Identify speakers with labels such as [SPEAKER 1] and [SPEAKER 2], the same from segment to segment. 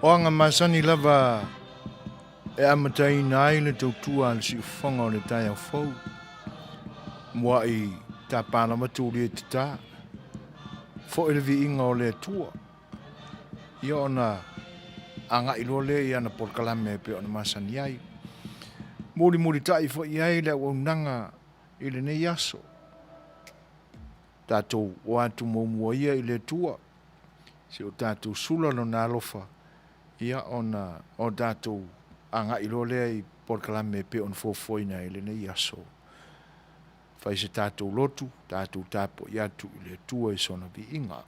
[SPEAKER 1] O aga masani lava e amataina ai le tautua a le siufofoga o le taeao fou, mua'i tapa lava tuli e tatā, fo'i le viiga o le Atua, ia ona agai loa lea i ana polokalame e pei ona masani ai. Mulimulitai foi i ai le auaunaga i lenei aso. Tatou o atu muamua ia i le Atua, se i o tatou sula Lona alofa, ia ona o tatou agai loa lea i polokalame e pei ona fuafuaina i lenei aso. Fai se tatou lotu, tatou tapuai atu i le Atua i sona viiga.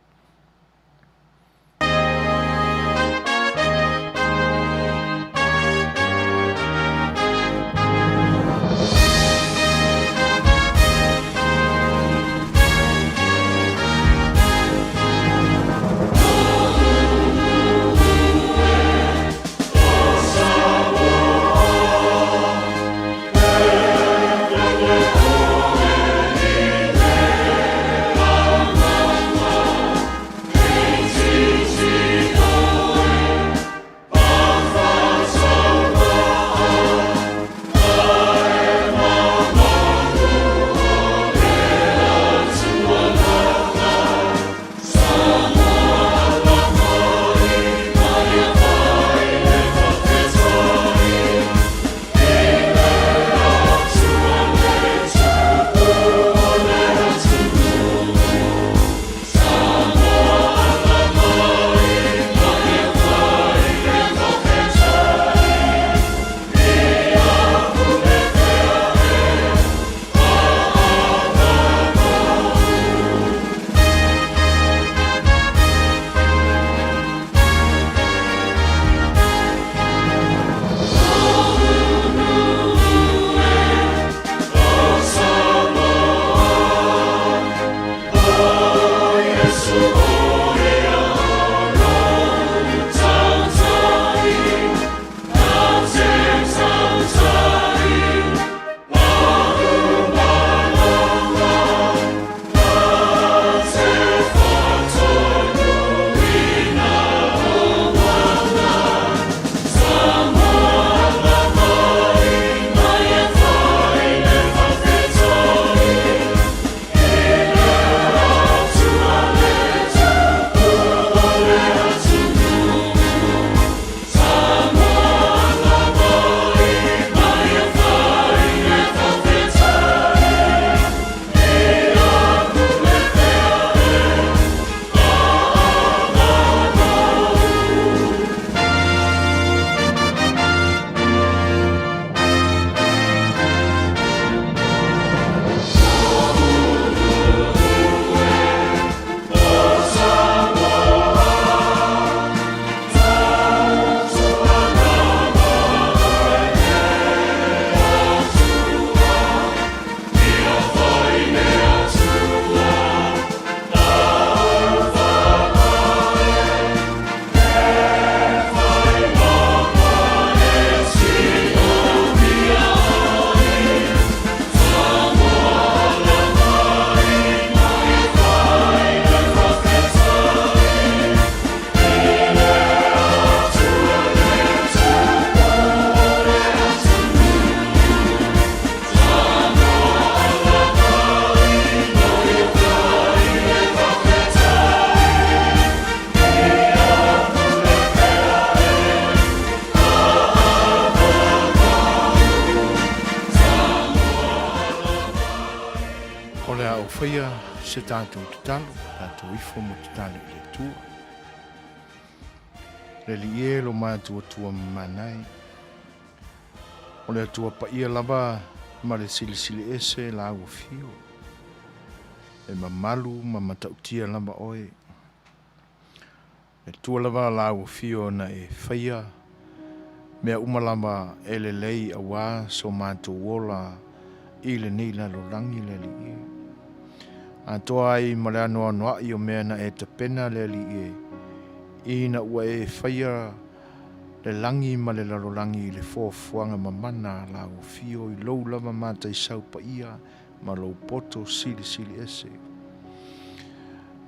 [SPEAKER 1] O le a ou faia se tatou tatalo, tatou ifo ma tatalo i le Atua. Le Alii e lo matuatua mamana e. O le Atua paia lava ma le silisili ese la ua fio. E mamalu ma matautia lava oe. Le Atua lava la ua fio na e faia mea uma lava e lelei auā so matou ola i lenei lalolagi, le Alii e. Atoa ai ma le anoanoaʻi o mea na e tapena, le Alii e, ina ua e faia le lagi ma le lalolagi i le foafoaga mamana a la ua fio i lou lava mataisau paia ma lou poto silisili ese.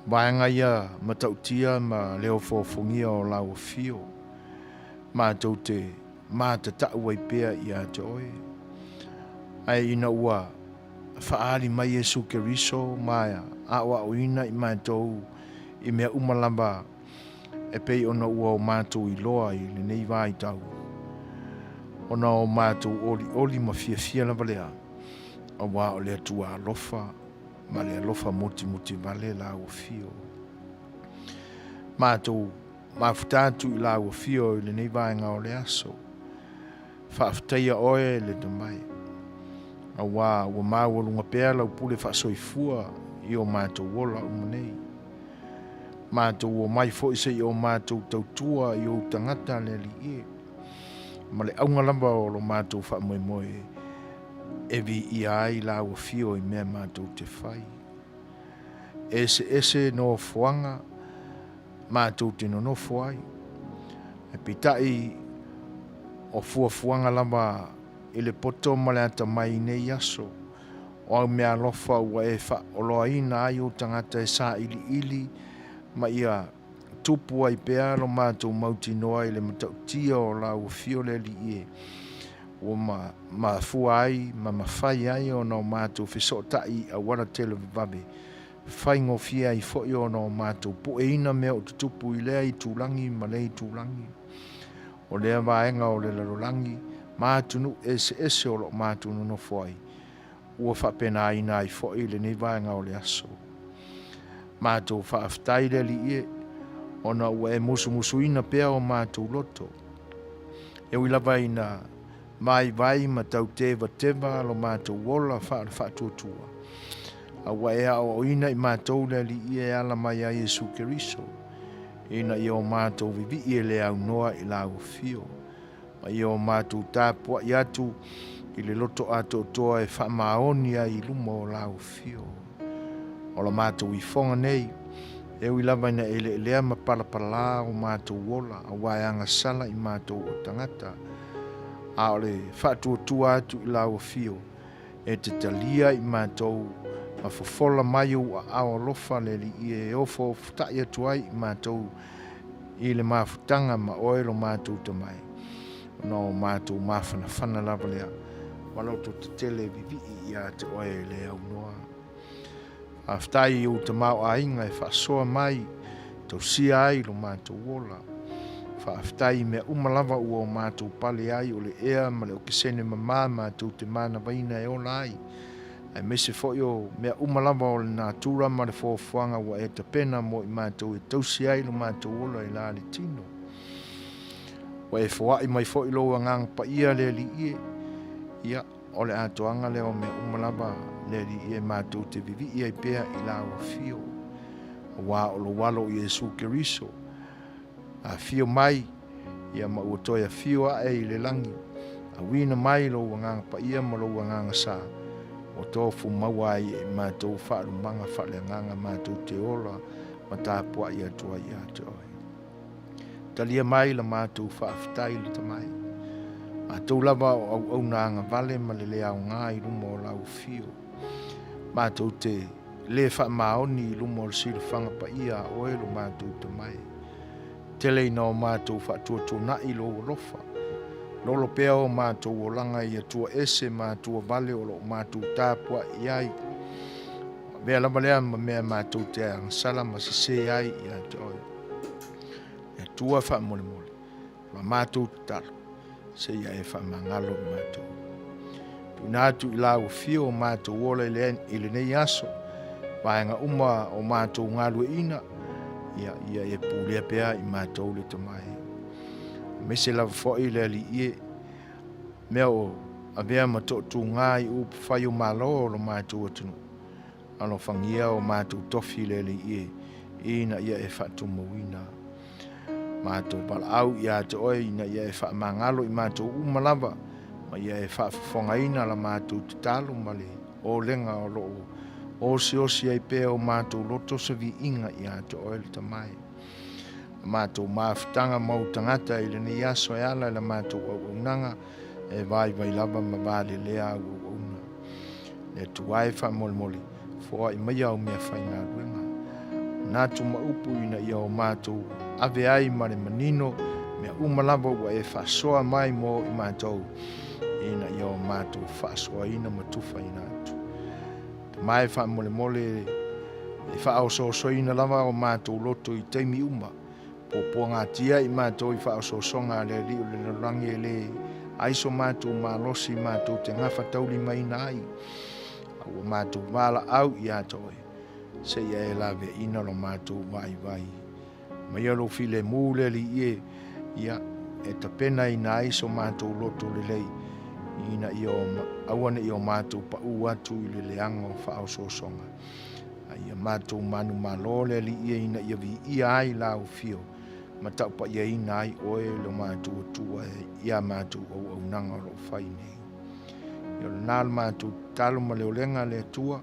[SPEAKER 1] Vaega ia matautia ma le ofoofogia o la ua fio. Matou te matatau ai pea ia te Oe. Ae ina ua faaali mai Iesu Keriso ma aoaoina i matou i mea uma lava e pei ona ua o matou iloa i lenei vaitau, ona o matou olioli ma fiafia lava lea, auā o le Atua alofa ma le alofa mutimuli vale Lau Afio. Matou mafuta atu i Lau Afio i lenei vaega o le aso. Faafetaia Oe le Tamae, auā ua maualuga pea Lau pule faasoifua i o matou ola uma nei. Matou omai foi se i o matou tautua i ou tagata le Alii e, ma le auga lava o lo matou faamoemoe e viia ai Lau Afio i mea matou te fai. Eseese nofoaga matou te nonofo ai. Ae peitai o fuafuaga lava i le poto ma le atamai i nei aso, o au meaalofa ua e faaoloaina ai ou tagata e sailiili ma ia tupu ai pea lo matou mautinoa i le matautia o Lau Afio le Alii e, ua mafua ai ma mafai ai ona o matou fesootai i auala televavave Faigofie ai foi ona o matou pueina mea o tutupu i lea itulagi ma lea itulagi o lea vaega o le lalolagi ma atunuu eseese o lo o matou nonofo ai, ua faapenaina ai foi lenei vaega o le aso. Matou faafetai le Alii e, ona ua e musumusuina pea o matou loto. E ui lava ina Vaivai ma tau tevateva lo matou ola faale-faatuatua, a ua e aoaoina i matou le Alii e ala mai ai Iesu Keriso, ina ia o matou vivii e le aunoa i Lau Afio, ma ia o matou tapuai atu i le loto atoatoa e faamaoni ai i luma o Lau Afio. O la matou ifoga nei, e ui lava ina eleelea ma palapalā o matou ola, aua e agasala i matou o tagata, a o le faatuatua atu i Lau Afio, e te talia i matou ma fofola mai ou aao alofa le Alii e ofoofutaʻi atu ai i matou i le mafutaga ma Oe lo matou Tamae, ona o matou mafanafana lava lea ma loto tetele vivii ia te Oe e le aunoa. Faafetai i ou tamaoaiga e faasoa mai, tausia ai lo matou ola. Faafetai i mea uma lava ua o matou pale ai o le ea ma le okesene mamā matou te manavaina e ola ai, aemaise foi o mea uma lava o le natura ma le foafoaga ua e tapena mo i matou e tausi ai lo matou ola i la le tino. Ua e foai mai foi lou Agaga Paia le Alii e, ia, O le atoaga lea o mea uma lava le Alii e matou te vivii ai pea i Lau Afio, auā o Lou Alo o Iesu Keriso, a afio mai, ia ma ua toe afio ae i le lagi, auina mai Lou Agaga Paia ma Lou Agaga Sa, ua tofu maua ai e i matou faalumaga faaleagaga matou te ola ma tapuai atu ai ia te Oe. Talia mai la matou faafetai le Tamai. Matou lava o auauna agavale ma le le aoga i luma o Lau Afio. Matou te le faamaoni i luma o le silafaga paia a Oe lo matou Tamai. Tele ina o matou faatuatuanai Lou alofa. Lolo pea o matou olaga i atua ese ma atua vale o lo o matou tapuai i ai. Avea lava lea ma mea matou te agasala ma sese ai ia te Oe. Le Atua faamolemole, o la matou tatalo, seia e faamagalo i matou. Tuuina atu i Lau Afio o matou ola i lenei aso, vaega uma o matou galueina, ia, ia e pulea pea i matou le Tamae. Aemaise lava foi le Alii e, mea o avea ma tootūgā i upu fai o Malo o lo matou atunuu. Alofagia o matou tofi le Alii e, ina ia e faatumauina. Matou valaau ia te Oe ina ia e faamagalo i matou uma lava, ma ia e faafofogaina la matou tatalo ma le olega o lo o osiosi ai pea o matou loto se viiga ia te Oe le Tamae. La matou mafutaga ma ou tagata i lenei aso e ala i la matou auaunaga e vaivai lava ma valelea au auauna. Le Atua e faamolemole, foai mai au meafaigaluega. Manatu ma upu ina ia o matou ave ai ma le manino Mea uma lava ua e faasoa mai mo i matou, ina ia o matou faasoaina ma tufaina atu. Tama e faamolemole e faaosoosoina lava o matou loto i taimi uma, puapuagatia i matou i faaosoosoga a le Alii o le lalolagi e le ai so matou malosi matou te gafataulimaina ai, a ua matou valaau ia te oe, seia e laveaiina lo matou vaivai. Aumaia lou filemu le Alii e, ia, e tapenaina ai so matou loto lelei, ina ia aua ne i o matou paʻu atu i le leaga o faaosoosoga. A ia matou manumalo le Alii e ina ia viia ai lau afio ma taupaiaina ai oe lo matou Atua ia matou auaunaga o lo o fai nei. Ia o lena le matou tatalo ma le olega le Atua,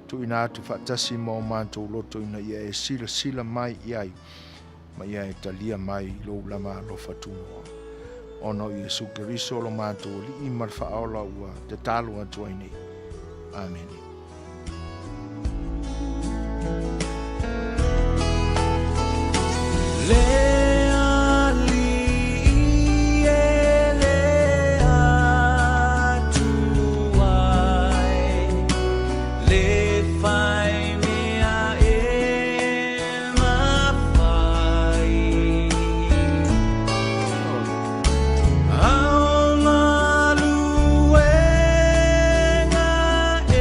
[SPEAKER 1] tuuina atu faatasi ma o matou loto ina ia e silasila mai i ai ma ia e talia mai i lou lava alofa tunoa. Ona o Iesu Keriso lo matou Alii ma le Faaola ua tatalo atu ai nei. Amene.
[SPEAKER 2] Le Alii e le Atua e, le fai mea e mafai. Ao galuega e.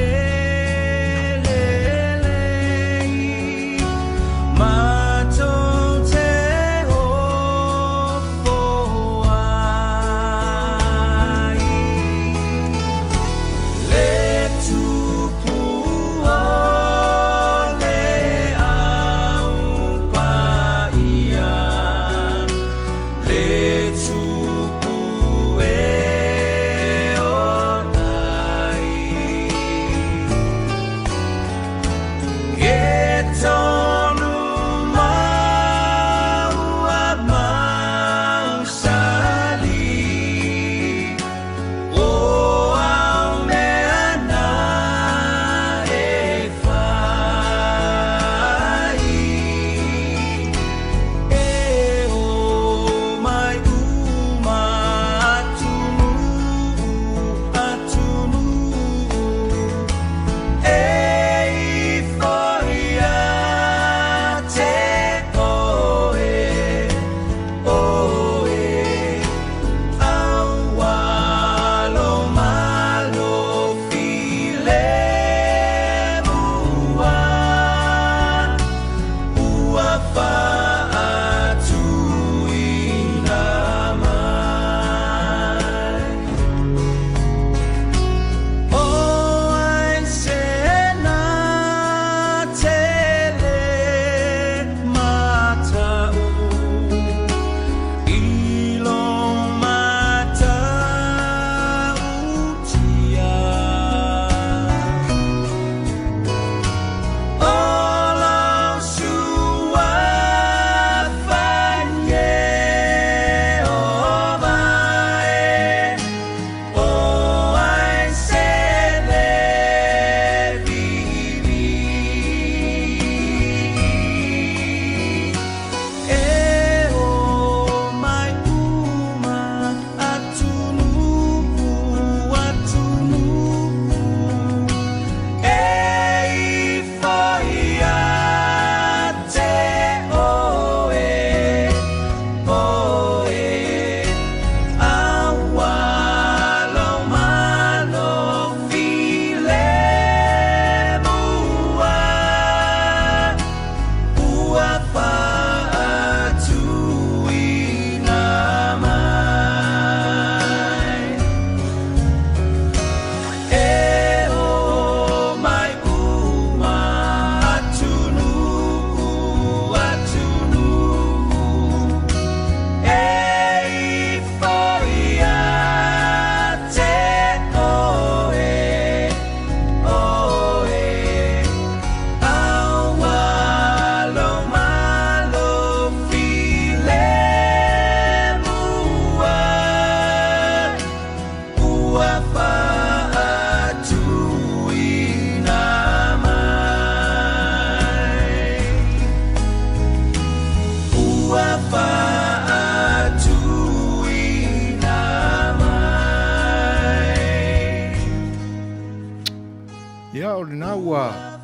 [SPEAKER 1] Ia, o lena ua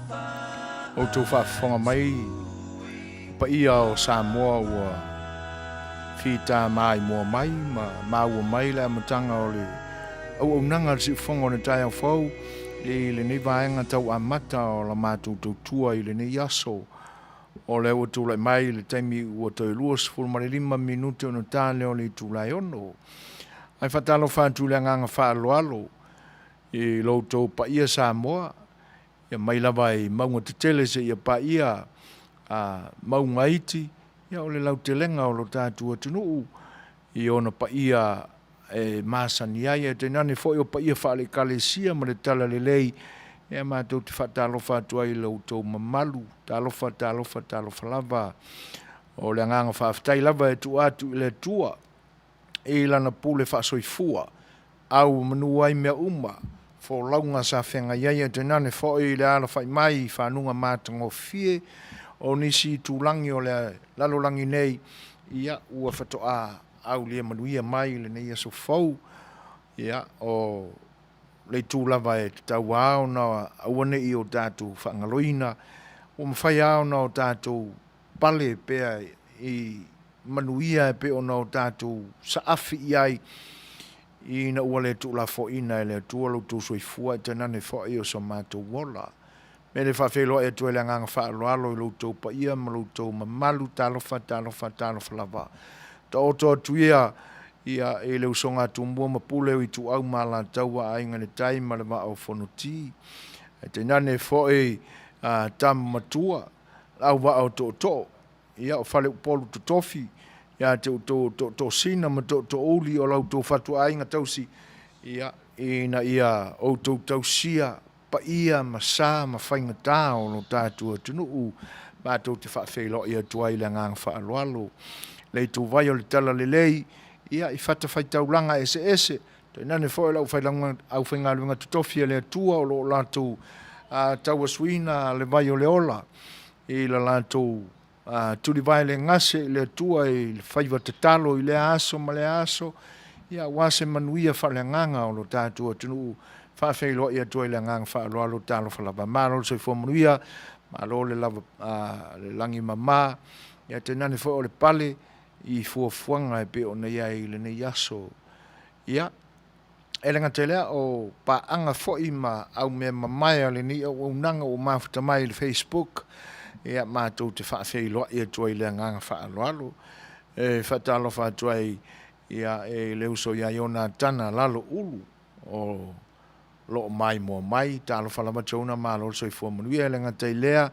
[SPEAKER 1] outou faafofoga mai paia o Samoa ua fita maimoa mai ma maua mai le amataga o le auaunaga a le Siufofoga o le taeao fou i lenei vaega tau amata o la matou tautua i lenei aso. O lea ua tulai mai i le taimi ua toe 25 minute ona ta lea o le itula e 6. Ae faatalofa atu i le agaga faaaloalo i lo outou paia Samoa, ia mai lava i mauga tetele seia paia a mauga iti, ia o le lautelega o lo tatou atunuu i ona paia e masani ai, ae tainane foi o paia faale-Ekalesia ma le Talalelei, ia matou te faatalofa atu ai i lo outou mamalu. Talofa, talofa, talofa lava. O le agaga faafetai lava e tuu atu i le Atua i Lana pule faasoifua, au manu ai mea uma, folauga sa feagai ai, ae tainane foi le alafai mai i fanuga matagofie o nisi itulagi o le lalolagi nei, ia ua faatoa aulia manuia mai i lenei aso fou. Ia, o le itu lava e tatau lava ona aua ne i o tatou faagaloina, ua mafai lava ona o tatou pale pea i manuia e pei ona o tatou saafi i ai, ina ua le tuulafoaiina e le Atua lo outou soifua, ae tainane foi o so matou ola. Me le faafeiloai atu ai le agaga faaaloalo i lo outou paia ma lo outou mamalu. Talofa, talofa, talofa lava. Taoto atu ia ia i le usoga a Tumua ma Pule o Ituau ma Alataua, Aiga i le Tai ma le Vaa o Fonoti. Ae tainane foi a tama matua, le auvaa o tootoo, ia o Faleupolu Totofi, ia te outou o Tootoo-sina ma Tootoo-uli o la outou fatuaiga tausi, ia, ina ia outou tausia paia ma sa ma faigata o lo tatou atunuu, matou te faafeiloai atu ai i le agaga faaaloalo. Le ituvai o le Talalelei, ia, i fatafaitaulaga eseese, tainane foi o le aufaigaluega totofi a le Atua o lo o latou tauasuina le vai o le ola i le latou tulivae le gase i le Atua i le faiva tatalo i lea aso ma lea aso, ia, aua se manuia faaleagaga o lo tatou atunuu. Faafeiloai atu ai le agaga faaaloalo, talofa lava. Malo le soifua manuia, malo le lava le lagi mama, ia tainane foi o le pale i fuafuaga e pei ona i ai i lenei aso. Ia, e le gata i lea, o paaga foi ma au mea mamae a lenei auaunaga ua mafuta mai i le Facebook, ia matou te faafeiloai atu ai i le agaga faaaloalo. E faatalofa atu ai ia, i le uso ia Ionatana Lalo Ulu o lo o maimoa mai. Talofa lava Jonah, malo le soifua manuia. E le gata i lea,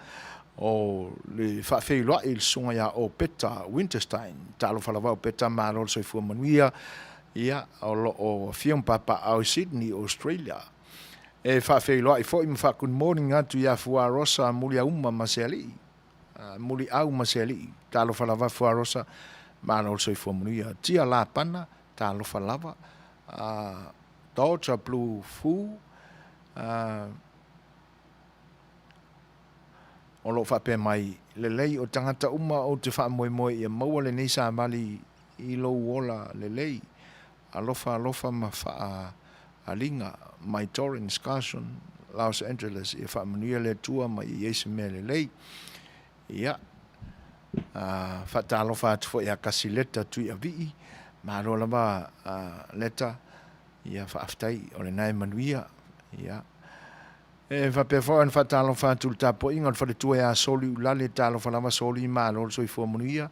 [SPEAKER 1] o le faafeiloai i le susuga ia Opeta Winterstein. Talofa lava Opeta, malo le soifua manuia. Ia, o lo o afio ma papaaao i Sydney, Australia. E faafeiloai foi ma faa-good morning atu ia Fuarosa Muliauma ma Sealii. Muliau ma Sealii. Talofa lava Fuarosa, malo le soifua manuia. Tia Lapana, talofa lava. Daughter Blue Fu, o lo o faapea mai, Lelei o tagata uma ou te faamoemoe ia maua lenei savali i lou ola lelei. Alofa alofa ma faaaliga mai Torrance Carson, Los Angeles ia faamanuia le Atua ma ia i ai se mea lelei. Ia, faatalofa atu foi ia Kasileta Tuiavii, malo lava Leta, ia faafetai o lena e manuia. Ia. E faapea foi ona faatalofa atu i le tapuaiga o le faletua ia Soli Ulale, talofa lava Soli, malo le soifua manuia,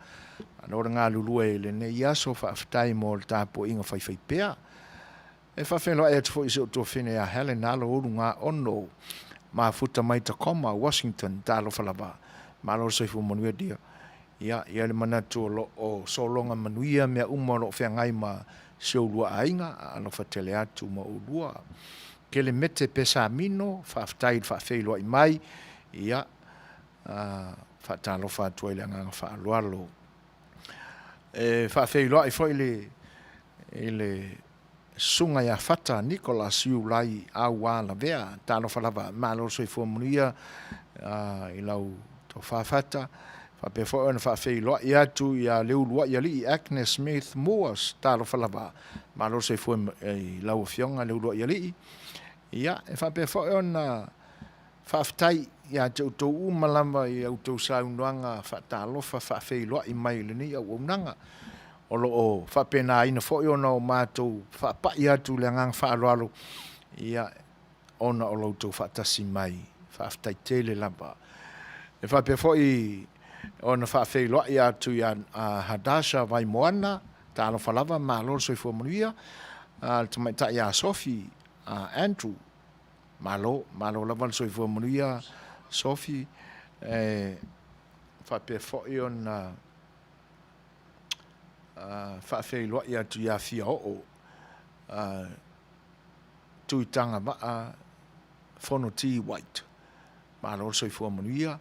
[SPEAKER 1] malo le galulue i lenei aso, faafetai mo le tapuaiga faifaipea. E faafeiloai atu foi i si ou tuafine ia Helen Alo Ulugaono, mafuta mai Tacoma, Washington, talofa lava, malo le soifua manuia dear. Ia, i ai le manatu o lo o sologa manuia mea uma o lo o feagai ma si ou lua aiga, a alofa tele atu ma oulua. Kelemete Pesamino, faafetai i le faafeiloai mai, ia, faatalofa atu ai i le agaga faaaloalo. E faafeiloai foi le, i le Susuga ia Fata Nicholas Iulai Aua Lavea, talofa lava, malo le soifua manuia i lau tofa Fata. Faapea foi ona faafeiloai atu ia Leuluai Alii Agnes Smith Moores, talofa lava, malo le soifua i lau Afioga Leuluai Alii. Ia, e faapea foi ona. Faafetai ia te outou uma lava i a outou saunoaga faatalofa faafeiloai mai i lenei auaunaga. O lo o faapenaina foi ona o matou faapai atu i le agaga faaaloalo ia ona o lo outou faatasi mai. Faafetai tele lava. E faapea foi ona faafeiloai atu ia Hadasha Vaimoana, talofa lava, malo le soifua manuia, le tamaitai ia Sophie Andrew, malo, malo lava le soifua manuia Sophie, e faapea foi ona faafeiloai atu ia Fiaoo Tuitagavaa Fonoti White. Malo le soifua manuia.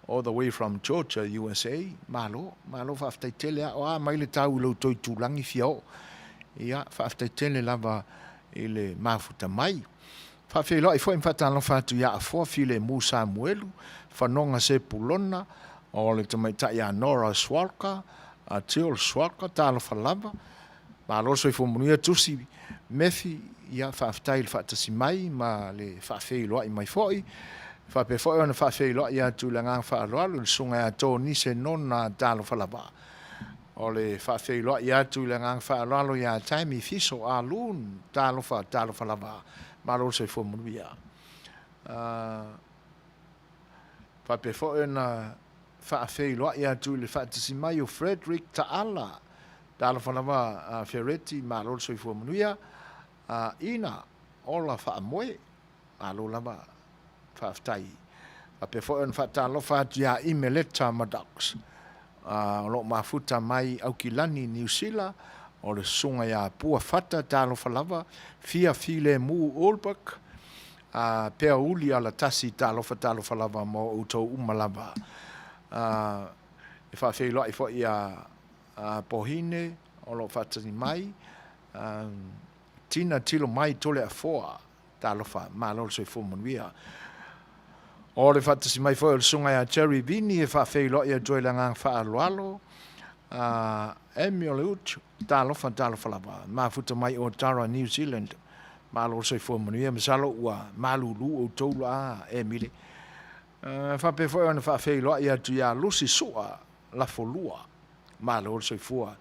[SPEAKER 1] All the way from Georgia, USA. Malo, malo faafetai tele a o a mai le tau i lo outou itulagi Fiaoo. Ia, faafetai tele lava i le mafuta mai. Faafeiloai foi ma faatalofa atu ia Afoa Filemu Samuelu, Fanoga Sepulona, o le tamaitai ia Nora Swalka, a Jill Swalka, talofa lava. Malo le soifua manuia Tusi Mefi, ia faafetai i le faatasi mai ma le faafeiloai mai foi. E faapea foi ona faafeiloai atu i le agaga faaaloalo i le susuga ia Tonise Nona, talofa lava. O le faafeiloai atu i le agaga faaaloalo ia Tammy Fiso Ah Loon, talofa, talofa lava. Malo le soifua manuia. Faapea foi ona faafeiloai atu i le faatasi mai o Frederick Taala, talofa lava a Fereti, malo le soifua manuia. Ina Ola Faamoe, malo lava, faafetai. Faapea foi ona faatalofa atu ia Imeleta Maddox, o lo o mafuta mai Aukilani, Niu Sila, o le susuga ia Pua Fata, talofa lava, Fia Filemu Ulberg, A pea uli ala tasi talofa talofa lava mo outou uma lava. A e faafeiloai foi ia Pohine o lo o faatasi mai, a Tina tilo mai Toleafoa, talofa, malo le soifua manuia. O le faatasi mai foi o le susuga ia Jerry Vini e faafeiloai atu ai le agaga faaaloalo, a Emil Uch, talofa talofa lava, mafuta mai o Tara New Zealand. Malo le soifua manuia, masalo ua malulu outou la Emile. Faapea foi ona faafeiloai atu ia Lucy Sua Lafolua. Malo le soifua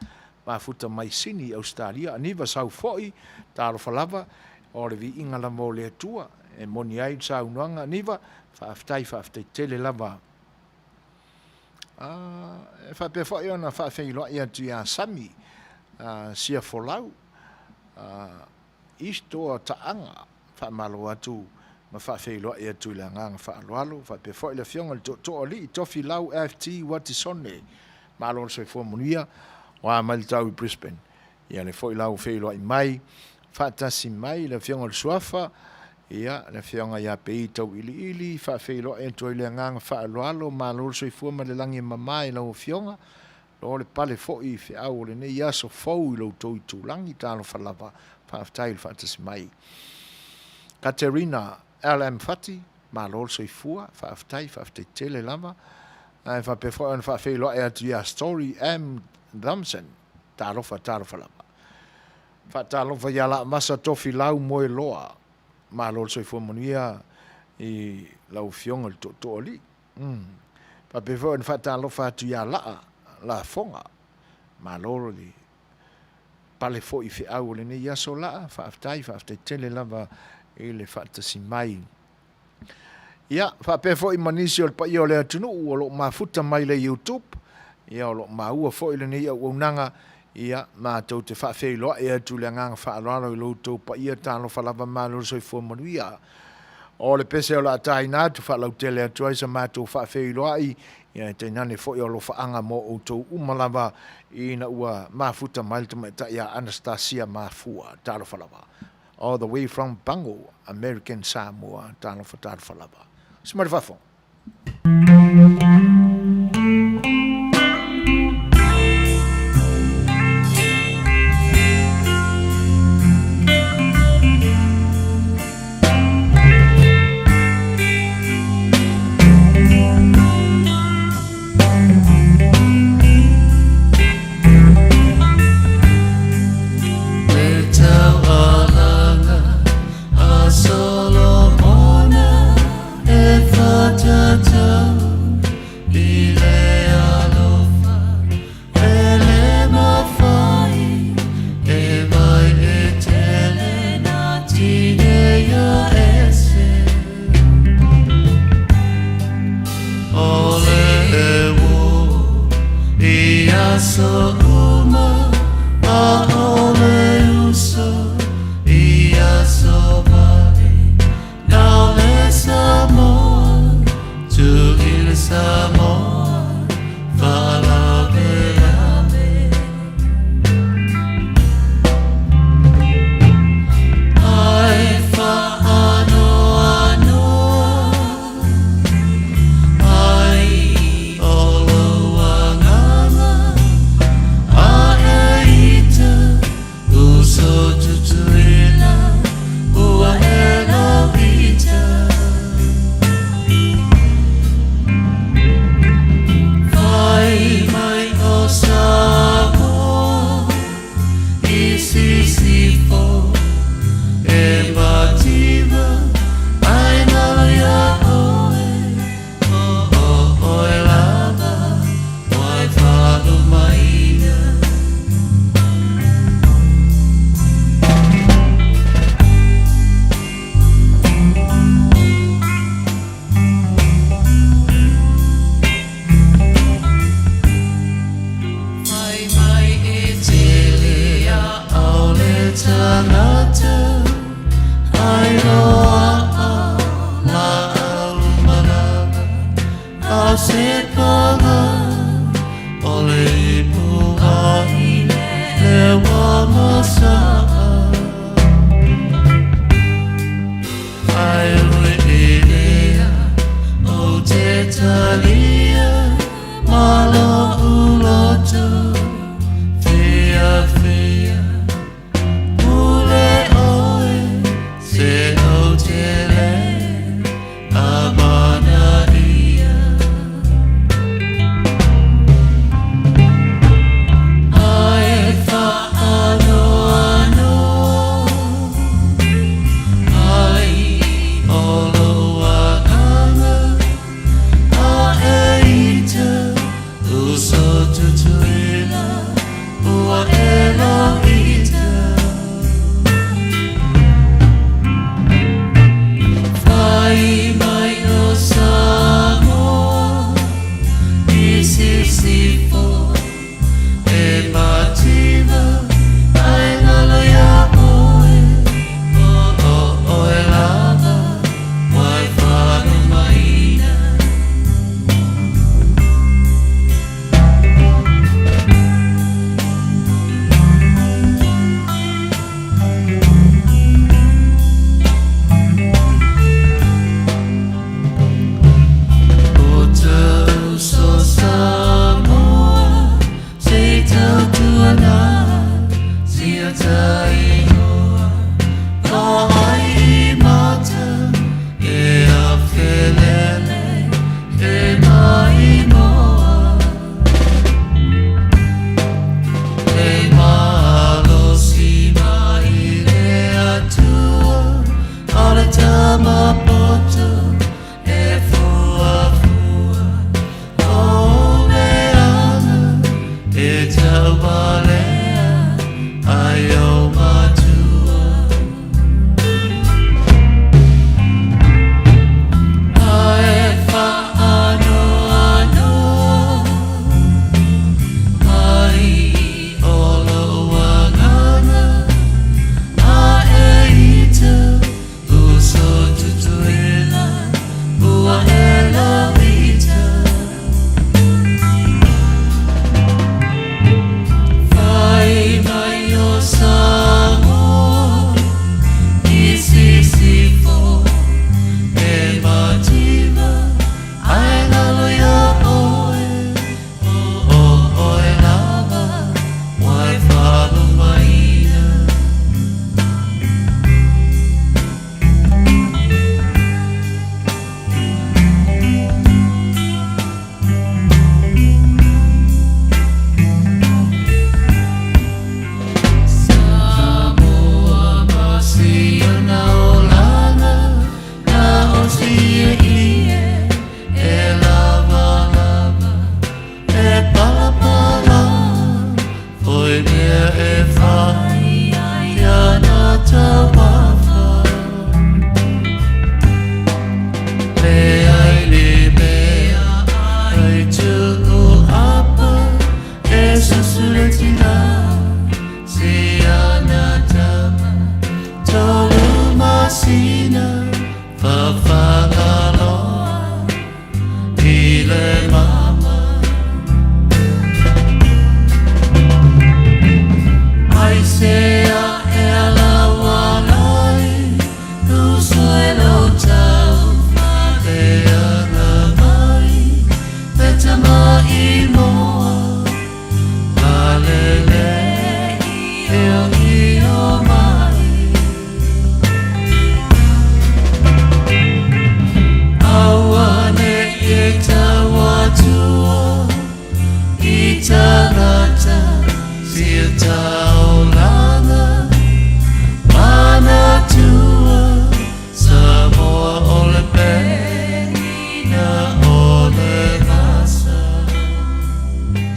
[SPEAKER 1] mafuta mai Sini, Ausetalia. Aniva sau foi, talofa lava, o le viiga lava o le Atua e moni ai le saunoaga. Aniva, faafetai, faafetai tele lava. E faapea foi ona faafeiloai atu ia Sami Siafolau. Isto Taaga, faamalo atu ma faafeiloai atu i le agaga faaaloalo, faapea foi le Afioga i le Tootoo Alii Tofilau FT Watisone, malo le soifua manuia, ua mai le tau i Brisbane. Ia le foi la ua feiloai mai, faatasi mai le Afioga i le Suafa, ia le Afioga ia Pei Tauiliili, faafeiloai atu ai le agaga faaaloalo, malo le soifua ma le lagi e mama i lau Afioga, Lo le pale foi i feau o lenei aso fou i lo outou itulagi, talofa lava, faafetai i le faatasi mai. Katerina LM Fati, malo le soifua, faafetai, faafetai tele lava. Ae faapea foi ona faafeiloai atu ia Story M Thompson, talofa, talofa lava. Faatalofa ia Laamasa Tofilau Moeloa, malo le soifua manuia i lau Afioga i le Tootooalii. Umm. Faapea foi ona faatalofa atu ia Laa Lafoga. Malo le pale foi i feau o lenei aso Laa. Faafetai, faafetai tele lava i le faatasi mai. Ia, faapea foi ma nisi o le paia o le atunuu o lo o mafuta mai le YouTube. Ia, o lo o maua foi lenei auaunaga. Ia, matou te faafeiloai atu i le agaga faaaloalo i lo outou paia. Talofa lava, malo le soifua manuia. O le pese o le a taina atu, faalautele atu ai sa matou faafeiloai, ia e tainane foi o alofaaga mo outou uma lava ina ua mafuta mai le tamaitai ia Anastasia Mafua. Talofa lava. All the way from Pago, American Samoa. Talofa, talofa lava. Se mai le faafofoga.
[SPEAKER 2] Le taualaga a Solomona e.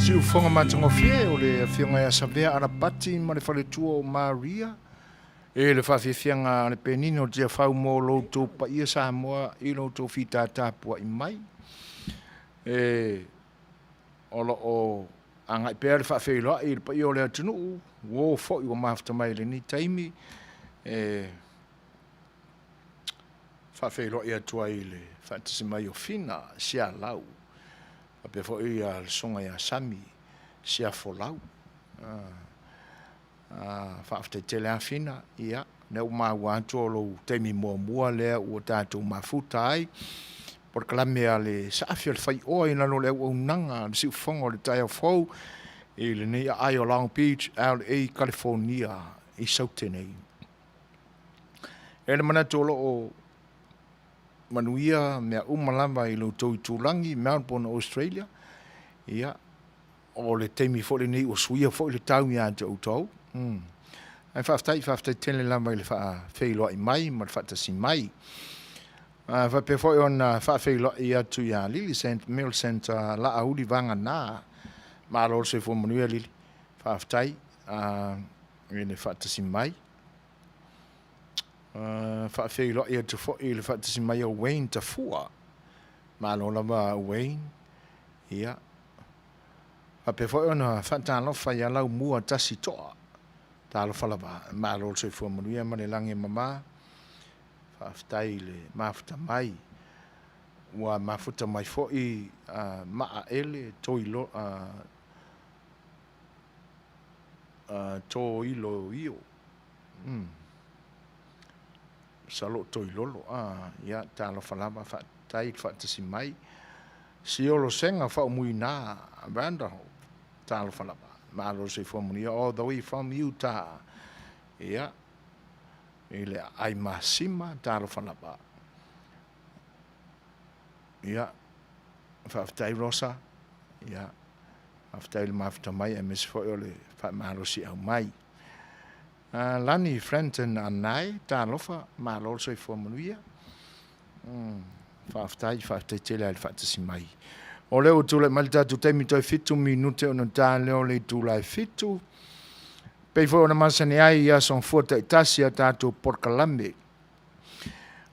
[SPEAKER 1] Siufoga matagofie o le Afioga ia Savea Alapati ma le faletua o Maria e le faafiafiaga a le Penina o Tiafau mo lo outou paia Samoa i lo outou fitatapuai mai. E o lo o agai pea le faafeiloai i le paia o le atunuu, ua o foi ua mafuta mai i lenei taimi e faafeiloai atu ai i le faatasi mai o Fina Sialau, faapea foi le Susuga ia Sami Siafolau. Faafetai tele lava Fina, ia, lea ua maua atu o lou taimi muamua lea ua tatou mafuta ai. Polokalame a le Saafi o le Faioa i lalo o le auaunaga a le Siufofoga o le Taeao Fou i lenei aai o Long Beach, LA, California i Saute nei. E le manatu o lo o manuia mea uma lava i lo outou itulagi, Melbourne, Australia. Ia, o le taimi foi lenei ua suia foi le tau ia te outou. Ae faafetai, faafetai tele lava i le faafeiloai mai ma le faatasi mai. Faapea foi ona faafeiloai atu ia Lily St. Millicent Laauli Vagana. Malo le soifua manuia Lily. Faafetai i le faatasi mai. Faafeiloai atu foi i le faatasi mai o Wayne Tafua. Malo lava Wayne. Ia, faapea foi ona faatalofa ia Laumua Tasi Toa. Talofa lava, malo le soifua manuia ma le lagi e mama. Faafetai i le mafuta mai. Ua mafuta mai foi Maaele Toiloio. Masalo o Toilolo. Ia, talofa lava, faafetai le faatasi mai. Siolo Sega Faumuina Vanderhoop. Talofa lava. Malo le soifua manuia all the way from Utah. Ia, i le aai masima, talofa lava. Ia, faafetai Rosa, ia, faafetai le mafuta mai aemaise foi o le faamalosiau mai. Lani Frenton Anae, talofa, malo le soifua manuia. Faafetai, faafetai tele lava i le faatasi mai. O lea ua tulai mai le tatou taimi toe 7 minute ona ta lea o le itula e 7. Pei foi ona masani ai i aso Gafua taitasi a tatou polokalame.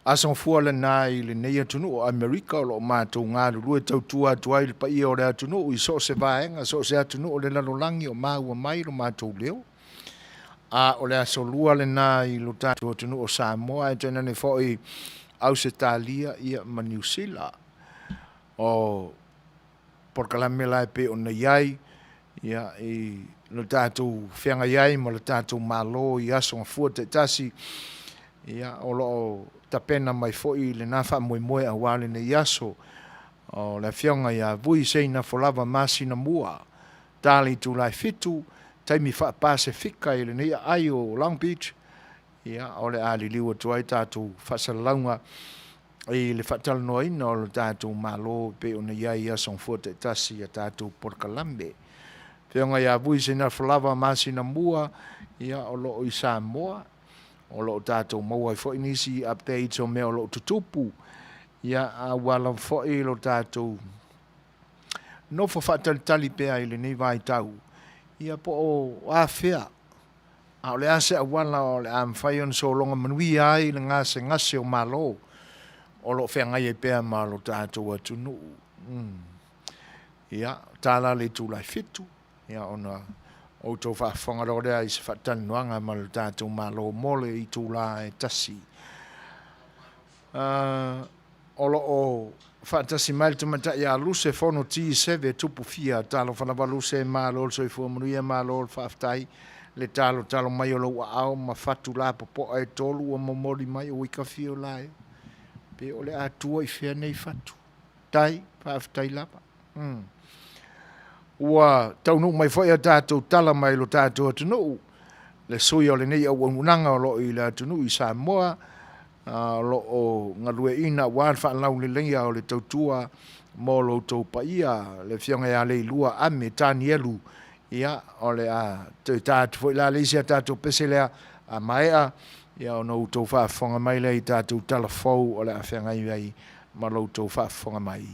[SPEAKER 1] Aso Gafua lena i lenei atunuu o Amerika o lo o matou galulue tautua atu ai i le paia o le atunuu i so o se vaega, so o se atunuu o le lalolagi o maua mai lo matou leo. A o le aso Lua lena i lo tatou atunuu o Samoa ae tainane foi Ausetalia ia ma Niu Sila. O polokalame la e pei ona i ai ia i lo tatou feagai ai ma lo tatou Malo i aso Gafua taitasi, ia o lo o tapena mai foi lena faamoemoe aua lenei aso. O le Afioga ia Vui Seinafo-lava Masinamua, ta le itula e 7, taimi faa-Pasefika i lenei aai o Long Beach, ia o le a liliu atu ai tatou faasalalauga i le faatalanoaina o le tatou Malo e pei ona i ai i aso Gafua taitasi i a tatou polokalame. Afioga ia Vui Seinafo-lava Masinamua, ia o lo o i Samoa, o lo o tatou maua ai foi nisi updates o mea o lo o tutupu, ia aua lava foi lo tatou nofo faatalitali pea i lenei vaitau, ia po o afea, a o le a se auala o le a mafai ona sologa manuia ai le gasegase o Malo o lo o feagai ai pea ma lo tatou atunuu. Ia, tala le itula e 7, ia ona outou faafofoga loa lea i se faatalanoaga ma lo tatou Malo mo le itula e 1. O lo o faatasi mai le tamaitai ia Luse Fono T7 Tupufia. Talofa lava Luse, malo le soifua manuia, malo le faafetai le talotalo mai o lou aao ma fatu lapopoa e tolu ua momoli mai. Ui kafi o la e, pe o le a tua i fea nei fatu. Tai, faafetai lava. Ua taunuu mai foi a tatou tala mai lo tatou atunuu, le sui o lenei auaunaga o lo o i le atunuu i Samoa, o lo o galueaiina aua le faalauleleia o le tautua mo lo outou paia, le Afioga ia Leilua Ame Tanielu. Ia, o le a toe ta atu foi la le isi a tatou pese lea a maea, ia ona outou faafofoga mai lea i tatou tala fou o le a feagai ai ma lo outou faafofoga mai.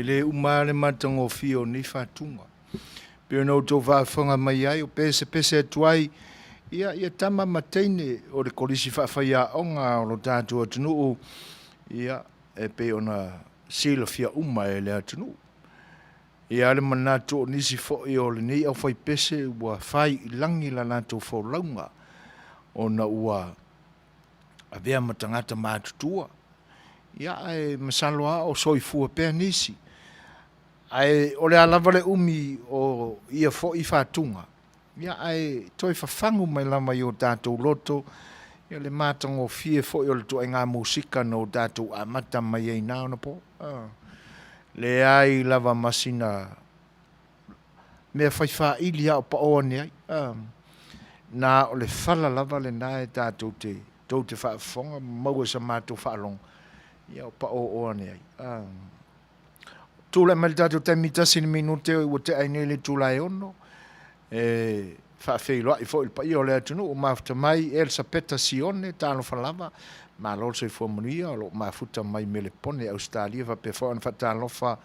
[SPEAKER 1] E le uma lava le matagofie o nei fatuga. Pei ona outou faafofoga mai ai, o pesepese atu ai ia, ia tama ma teine o le Kolisi Faafaiaoga o lo tatou atunuu, ia, e pei ona silafia uma e le atunuu. E i ai le manatu o nisi foi o lenei aufaipese ua fai i lagi la latou folauga ona ua avea ma tagata matutua. Ia, ae masalo lava o soifua pea nisi. Ae o le a lava le umi o ia foi fatuga, ia ae toe fafagu mai lava i o tatou loto ia le matagofie foi o le ituaiga musika na o tatou amata mai ai na ona po. Leai lava ma sina mea fai faili a o pao ane ai. Na o le fala lava lena e tatou te tou te faafofoga ma maua i sa matou faalogo, ia o pao o ane ai. Tulai mai le tatou taimi tasi le minute ua tea ai nei le itula e 6. E faafeiloai foi i le paia o le atunuu, mafuta mai Elisapeta Sione, talofa lava, malo le soifua manuia, o lo o mafuta mai Melepone, Ausetalia, faapea foi ona faatalofa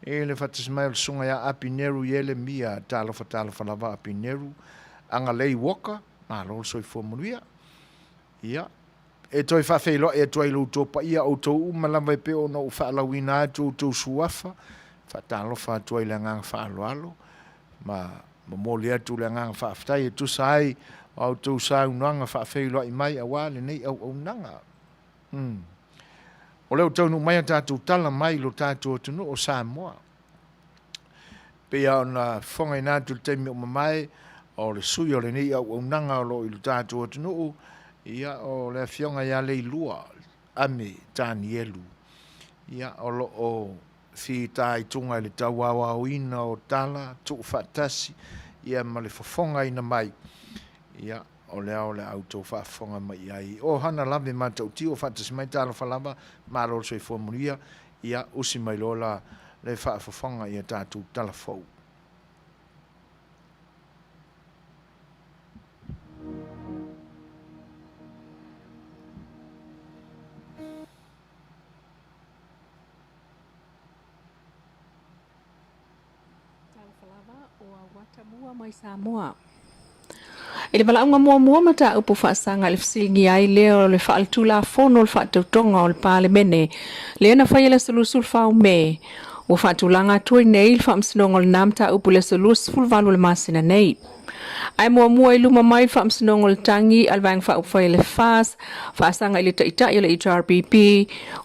[SPEAKER 1] i le faatasi mai o le susuga ia Apineru Ielemia, talofa talofa lava Apineru, Agalei Walker, malo le soifua manuia. Ia, e toe faafeiloai atu ai i lo outou paia, outou uma lava e pei ona ou faalauina atu outou suafa, faatalofa atu ai i le agaga faaaloalo, ma momoli atu le agaga faafetai e tusa ai o a outou saunoaga faafeiloai mai aua lenei auaunaga. Umm. O lea ua taunuu mai a tatou tala mai lo tatou atunuu o Samoa. Pei lava ona fofogaina atu i le taimi ua mavae, o le sui o lenei auaunaga o lo o i lo tatou atunuu, ia, o le Afioga ia Leilua Ame Tanielu, ia, o lo o fitaituga i le tauaoaoina o tala tuufaatasi, ia, ma le fofogaina mai, ia, o lea o le a outou faafofoga mai i ai. O Hana Lave Matautiu o faatasi mai, talofa lava, malo le soifua manuia, Ia, usi mai loa la le faafofoga i a tatou tala fou.
[SPEAKER 3] Talofa lava o Auata Mua mai Samoa. I le valaauga muamua mataupu faasaga i le fesiligia ai lea o le faaletulafono o le faatautoga o le Palemene lea na faia i le aso 24 o Me, ua faatulaga atu ai nei le Faamasinoga o lena mataupu i le aso 28 o le masina nei. Ae muamua i luma mai le Faamasinoga o le Tagi a le Vaega Faaupufai a le FAS, faasaga i le Taitai o le HRPP,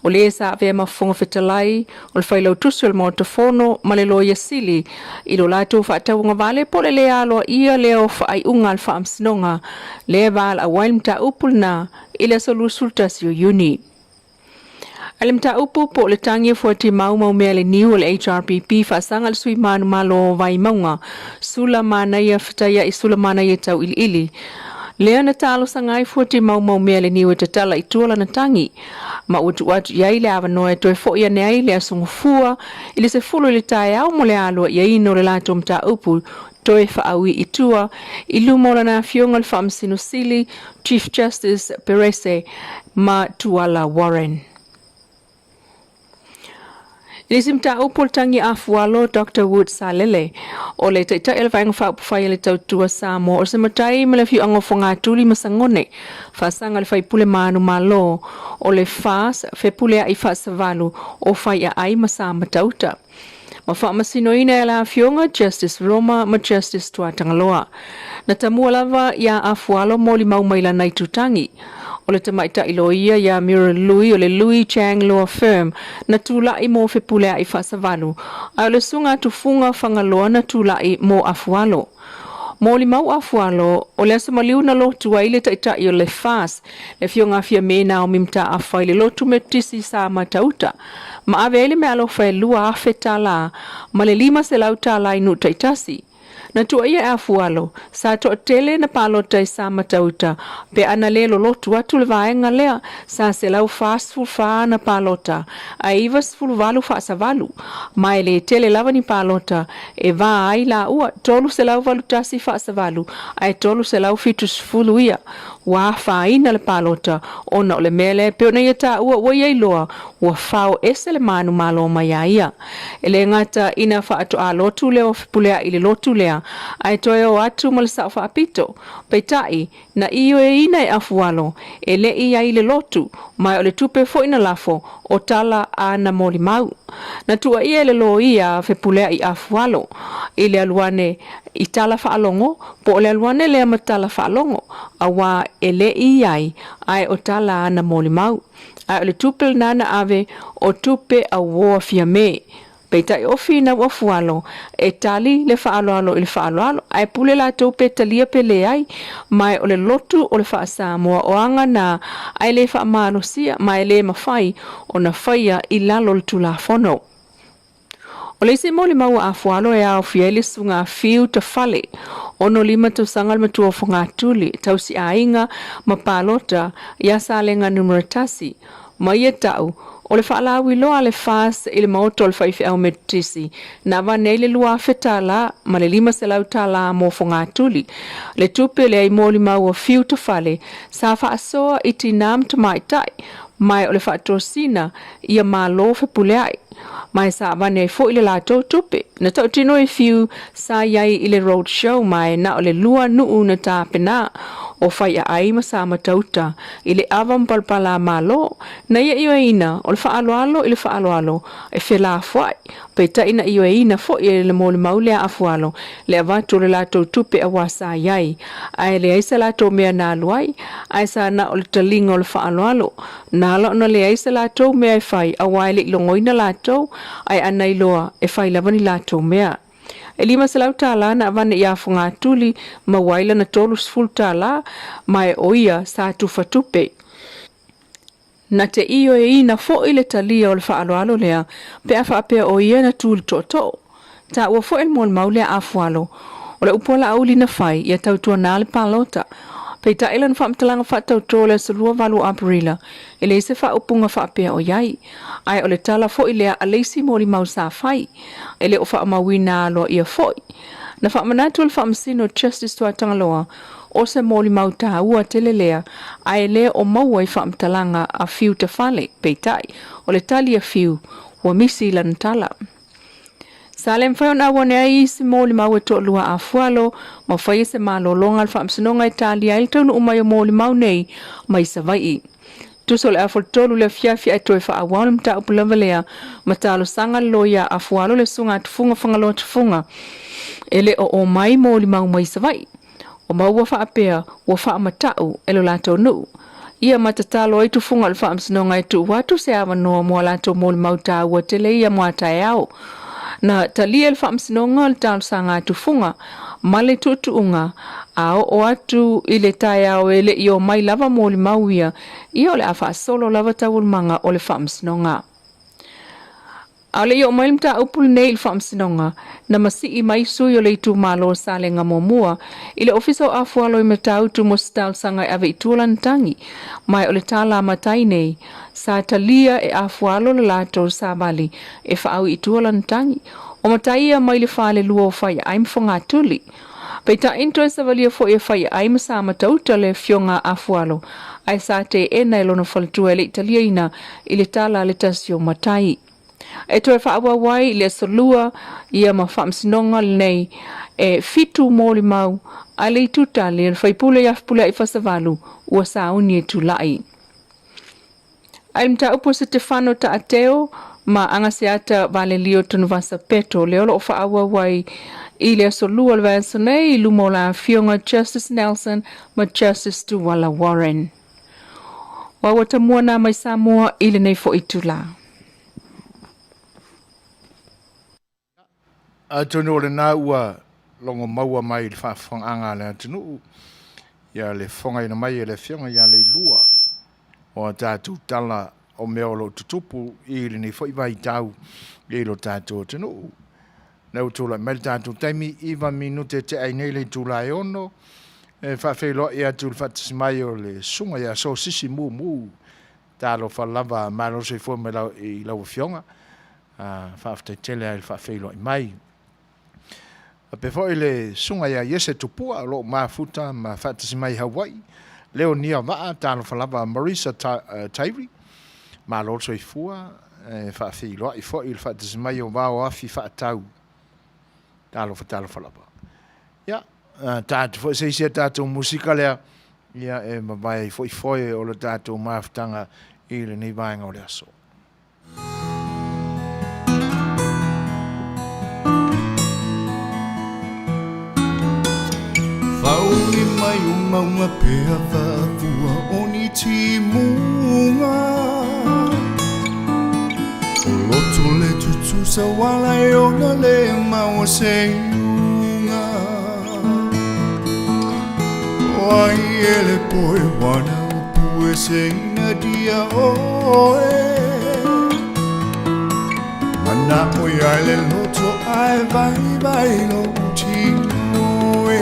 [SPEAKER 3] o le sa avea ma Fofoga Fetalai, o le Failautusi o le Maota Fono ma le Loia Sili i lo latou faatauagavale po o le le aloaia lea o faaiuga a le Faamasinoga lea e valaau ai le mataupu lena i le aso 21 o Iuni. A le mataupu po o le tagi o Fuatimau Maumea le Niu o le HRPP faasaga le sui manumalo o Vaimauga Sula Manaia Fetaia'i Sula Manaia Tauiliili lea na talosaga ai Fuatimau Maumea le Niu e tatala i tua lana tagi ma ua tuu atu i ai le avanoa e toe fo'i ane ai le Aso Gafua i le 10 i le taeao mo le aloa'iaina o le latou mataupu toe fa'aui i tua i luma o lana Afioga le Faamasino Sili, Chief Justice Perese ma Tuala Warren. I le isi mataupu o le tagi afualo Doctor Wood Salele, o le Taitai o le Vaega Faaupufai a le Tautua Samoa o se matai ma le afioaga o Fogatuli ma Sagone, faasaga le faipule manumalo o le FAS, Fepuleai Faasavalu o Faiaai ma Samatauta. Ma faamasinoina e la afioga Justice Roma ma Justice Tuatagaloa. Na tamua lava iā Afualo molimau mai lana itutagi. O le tamaitai loia iā Muriel Lui o le Lui Chang Law Firm na tula'i mo Fepulea'i Faasavalu, a o le susuga Tufuga Fagaloa na tula'i mo Afualo. Molimau Afualo, o le aso maliu na lotu ai le taitai o le FAS, le Afioga Fiame Naomi Mataafa i le lotu Metotisi i Samatauta, ma ave ai le meaalofa e $2,000 ma le $500 i nuu taitasi. Na tuuaia e Afualo, sa toatele na palota i Samatauta pe ana le lolotu atu le vaega lea sa 144 na palota ae 98 faasavalu, ma e le tele lava ni palota e va ai laua, 381 faasavalu ae 370 ia ua afaina le palota ona o le mea lea e pei ona ia taua ua ia iloa ua fao ese le manumalo mai a ia. E le gata ina faatoa lotu lea o Fepuleai i le lotu lea, ae toe o atu ma le sao faapito. Peitai, na ioeina e Afualo, e le i ai le lotu, ma o le tupe foi na lafo, o tala a na molimau. Na tuuaia e le loia a Fepuleai Afualo i le alu ane i tala faalogo, po o le alu ane lea ma tala faalogo, auā e le i ai, ae o tala a na molimau. Ae o le tupe lena na ave, o tupe auoa Fiamē. Peitai ofi ina ua fualo, e tali le faaaloalo i le faaaloalo, ae pule latou pe talia pe leai, ma o le lotu o le faa-Samoa o aga na ae le faamalosia ma e le mafai ona faia i lalo o le Tulafono. O le isi molimau a Afualo e aofia ai le susuga a Fiu Tafale, 65 tausaga le matua o Fogatuli, tausiaiga ma palota ia Salega Numera 1, ma ia tau, o le faalauiloa a le FAS i le maota o le faifeau Metotisi, na avane ai le $2,000 ma le $500 mo Fogatuli. Le tupe lea i molimau a Fiu Tafale sa faasoa i tinā ma tamaitai, ma o le faatosina ia malo fepuleai, ma e sa avane ai foi le latou tupe. Na tautino e Fiu sa i ai i le road show ma e na o le lua nuu na tapena o Faiaai ma Samatauta i le ava ma palapala a Malo. Na ia ioeina o le faaaloalo i le faaaloalo e felafoai, peitai na ioeina foi e le molimau lea Afualo le avatu o le latou tupe auā sa i ai, ae leai sa latou mea na alu ai, ae sa na o le taliga o le faaaloalo. Na ala ona leai sa latou mea e fai auā e le i logoina latou, ae ana iloa e fai lava ni latou mea. E $500 na avane iā Fogatuli maua ai lana $30, ma e o ia sa tufa tupe. Na te ioeina foi le talia o le faaaloalo lea pe a faapea o ia na tu i le tootoo. Taua foi le molimau lea Afualo, o le upu a Laauli na fai, ia tautuana le palota. Peitai lana faamatalaga faatautō i le aso 28 o Aperila, e leai se faaupuga faapea o i ai. Ae o le tala foi lea a le isi molimau sa fai, e le o faamauina aloaia foi. Na faamanatu e le Faamasino Justice Tuatagaloa, o se molimau taua tele lea, ae le o maua i faamatalaga a Fiu Tafale, peitai, o le tali a Fiu, ua misi i lana tala. Sa le mafai ona auane ai isi molimau e toalua a Fualo, ma faia se malologa a le Faamasinoga e talia ai le taunuu mai o molimau nei mai Savaii. Tusa o le afa tolu le afiafi ae toe faaauau le mataupu lava lea ma talosaga le loia a Fualo le susuga a Tufuga Fagaloa Tufuga e le o omai molimau mai Savaii. O maua faapea ua faamatau e lo latou nuu. Ia ma tatalo ai Tufuga o le Faamasinoga e tuu atu se avanoa mo a latou molimau taua tele ia mo a taeao. Na talia e le Faamasinoga o le talosaga a Tufuga ma le tuutuuga, a oo atu i le taeao e le i omai lava molimau ia, ia o le a faasolo lava taualumaga o le Faamasinoga. A o le i oo mai le mataupu lenei i le Faamasinoga, na masii mai sui o le itumalo o Salega Muamua i le Ofisa o Afualo i Matautu mo se talosaga e ave i tua lana tagi, ma o le tala a matai nei, sa talia e Afualo le latou savali e faaui i tua lana tagi. O matai ia mai le falelua o Faiaai ma Fogatuli. Peitai na toe savalia foi e Faiaai ma Samatauta le afioga a Afualo, ae sa teena e lona faletua e le i taliaina i le tala a le tasi o matai. E toe faaauau ai i le aso lua ia ma faamasinoga lenei e 7 molimau a le itu tali a le faipule ia Fepuleai Fasavalu ua sauni e tulai. Ai le mataupu o Setefano Taateo ma Agaseata Valelio Tunuvasa Peto lea o lo o faaauau ai i le aso lua o le vaiaso nei i luma o la afioga Justice Nelson ma Justice Tuala Warren. Ua ua tamua nā mai Samoa i lenei foi itulā.
[SPEAKER 1] Atonu o lena ua logo maua mai i le faafofogaaga a le atunuu, ia le fofogaina mai e le Afioga ia Leilua o a tatou tala o mea o lo o tutupu i lenei foi vaitau i lo tatou atunuu. Lea ua tulai mai le tatou taimi, 9 minute e tea ai nei le itula e 6, e faafeiloai atu i le faatasi mai o le Susuga ia Sosisi Mumu. Talofa lava, malo soifua mai i lau Afioga. Faafetai tele lava i le faafeiloai mai. Faapea foi le Susuga ia Iese Tupua o lo o mafuta ma faatasi mai i Hawaii, Leonia Vaa, talofa lava Marisa Tairi, malo le soifua, e faafeiloai foi i le faatasi mai o Vao Afi Faatau, talofa talofa lava. Ia, ta atu foi se isi a tatou musika lea, ia e mavae ai foi foe o le tatou mafutaga i lenei vaega o le aso.
[SPEAKER 2] Whaoni mai o maunga pea whapua o ni timunga O loto le tutusa wala e ona le maua se iunga O ai e le poe wana o pue se ina dia oe Mana o ia le loto ai vai vai lo tino e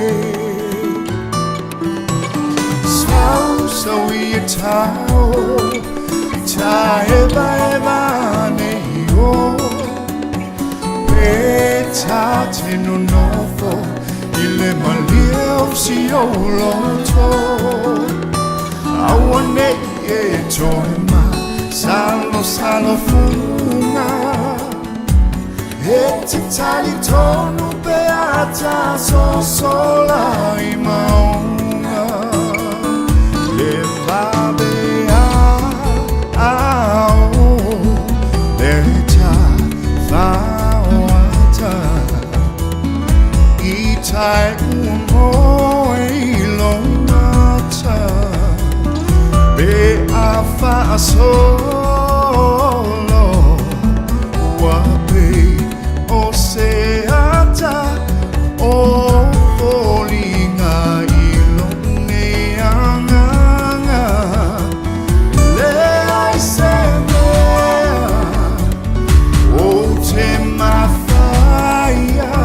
[SPEAKER 2] Sau sau i e tau I ta e vai vai nei o Pe ta te no nofo I le malie o si o loto Aua nei e toe ma Salo salo funga E te tali tonu pe ata so sola i maunga Le vabe a a o Le ta whaoata I tai ua moe i lo mata Pe a whaasolo Ua pe o se ata O foliga i lo nei anganga Le ai se mea O te mafaia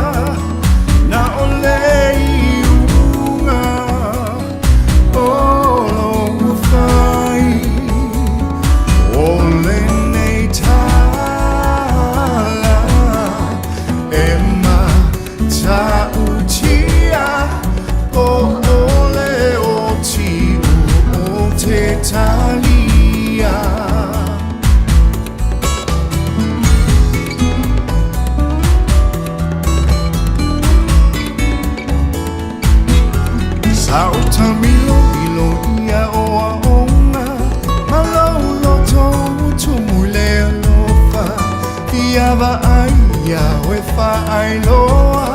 [SPEAKER 2] Na o le iuga O lo fai O lenei tala E matautia O o le o tiu o te talia Sa o tamilo ilo ia o aonga Ma lou loto tumu le alofa Ia vaai ia oe faailoa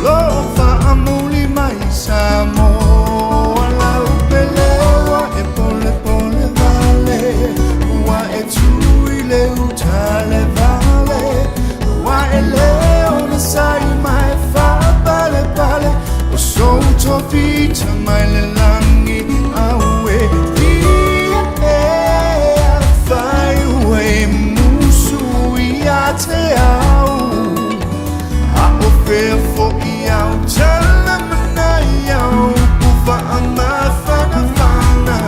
[SPEAKER 2] Lo faamuli mai Samoa Lau pelewa e pole pole vale Ua e tui le uta le vale Ua e leo na sai mai whapale pale O so tofita mai le langi aue Ia e a whai ue musu ia te au A o fea fo i au tala mana i au Pufa a mawhana whana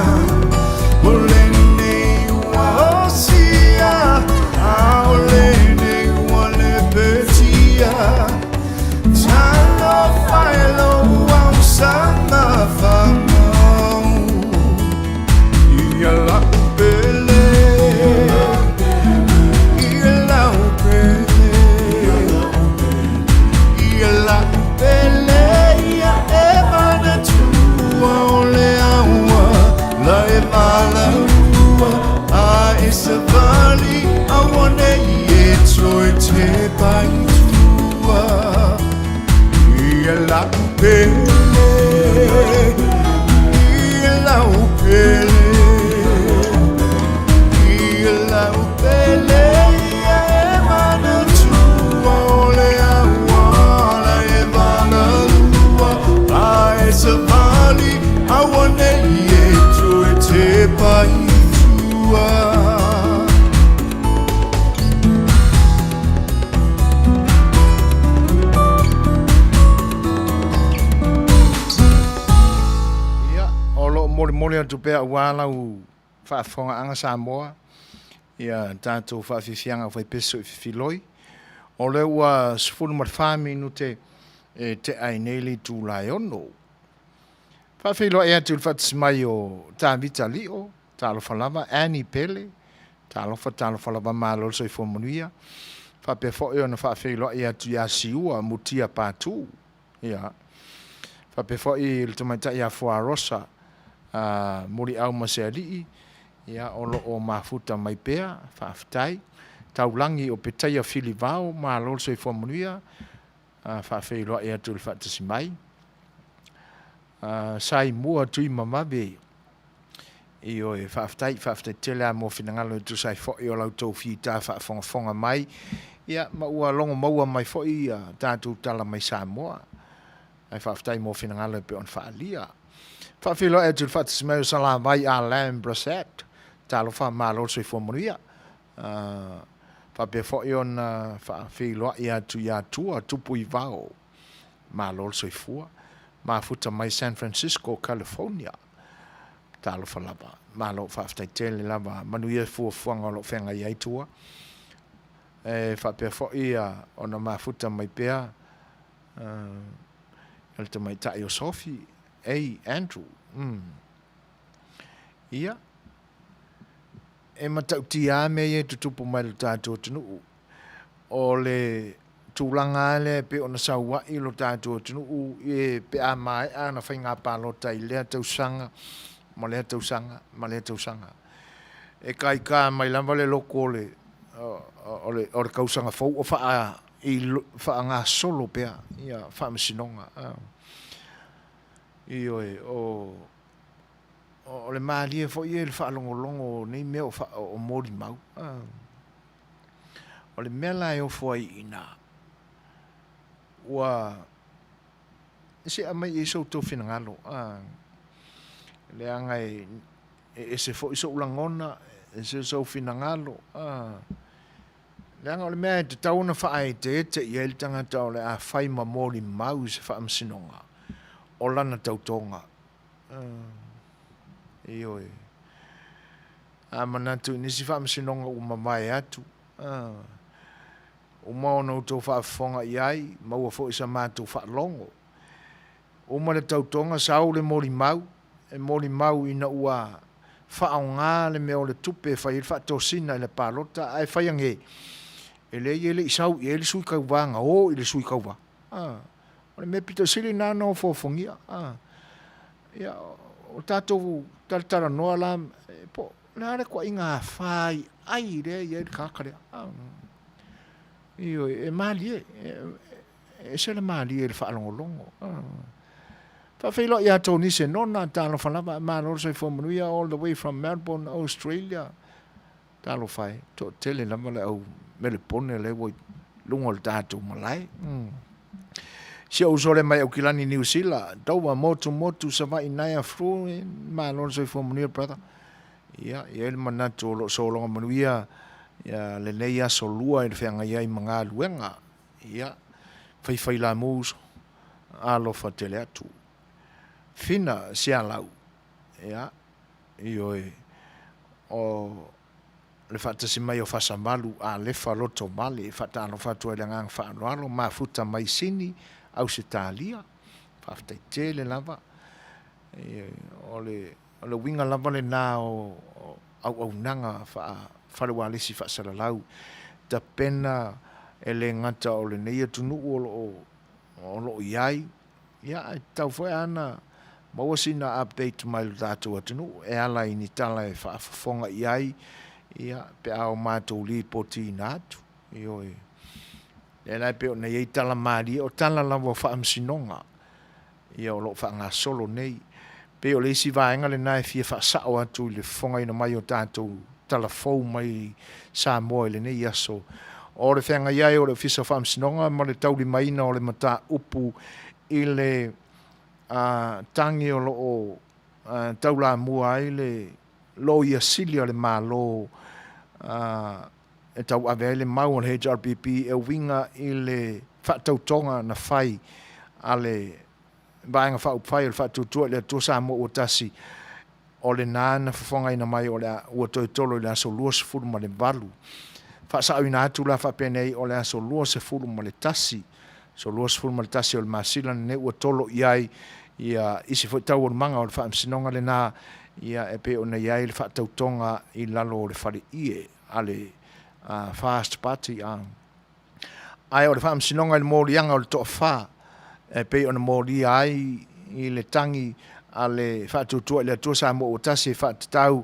[SPEAKER 2] O lenei ua osia A o lenei ua le petia Talo whaelo au sama whamau Ia lau pele Ia lau pele Ia lau pele Ia e manatua o le aua La e valaua A e savali Aua nei e toe te paitua Ia lau pele Ia lau pele Ia lau pele Ia e manatua o le aua La e valalua A e savali Aua nei e toe te paitua
[SPEAKER 1] Molemole atu pea aua lau faafofogaaga Samoa, ia tatou faafiafiaga faipeso i fefiloi. O lea ua 14 minute e tea ai nei le itula e 6. Faafeiloai atu i le faatasi mai o Tavita Lio, talofa lava, Annie Pele, talofa, talofa lava, malo le soifua manuia. Faapea foi ona faafeiloai atu ia Siua Mutia Patu. Ia. Faapea foi le tamaitai ia Fua Rosa Muliau ma se alii, ia, o lo o mafuta mai pea, faafetai. Taulagi o Petaia Filivao, malo le soifua manuia, faafeiloai atu i le faatasi mai. Saimua Tuimavave, ioe, faafetai, faafetai tele lava mo finagalo e tusa ai foi o la outou fita faafogafoga mai, ia, ma ua logo maua mai foi ia tatou tala mai Samoa. Ae faafetai mo finagalo e pei ona faaalia. Faafeiloai atu i le faatasi mai o Salavai Alain Brissett, talofa, malo le soifua manuia. Faapea foi ona faafeiloai atu ia Tua Tupuivao, malo le soifua, mafuta mai San Francisco, California. Talofa lava, malo faafetai tele lava, manuia fuafuaga o lo o feagai ai Tua. E faapea foi ona mafuta mai pea le tamaitai o Sophie A. Andrew. Ia, e matautia lava mea ia e tutupu mai i lo tatou atunuu. O le tulaga lava lea e pei ona sau ai lo tatou atunuu pe a maea ana faiga palota i lea tausaga ma lea tausaga ma lea tausaga. E kaika mai lava le loko o le, o le, o le tausaga fou o faagasolo pea ia faamasinoga. Ioe, o le malie foi ia i le faalogologo o nei mea o molimau. O le mea la e ofo ai i ina, ua se aumai i ai so outou finagalo, leaga e ese foi sou lagona, ese sou finagalo, leaga o le mea e tatau ona faaeteete i ai le tagata o le a fai ma molimau i se faamasinoga, o lana tautoga. Ioe. A manatu i nisi faamasinoga ua mavae atu, uma ona outou faafofoga i ai, maua foi sa matou faalogo. Uma le tautoga, sau le molimau, e molimau ina ua faaaoga le mea o le tupe e fai ai le faatosina i le palota, ae fai ane, e leai e le i sau i ai le sui tauva na o i le sui tauva. O le mea pito sili lena ona ofoofogia. Ia, o tatou talatalanoa la, po o le a le ituaiga faiai lea e i ai le tagata lea. Ioe, e malie, e ese le malie i le faalogologo. Faafeiloai ia Tony Senona, talofa lava, malo le soifua manuia, all the way from Melbourne, Australia. Talofa e, toatele lava le au Melepone lea ua i luga o le tatou malae. Si ou uso lea mai Aukilani, Niu Sila, Dover, Motu Motu, Savaii, Naea, Fru, malo le soifua manuia, brother. Ia, e i ai le manatu o lo o sologa manuia ia lenei aso lua i le feagai ai ma galuega. Ia, faifailamu uso, alofa tele atu. Fina Sialau, ia, ioe, o le faatasi mai o Fasamalu Alefa Lotovale e faatalofa atu ai i le agaga faaaloalo, mafuta mai Sini, Ausetalia. Faafetai tele lava. O le uiga lava lena o auaunaga faa-fale ualesi faasalalau, tapena e le gata o lenei atunuu o lo o i ai, ia ae tatau foi lava ona maua sina update mai lo tatou atunuu e ala i ni tala e faafofoga i ai, ia, pe a o matou lipotiina atu. Ioe. Lea la e pei ona i ai tala malie, o tala lava o faamasinoga, ia o lo o faagasolo nei. Pei o le isi vaega lena e fia faasao atu i le fofogaina mai o tatou tala fou mai Samoa i lenei aso. O le feagai ai o le Ofisa o Faamasinoga ma le taulimaina o le mataupu i le tagi o lo o taulamua ai le Loia Sili a le Malo e tauave ai le mau a le HRPP e uiga i le faatautoga na fai a le Vaega Faaupufai o le Faatuatua i le Atua Samoa ua Tasi. O lenā na fofogaina mai o le a ua toe tolo i le aso 28. Faasaoina atu la faapenei o le aso 21, aso 21 o le masina lenei ua tolo i ai ia isi foi taualumaga o le Faamasinoga lenā, ia e pei ona i ai le faatautoga i lalo o le faleie a le First Party. Ae o le Faamasinoga i le moliaga o le toafa e pei ona molia ai i le tagi a le Faatuatua i le Atua Samoa ua Tasi e faatatau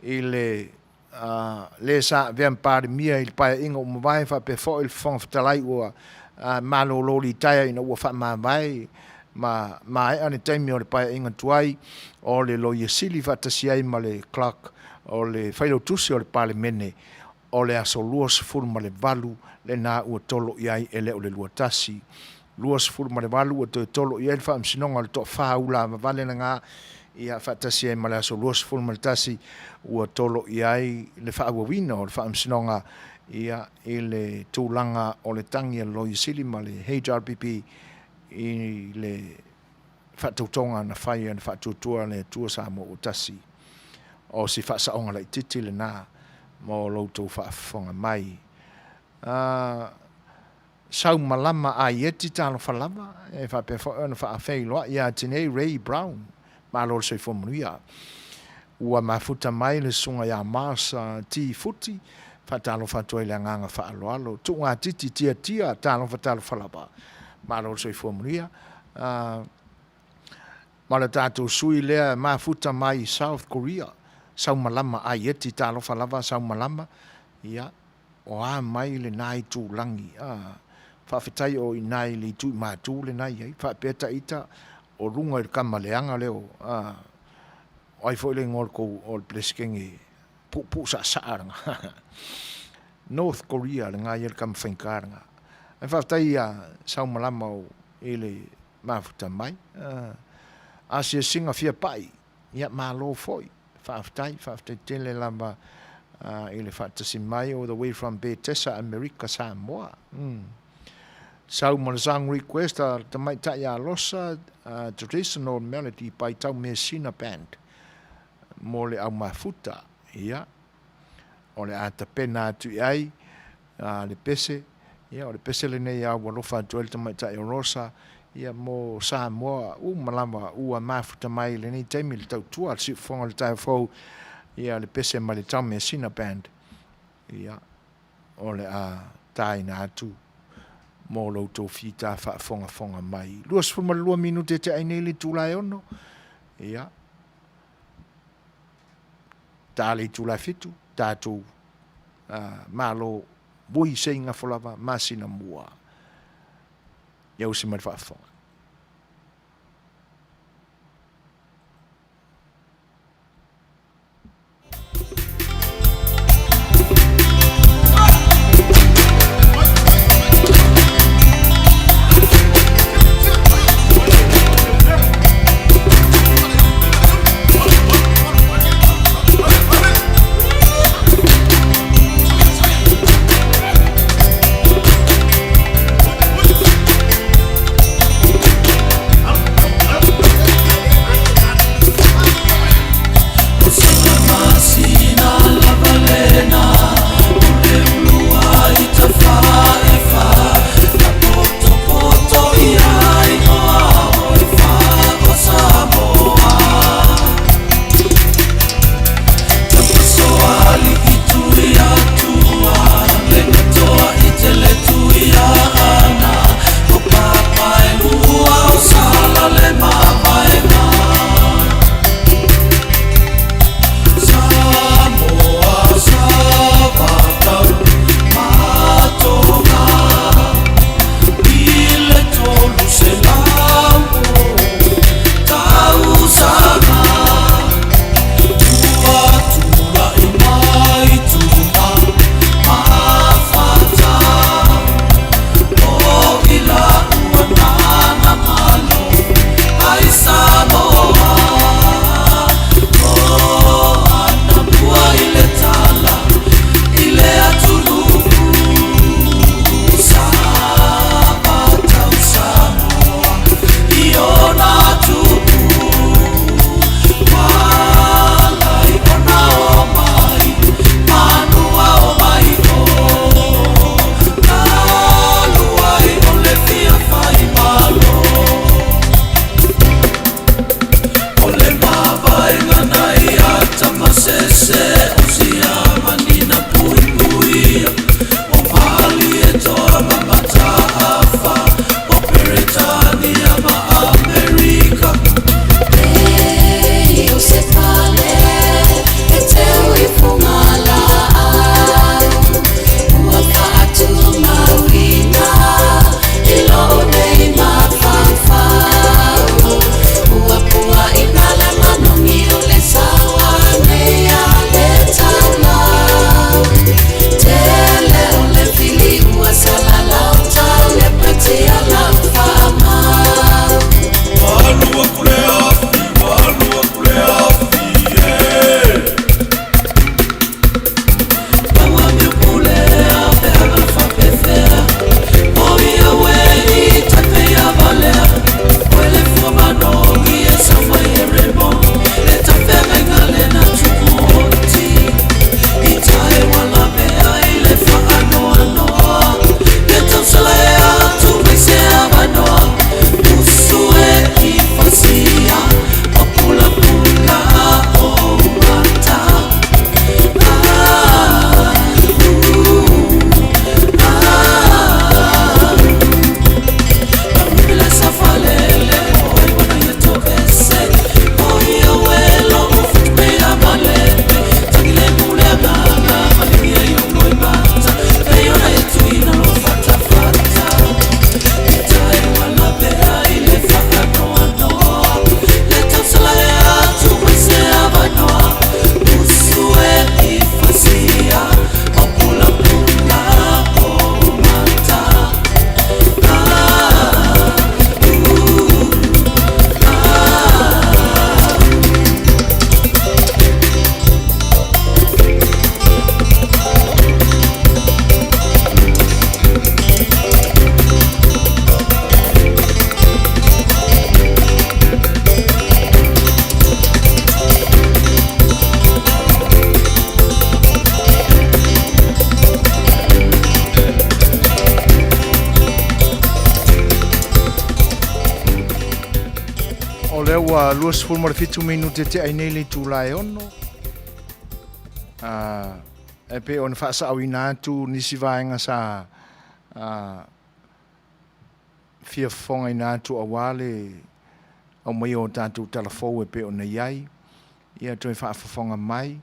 [SPEAKER 1] i le le sa avea ma Palemia i le Paeaiga ua mavae faapea foi le Fofoga Fetalai ua malolo litaea ina ua faamavae ma maea le taimi o le Paeaiga tuai, o le Loia Sili faatasi ai ma le Clerk o le Failautusi o le Palemene, o le aso 28 lena ua tolo i ai e le o le 21. 28 ua toe tolo i ai le Faamasinoga o le toafa ulavavale lena, ia faatasi ai ma le aso 21 ua tolo i ai le faaauauina o le Faamasinoga, ia, i le tulaga o le tagi a le Loia Sili ma le HRPP i le faatautoga na fai e le Faatuatua le Atua Samoa ua Tasi. O si faasaoga laitiiti lena mo lo outou faafofoga mai. Sau malama a Ieti talofa lava, e faapea foi ona faafeiloai ia Tinei Ray Brown, malo le soifua manuia. Ua mafuta mai le susuga ia Mars T. Futi, faatalofa atu ai le agaga faaaloalo. Tuugatiti Tiatia, talofa talofa lava, malo le soifua manuia. Ma le tatou sui lea mafuta mai South Korea, sau malama a Ieti talofa lava sau malama, ia o a mai lena itulagi, a faafetai o i ina i le itu i Matu lena e i ai, faapea ta ita o luga i le tama leaga lea o, a, o ai foi le igoa o le tou, o le Peresetene puupuu saasaa lena, North Korea lena e i ai le tama faigata lena. Ae faafetai ia Saumalama i le mafuta mai. Asiasiga fia pai, ia malo foi, faafetai, faafetai tele lava i le faatasi mai all the way from Betesa, Amerika, Samoa. Sau ma le song request a le tamaitai ia Losa, Traditional Melody by Taumeasina Band mo le au mafuta. Ia, o le a tapena atu i ai le pese, ia o le pese lenei a ua alofa atu ai le tamaitai o Rosa, ia mo Samoa uma lava ua mafuta mai i lenei taimi le tautua a le Siufofoga o le Taeao Fou, ia le pese mai le Taumeasina Band, ia o le a taina atu mo lo outou fita faafogafoga mai. 22 minute te ai nei le itula e 6, ia ta le itula e 7, tatou malo vui sei gafo lava masina mua. Ia usi mai le faafofoga. O lea ua 27 minute tea ai nei le itula e 6. E pei ona faasaoina atu nisi vaega sa fia fofogaina atu aua le aumaia o tatou tala fou e pei ona i ai. Ia toe faafofoga mai,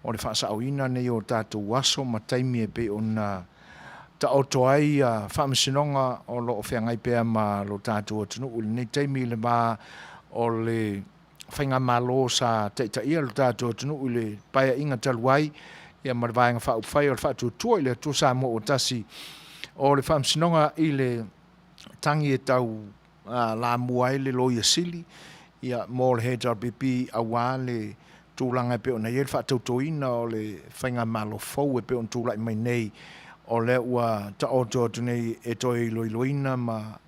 [SPEAKER 1] o le faasaoina nei o tatou aso ma taimi e pei ona taoto ai faamasinoga o lo o feagai pea ma lo tatou atunuu i lenei taimi i le va o le Faigamalo sa taitaia lo tatou atunuu i le Paeaiga talu ai ma le Vaega Faaupufai o le Faatuatua i le Atua Samoa ua Tasi. O le faamasinoga i le tagi e tau lamua ai le Loia Sili mo le HRPP aua le tulaga e pei ona i ai le faatautoina o le Faigamalo fou e pei ona tulai mai nei, o lea ua taoto atu nei e toe iloiloina ma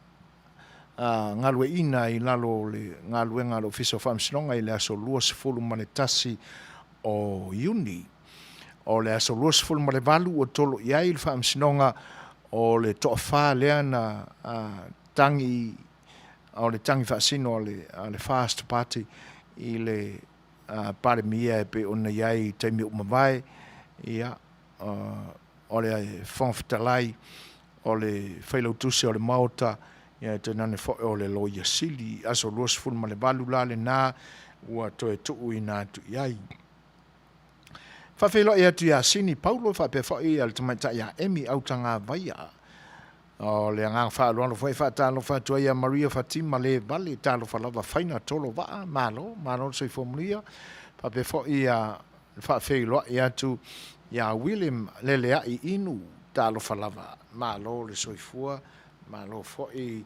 [SPEAKER 1] galueaiina i lalo o le galuega a le Ofisa o Faamasinoga i le aso 21 o Iuni. O le aso 28 ua tolo i ai le Faamasinoga o le toafa lea na tagi, o le tagi faasino a le First Party i le Palemia e pei ona i ai i taimi ua mavae, ia, o le Fofoga Fetalai, o le Failautusi o le Maota, ia tainane foi o le Loia Sili. Aso 28 la lena ua toe tuuina atu i ai. Faafeiloai atu ia Sini Paulo faapea foi le tamaitai ia Emi Autagavaia. O le agaga faaaloalo foi e faatalofa atu ai ia Maria Fatima le vale, talofa lava faina tolo vaa, malo, malo le soifua manuia. Faapea foi ia le faafeiloai atu ia William Leleai Inu, talofa lava, malo le soifua, malo foi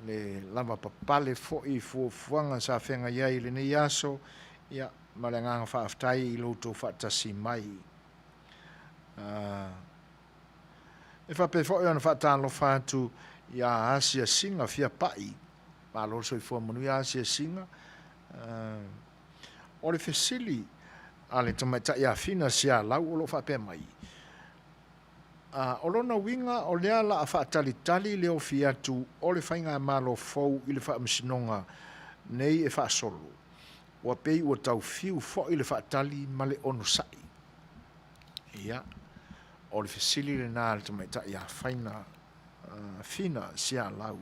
[SPEAKER 1] le lava papale foi i fuafuaga sa feagai ai i lenei aso, ia ma le agaga faafetai i lo outou faatasi mai. E faapea foi ona faatalofa atu ia Asiasiga Fiapai, malo le soifua manuia Asiasiga. O le fesili a le tamaitai Afina Sialau o lo o faapea mai, O lona uiga o lea la a faatalitali le ofi atu o le Faigamalo fou i le Faamasinoga nei e faasolo, ua pei ua tau fiu foi le faatali ma le onosai. Ia, o le fesili lena a le tamaitai ia Faina, Fina Sialau.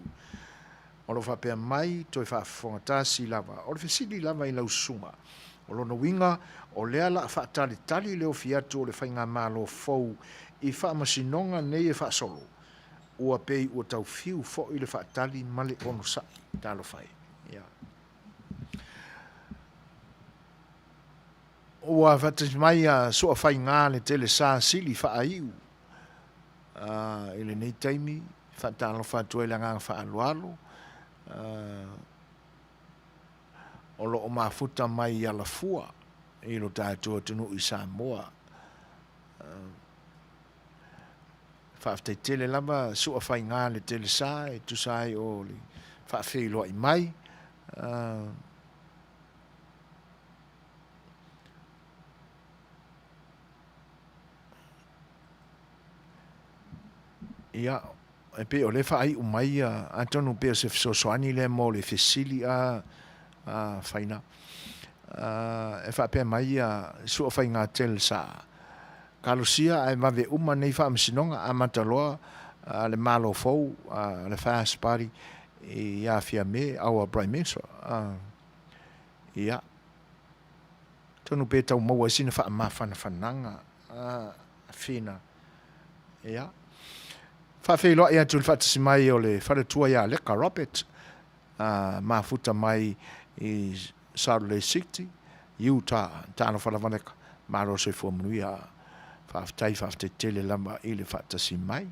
[SPEAKER 1] O lo o faapea mai, toe faafofoga tasi lava. O le fesili lava i lau susuga, o lona uiga, o lea la a faatalitali le ofi atu o le Faigamalo fou i faamasinoga nei e faasolo, ua pei ua tau fiu foi le faatali ma le onosai. Talofa e. Ia. Ua faatasi mai a Suafaiga le Telesa Sili Faaiu i lenei taimi, faatalofa atu ai le agaga faaaloalo, o lo o mafuta mai i Alafua i lo tatou atunuu i Samoa. Faafetai tele lava Suafaiga le Telesa e tusa ai o le faafeiloai mai. Ia, e pei o lea e faaiu mai, atonu pei o se fesoasoani lea mo le fesili a Faina. E faapea mai Sua Faiga Telsa, Kalosia ae vave uma nei faamasinoga, amata loa le Malo fou, le First Party ia Fiame, our Prime Minister. Ia, atonu pe tau maua ai sina faamafanafanaga a Fina. Ia, faafeiloai atu i le faatasi mai o le faletua ia Leka Robert, a mafuta mai i Salt Lake City, Utah. Talofa lava Leka, malo le soifua manuia. Faafetai, faafetai tele lava i le faatasi mai.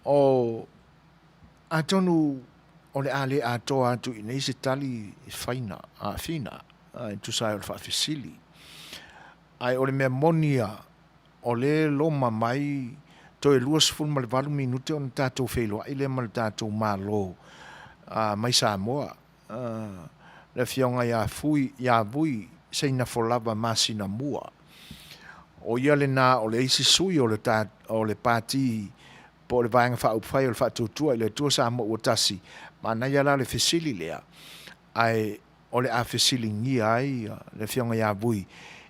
[SPEAKER 1] O Atonu o le a le atoa atu i inei se tali faina, a fina, e tusa ai o le faafesili. Ae o le mea moni ia, o le loma mai toe 28 minute ona tatou feiloai lea ma le tatou Malo mai Samoa, le Afioga ia Fui, ia Vui Seinafolava Masinamua. O ia lena o le isi sui o le, o le Pati. po o le Vaega Faaupufai o le Faatuatua i le Atua Samoa ua Tasi. Manaia la le fesili lea, ae o le a fesiligia ai le Afioga ia Vui.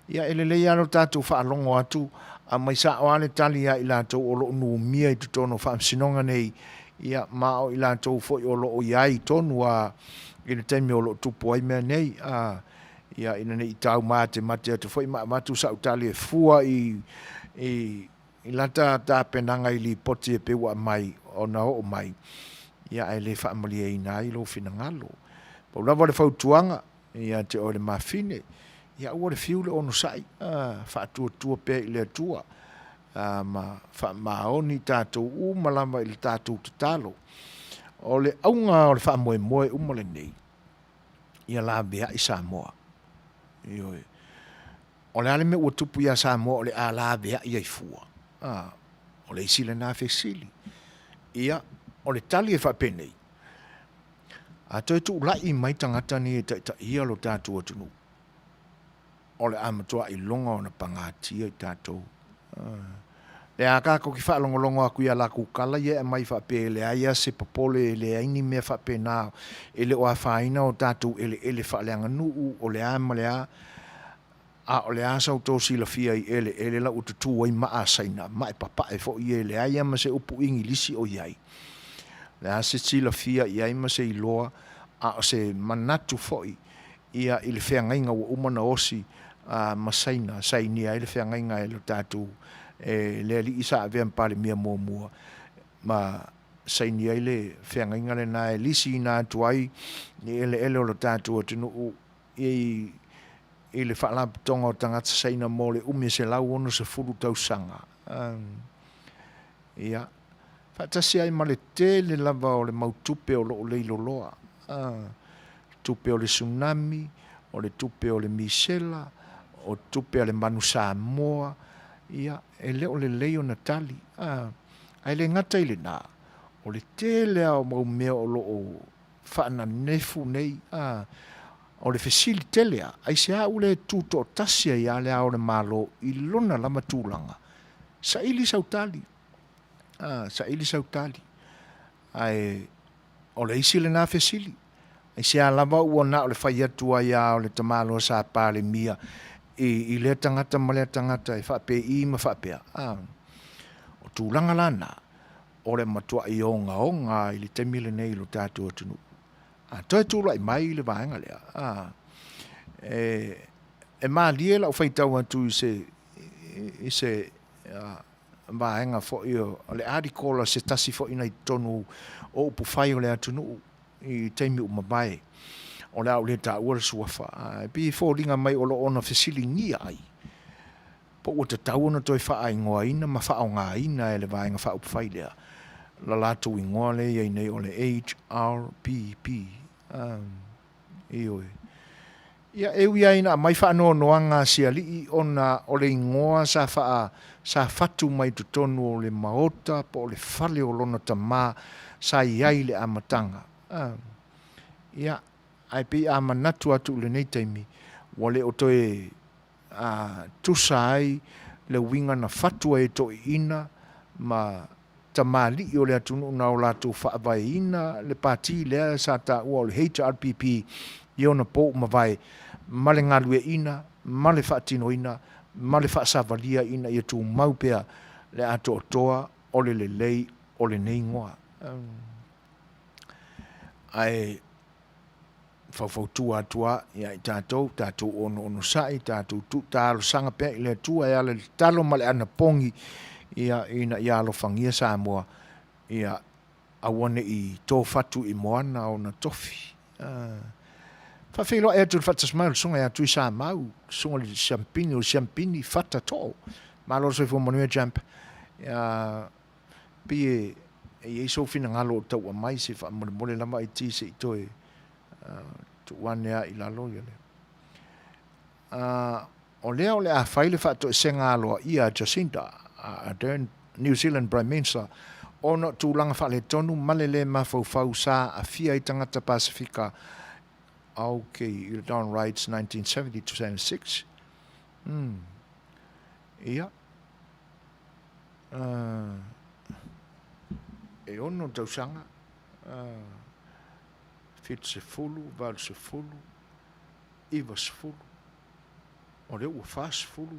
[SPEAKER 1] Ia, e lelei lava lo tatou faalogo atu, aumai sao lava le tali ia i latou o lo o numia i totonu o Faamasinoga nei, ia, ma o i latou foi o lo o i ai tonu lava i le taimi o lo o tupu ai mea nei, a, ia, ina ne i taumatemate atu foi ma avatu sau tali e fua i, i, i lata tapenaga i lipoti e pei ua aumai ona oo mai, ia ae le faamalieina ai lou finagalo. Pau lava le fautuaga ia te oe le mafine, ia aua le fiu le onosai, a, faatuatua pea i le Atua, a, ma faamaoni tatou uma lava i le tatou tatalo. O le auga o le faamoemoe uma lenei, ia laveai Samoa. Ioe. O le a le mea ua tupu ia Samoa o le a laveai ai fua? A, o le isi lena fesili. Ia, o le tali e faapenei, a toe tuulai mai tagata nei e taitaia lo tatou atunuu, o le a matua iloga ona pagatia i tatou. Le a tatou te faalogologo atu i a latou tala ia e aumai faapea e leai lava se popole, e leai ni mea faapena, e le o afaina o tatou eleele faaleaganuu, o le a ma le a. A o le a sa outou silafia i eleele la ua tutu ai maa a Saina, ma e papae foi ia e leai lava ma se upu Igilisi o i ai. O le a se silafia i ai ma se iloa, a o se manatu foi ia i le feagaiga ua uma ona osi ma Saina, sainia ai le feagaiga e lo tatou, e le alii sa avea ma Palemia muamua, ma saini ai le feagaiga lena e lisiina atu ai ni eleele o lo tatou atunuu i i le Faalapotopotoga o Tagata Saina mo le umi e 160 tausaga. Ia, faatasi ai ma le tele lava o le mau tupe o lo o leiloloa, tupe o le tsunami, o le tupe o le misela, o tupe a le Manu Samoa, ia, e le o lelei ona tali. Ae le gata i lena, o le tele lava o mau mea o lo o faananefu nei, a, o le fesili tele a, aisea ua le tutoatasi ai a Le Ao o le Malo i lona lava tulaga? Saili sau tali, a, saili sau tali. Ae o le isi lena fesili, aisea lava ua na o le fai atu ai a o le tamaloa sa Palemia i, i lea tagata ma lea tagata e faapei ma faapea, a, o tulaga la na, o le matuai ogaoga i le taimi lenei i lo tatou atunuu. A toe tulai mai le vaega lea, a, e, e malie lau faitau atu i se, i se a, vaega foi o le article a se tasi foi na i totonu o upufai o le atunuu i taimi ua mavae. O le a ou le taua le suafa, a, e pei e foliga mai o lo o ona fesiligia ai po ua tatau ona toe faaigoaina ma faaaogaina e le Vaega Faaupufai lea la latou igoa lea e i ai nei o le HRPP. Ioe. Ia, e ui lava ina aumai faanoanoaga a si alii ona o le igoa sa faa, sa fatu mai totonu o le maota po o le fale o lona tama sa i ai i le amataga. Ia, ae pei a manatu atu i lenei taimi, ua le o toe a tusa ai le uiga na fatu ai e toeaiina ma tamalii o le atunuu na o latou faavaeina le pati lea sa taua o le HRPP i ona pou mavae ma le galueaina ma le faatinoina ma le faasavalia ina ia tumau pea le atoatoa o le lelei o lenei igoa. Ae faufautua atu a ia i tatou, tatou onoonosai, tatou tuu talosaga pea i le Atua e ala i le tatalo ma le anapogi, ia, ina ia alofagia Samoa, ia aua ne i tofatu i moana ona tofi. Faafeiloai atu i le faatasi mai o le Susuga ia Tuisamau, Susuga i le Siampini o Siampini Fata Too. Malo le soifua manuia Champ. Ia, pei e i ai sou finagalo o tau aumai se faamolemole lava IT se i toe tuu ane lava i lalo ia le. O lea o le a fai le faatoesega aloaia a Jacinda Ardern, New Zealand Prime Minister, ona o tulaga faaletonu ma le lē mafaufau sa aafia ai tagata Pasefika. Ok, i le Dawn Raids 1970 to 76. Ia. e 6 tausaga, 70, 80, 90, o lea ua 40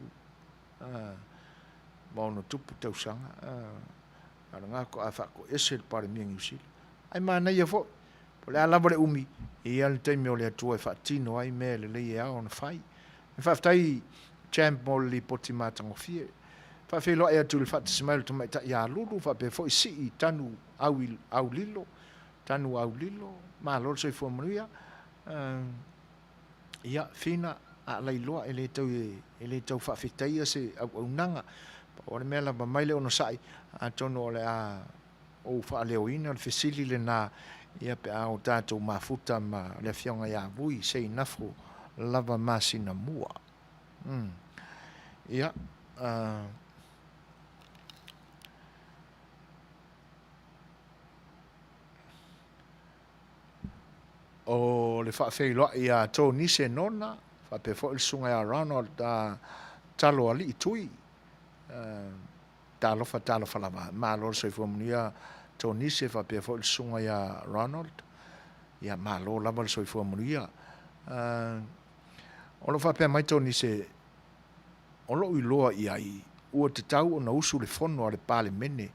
[SPEAKER 1] ma ono tupu tausaga, a o lena faatoa faatoese le Palemia o Niu Sila. Ae manaia foi, po o le a lava le umi, e i ai lava le taimi o le Atua e faatino ai mea lelei e ao ona fai. Faafetai Champ mo le lipoti matagofie. Faafeiloai atu i le faatasi mai o le tamaitai ia Lulu faapea foi Sii Tanu Aulilo, Tanu Aulilo, malo le soifua manuia. Ia, Fina, a lailoa e le tau e le tau faafetaia se auaunaga. Pau lava le mea lava mai le onosai, atonu o le a ou faaleoina le fesili lena ia pe a o tatou mafuta ma le Afioga ia Vui Seinafo lava masina mua. Umm. Ia, uh, o le faafeiloai ia Tonise Nona, faapea foi le susuga ia Ronald uh, Taloalii Tui, uh, Talofa, talofa lava. Malo le soifua manuia Tonise faapea foi le susuga ia Ronald. Ia malo lava le soifua manuia. O lo o faapea mai Tonise, o lou iloa i ai, ua tatau ona usu le fono a le Palemene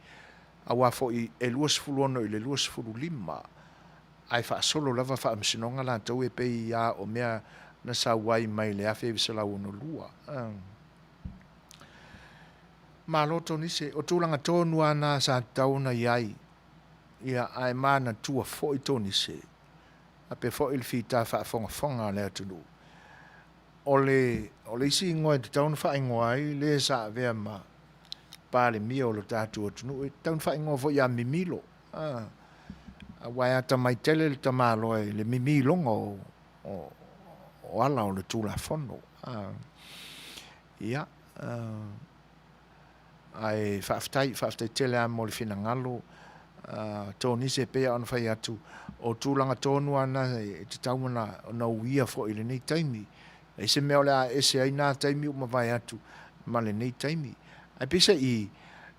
[SPEAKER 1] aua foi e 26 i le 25 ae faasolo lava faamasinoga latou e pei a o mea na sau ai mai le 1962. Malo Tonise, o tulaga tonu a na sa tatau ona i ai, ia ae manatua foi Tonise, faapea foi le fita faafogafoga a le atunuu. O le, o le isi igoa e tatau ona faaigoa ai le sa avea ma Palemia o lo tatou atunuu, e tatau ona faaigoa foi ia Mimilo, a, aua e atamai tele le tamaloa i le mimiloga o, o, o ala o le Tulafono. A, ia, Ae faafetai, faafetai tele lava mo le finagalo Tonise e pei lava ona fai atu, o tulaga tonu lava na e tatau ona uia foi i lenei taimi. E leai se mea o le a ese ai na taimi ua mavae atu ma lenei taimi. Ae peiseai,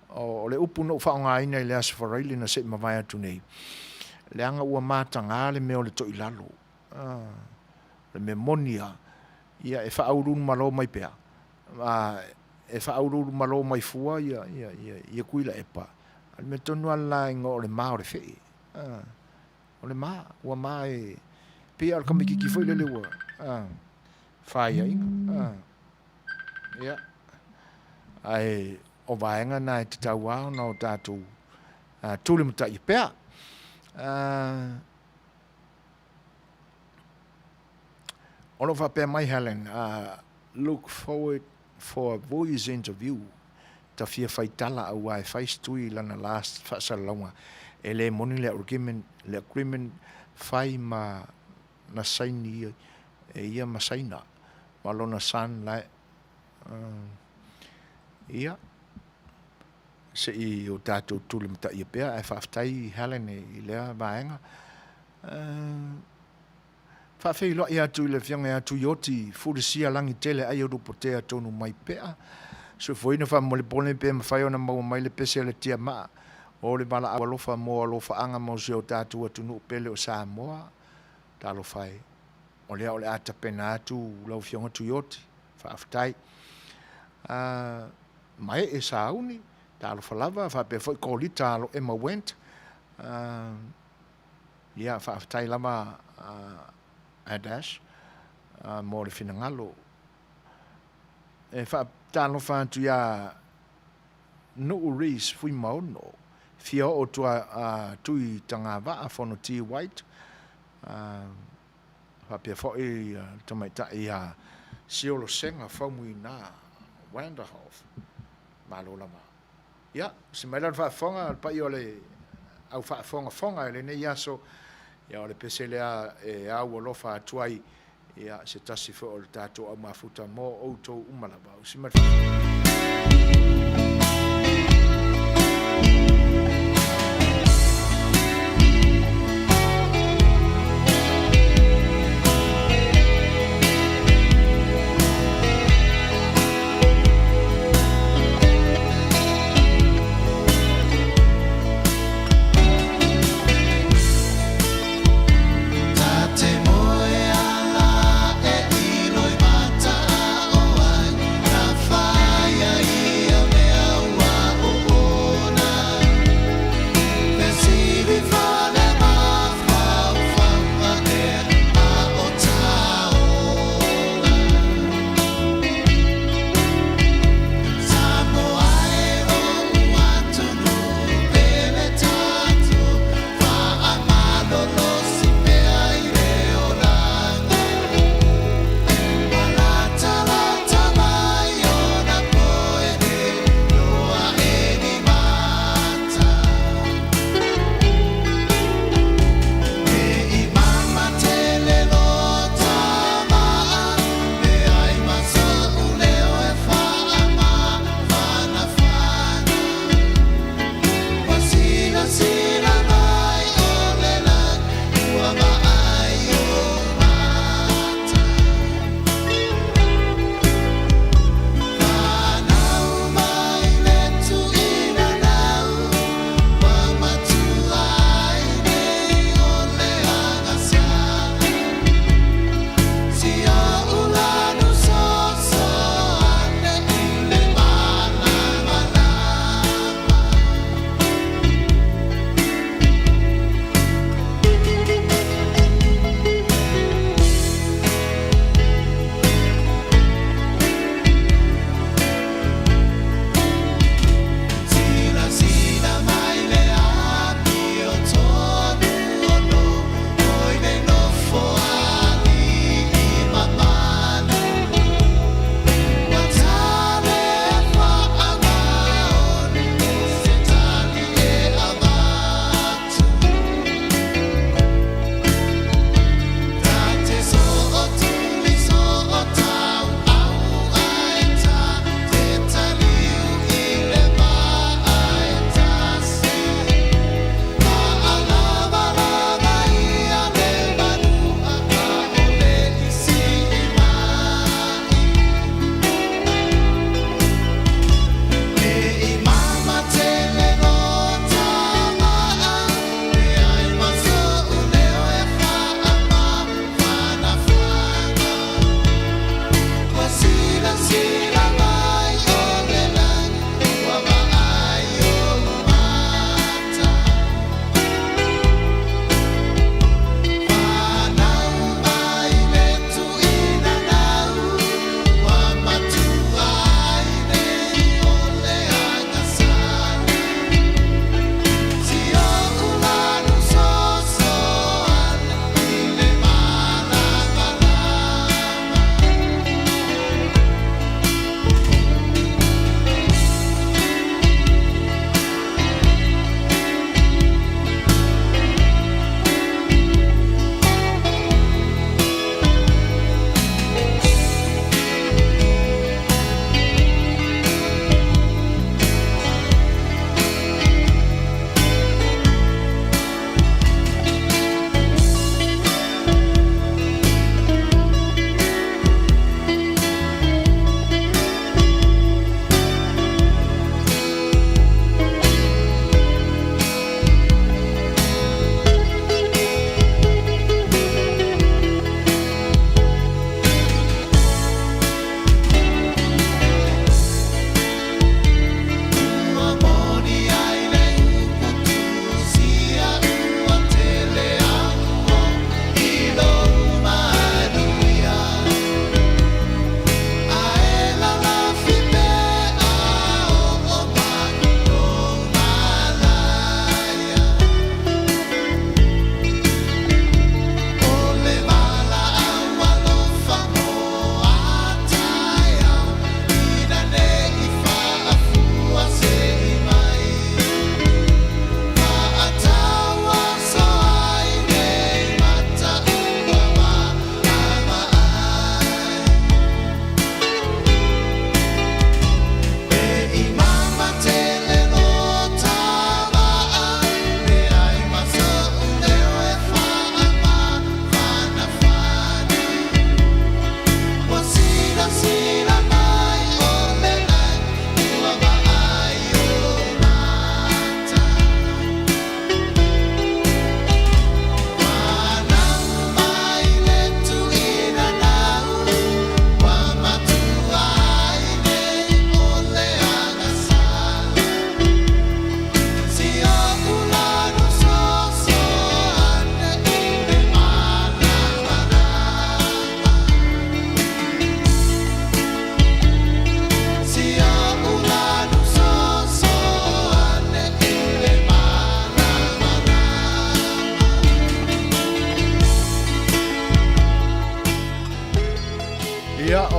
[SPEAKER 1] o le upu na ou faaaogaina i le Aso Faraile na se i mavae atu nei, leaga ua mataga le mea o le toilalo. O le mea moni lava, ia e faauluulumalo mai pea, e faauluulumalo mai fua ia Tuilaepa, a o le mea tonu lava le la e igoa o le ma o le fee. O le ma, ua ma e pei lava o le tamaitiiti foi lele ua faiaina. Ia, ae o vaega na e tatau lava ona o tatou tulimataia pea. O lo o faapea mai Helen, look forward for a voice interview, ta fia faitala aua e fai se tui i lana last faasalalauga. E le moni le agreement, le agreement fai ma na saini e ia ma Saina ma lona son la ia se i o tatou tulimataia pea ae faafetai Helen i lea vaega. Faafeiloai atu i le Afioga ia Tuioti Fulisia Lagitele Aiolupotea tonu mai pea. Soifuaina faamolemole pe mafai ona maua mai le pese a le tiamaa o le valaau alofa mo alofaaga mo si o tatou atunuu pele o Samoa. Talofa e, o lea o le a tapena atu lau Afioga Tuioti. Faafetai. Maee Sauni, talofa lava, faapea foi Kolita Alo Emma Wendt. Ia, faafetai lava Adash mo le finagalo. E faatalofa atu iā Nuu Rees Fuimaono, fia oo tua Tui Tagavaa Fonoti White, faapea foi le tamaitai ia Siolosega Faumuina Wanderhoff. Malo lava. Ia, se mai la le faafofoga a le paia o le au faafogafoga i lenei aso, ia o le pese lea e au alofa atu ai, ia se tasi foi o le tatou au mafuta mo outou uma lava. Usi mai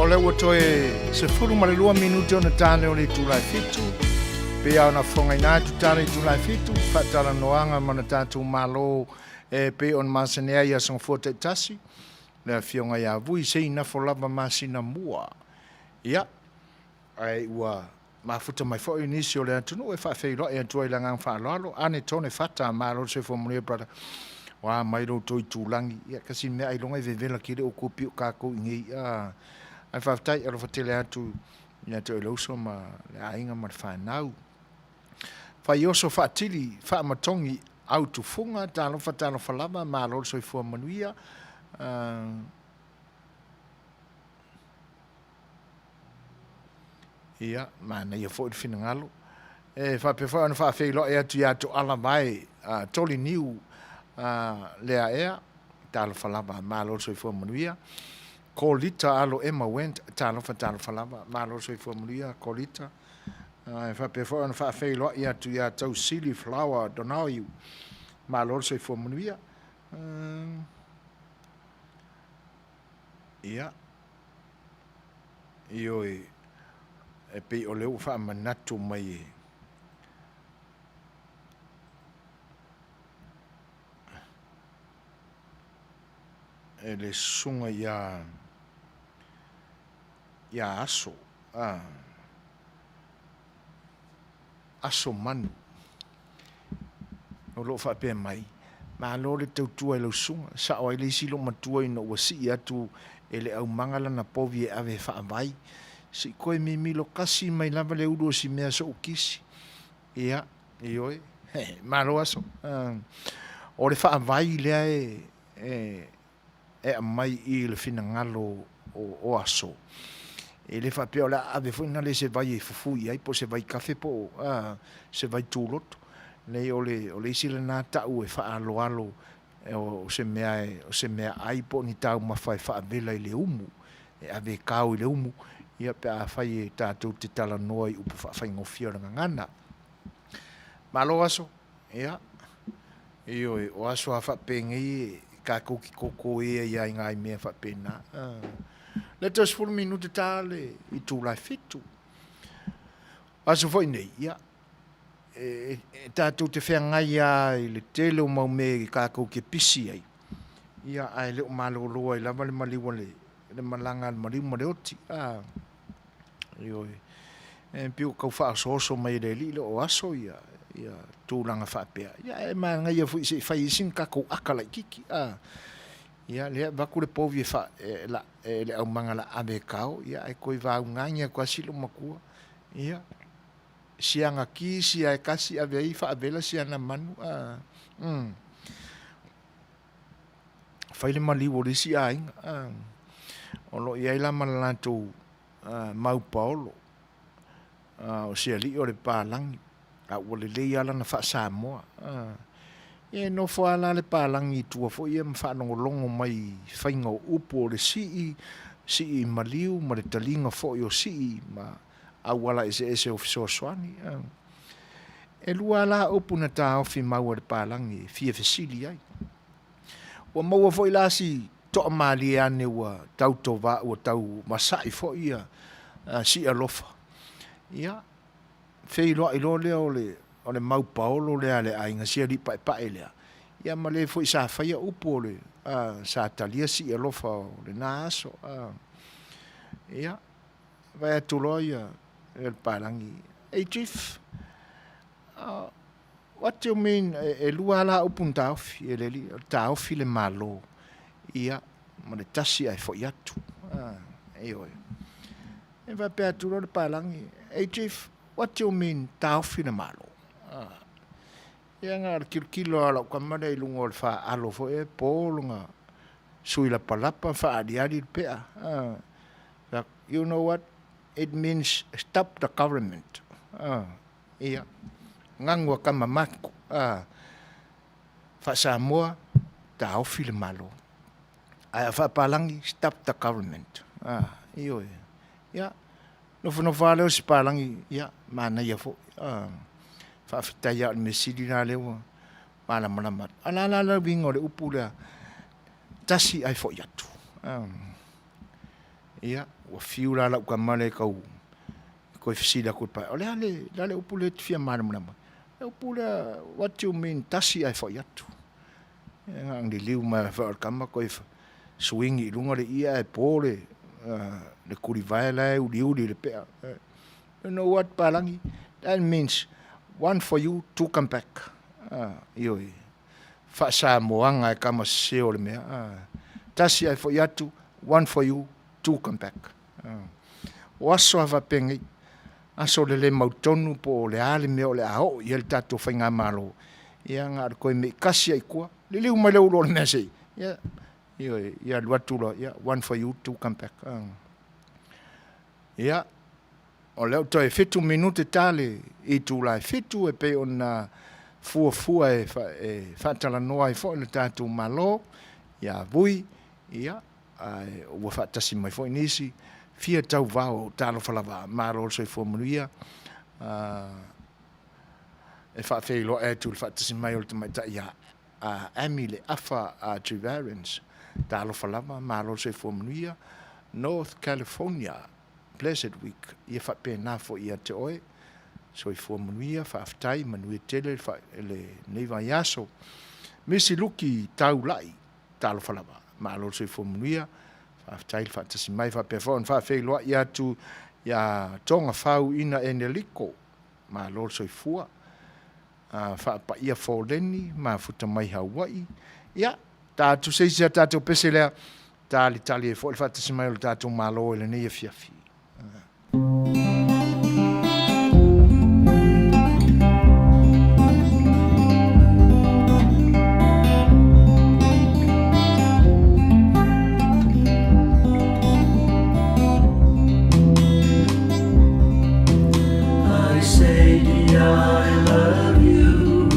[SPEAKER 1] lea ua toe 12 minute ona tane o le itula e 7, pei lava ona fofogaina atu tale itula e 7, faatalanoaga ma le tatou Malo e pei ona masani ai i aso Gafua taitasi, le afioga ia Vui Seinafo lava masina mua. Ia, ae ua mafuta mai foi nisi o le atunuu e faafeiloai atu ai i le agaga faaaloalo. Ane tone fata, malo le soifua manuia brother. Ua mai lo outou itulagi. Ia, kasi mea ailoga e vevela kele o kopi o kākou i nei. Ae faafetai, alofa tele atu ia te oe le uso ma le aiga ma le fanau. Faioso faatili, faamatogi, autufuga, talofa talofa lava, malo le soifua manuia. Ia, manaia foi le finagalo. E faapea foi ona faafeiloai atu ia Toala Vae Toliniu Leaea, talofa lava, malo le soifua manuia. Kolita Alo Emma Wendt, talofa talofa lava, malo le soifua manuia Kolita. E faapea foi ona faafeiloai atu ia Tausili Flower Donohue, malo le soifua manuia. Ia, ioe, e pei o lea ua faamanatu mai e e le susuga ia ia Aso, a, Aso Manu, o lo o faapea mai, Malo le tautua i lau susuga, sao ai le isi loomatua ina ua sii atu e le aumaga lana povi e ave e faavai, se i koe mimilo kasi mai lava le ulu o si mea so'u kisi. Ia, ioe, malo aso. O le faavai lea e, e, e aumai i le finagalo o aso, e le faapea o le a ave foi nale se vai e fufu i ai, po o se vai kafe po o se vai tūloto. Leai, o le, o le isi lena ta'u e faaaloalo o se mea e, o se meaai po o ni taumafa e faavela i le umu, e ave e kao i le umu, ia pe afai e tatou te talanoa i upu faafaigofie o le gagana. Malo aso, ia, ioe, o aso lava faapenei e tatou te toto e ai lava i nai mea faapena. Le toe 10 minute ta le itula e 7. O aso foi nei, ia, e tatou te feagai lava i le tele o mau mea e tatou te pisi ai, ia, ae le o malolo ai lava le maliu a le, le malaga a le maliu ma le oti. A, ioe. E pei ua tau faaosooso mai e le Alii le o aso ia, ia tulaga faapea. Ia, e manaia foi se i fai ai sina tatou aka laitiiti. A, ia, lea e avatu le povi e fa, e, la, e le aumaga la ave e kao, ia, ae toe vaugagi atu lava si loomatua. Ia, siana ki sia e kasi ave ai faavela siana manu. A, Fai le maliu o le isi aiga. A, o lo o i ai la ma le latou mau paolo, o se alii o le palagi, a ua lelei lava lana faa-Samoa. Ia e nofo lava la le palagi i tua foi ia ma faalogologo mai i faiga o upu o le sii, sii maliu ma le taliga foi o sii ma auala eseese o fesoasoani. E lua lava la upu na taofi mau e le palagi e fia fesili ai. Ua maua foi la si toamalie ane ua tau tova, ua tau masa'i foi ia si alofa. Ia, feiloai loa lea o le, o le mau paolo lea a le aiga, si alii paepae lea, ia ma le foi sa faia upu o le, a, sa talia si alofa o lena aso. A, ia, vaai atu loa ia, ia le palagi, Hey Chief, what do you mean, e lua lava la upu na taofi e le alii, o le taofi le Malo, ia, ma le tasi ae foi atu. Ioe. E faapea atu loa le palagi, Hey Chief, what do you mean taofi le Malo? Ia na o le tilotilo lava o lau tama lea i luga o le faalo foi e po lona sui lapalapa faaaliali le pea. You know what? It means stop the government. Ia, ganu a tama matuku. Faa-Samoa, taofi le Malo. Ae a faapalagi, stop the government. Ioe. Ia, nofonofo lava lea o si palagi, ia, manaia foi. Faafetai lava o le mea sili la lea ua malamalama atu. A o le a la le uiga o le upu lea, tasi ae foi atu. Ia, ua fiu la lau tama lea e tau toe fesili atu i le paepaeulufanua, o le a le, le a le upu lea e te fia malamalama ai? Le upu lea, what do you mean tasi ae foi atu? Ia na ona liliu mai lava foi o le tama toe suigi i luga le ie ae po le, le tulivae la e uliuli i le pea. You know what Palangi? That means one for you, two come back. Ioe. Faa-Samoaga e tama sese o le mea. Tasi ae foi atu, one for you, two come back. O aso lava faapea nei, aso o le le mautonu po o le a le mea o le a oo i ai le tatou faigamalo, ia na o le toe meitasi lava i tua, liliu mai le ulu o le mea se i, ia, ioe, ia alu atu loa, ia, one for you, two come back. Ia, o lea ua toe 7 minute ta le itula e 7 e pei ona fuafua e faatalanoa ai foi le tatou Malo ia Vui, ia, ae ua faatasi mai foi nisi fia tauvao talofa lava malo le soifua manuia e faafeiloai atu i le faatasi mai o le tamaitai ia Amy Le Afa Trevarens talofa lava malo le soifua manuia North California Blessed Week ia faapena foi ia te oe soifua manuia faafetai manuia tele lenei vaiaso Misi Luki Taulai Talofa lava. Malo le soifua manuia. Faafetai le faatasi mai. Faapea foi ona faafeiloai atu ia Togafau Ina Eneliko. Malo le soifua. Faapaia Foleni, mafuta mai Hawaii. Ia, ta atu se isi a tatou pese lea, talitali ai foi le faatasi mai o le tatou Malo i lenei afiafi.
[SPEAKER 2] I say dear I love you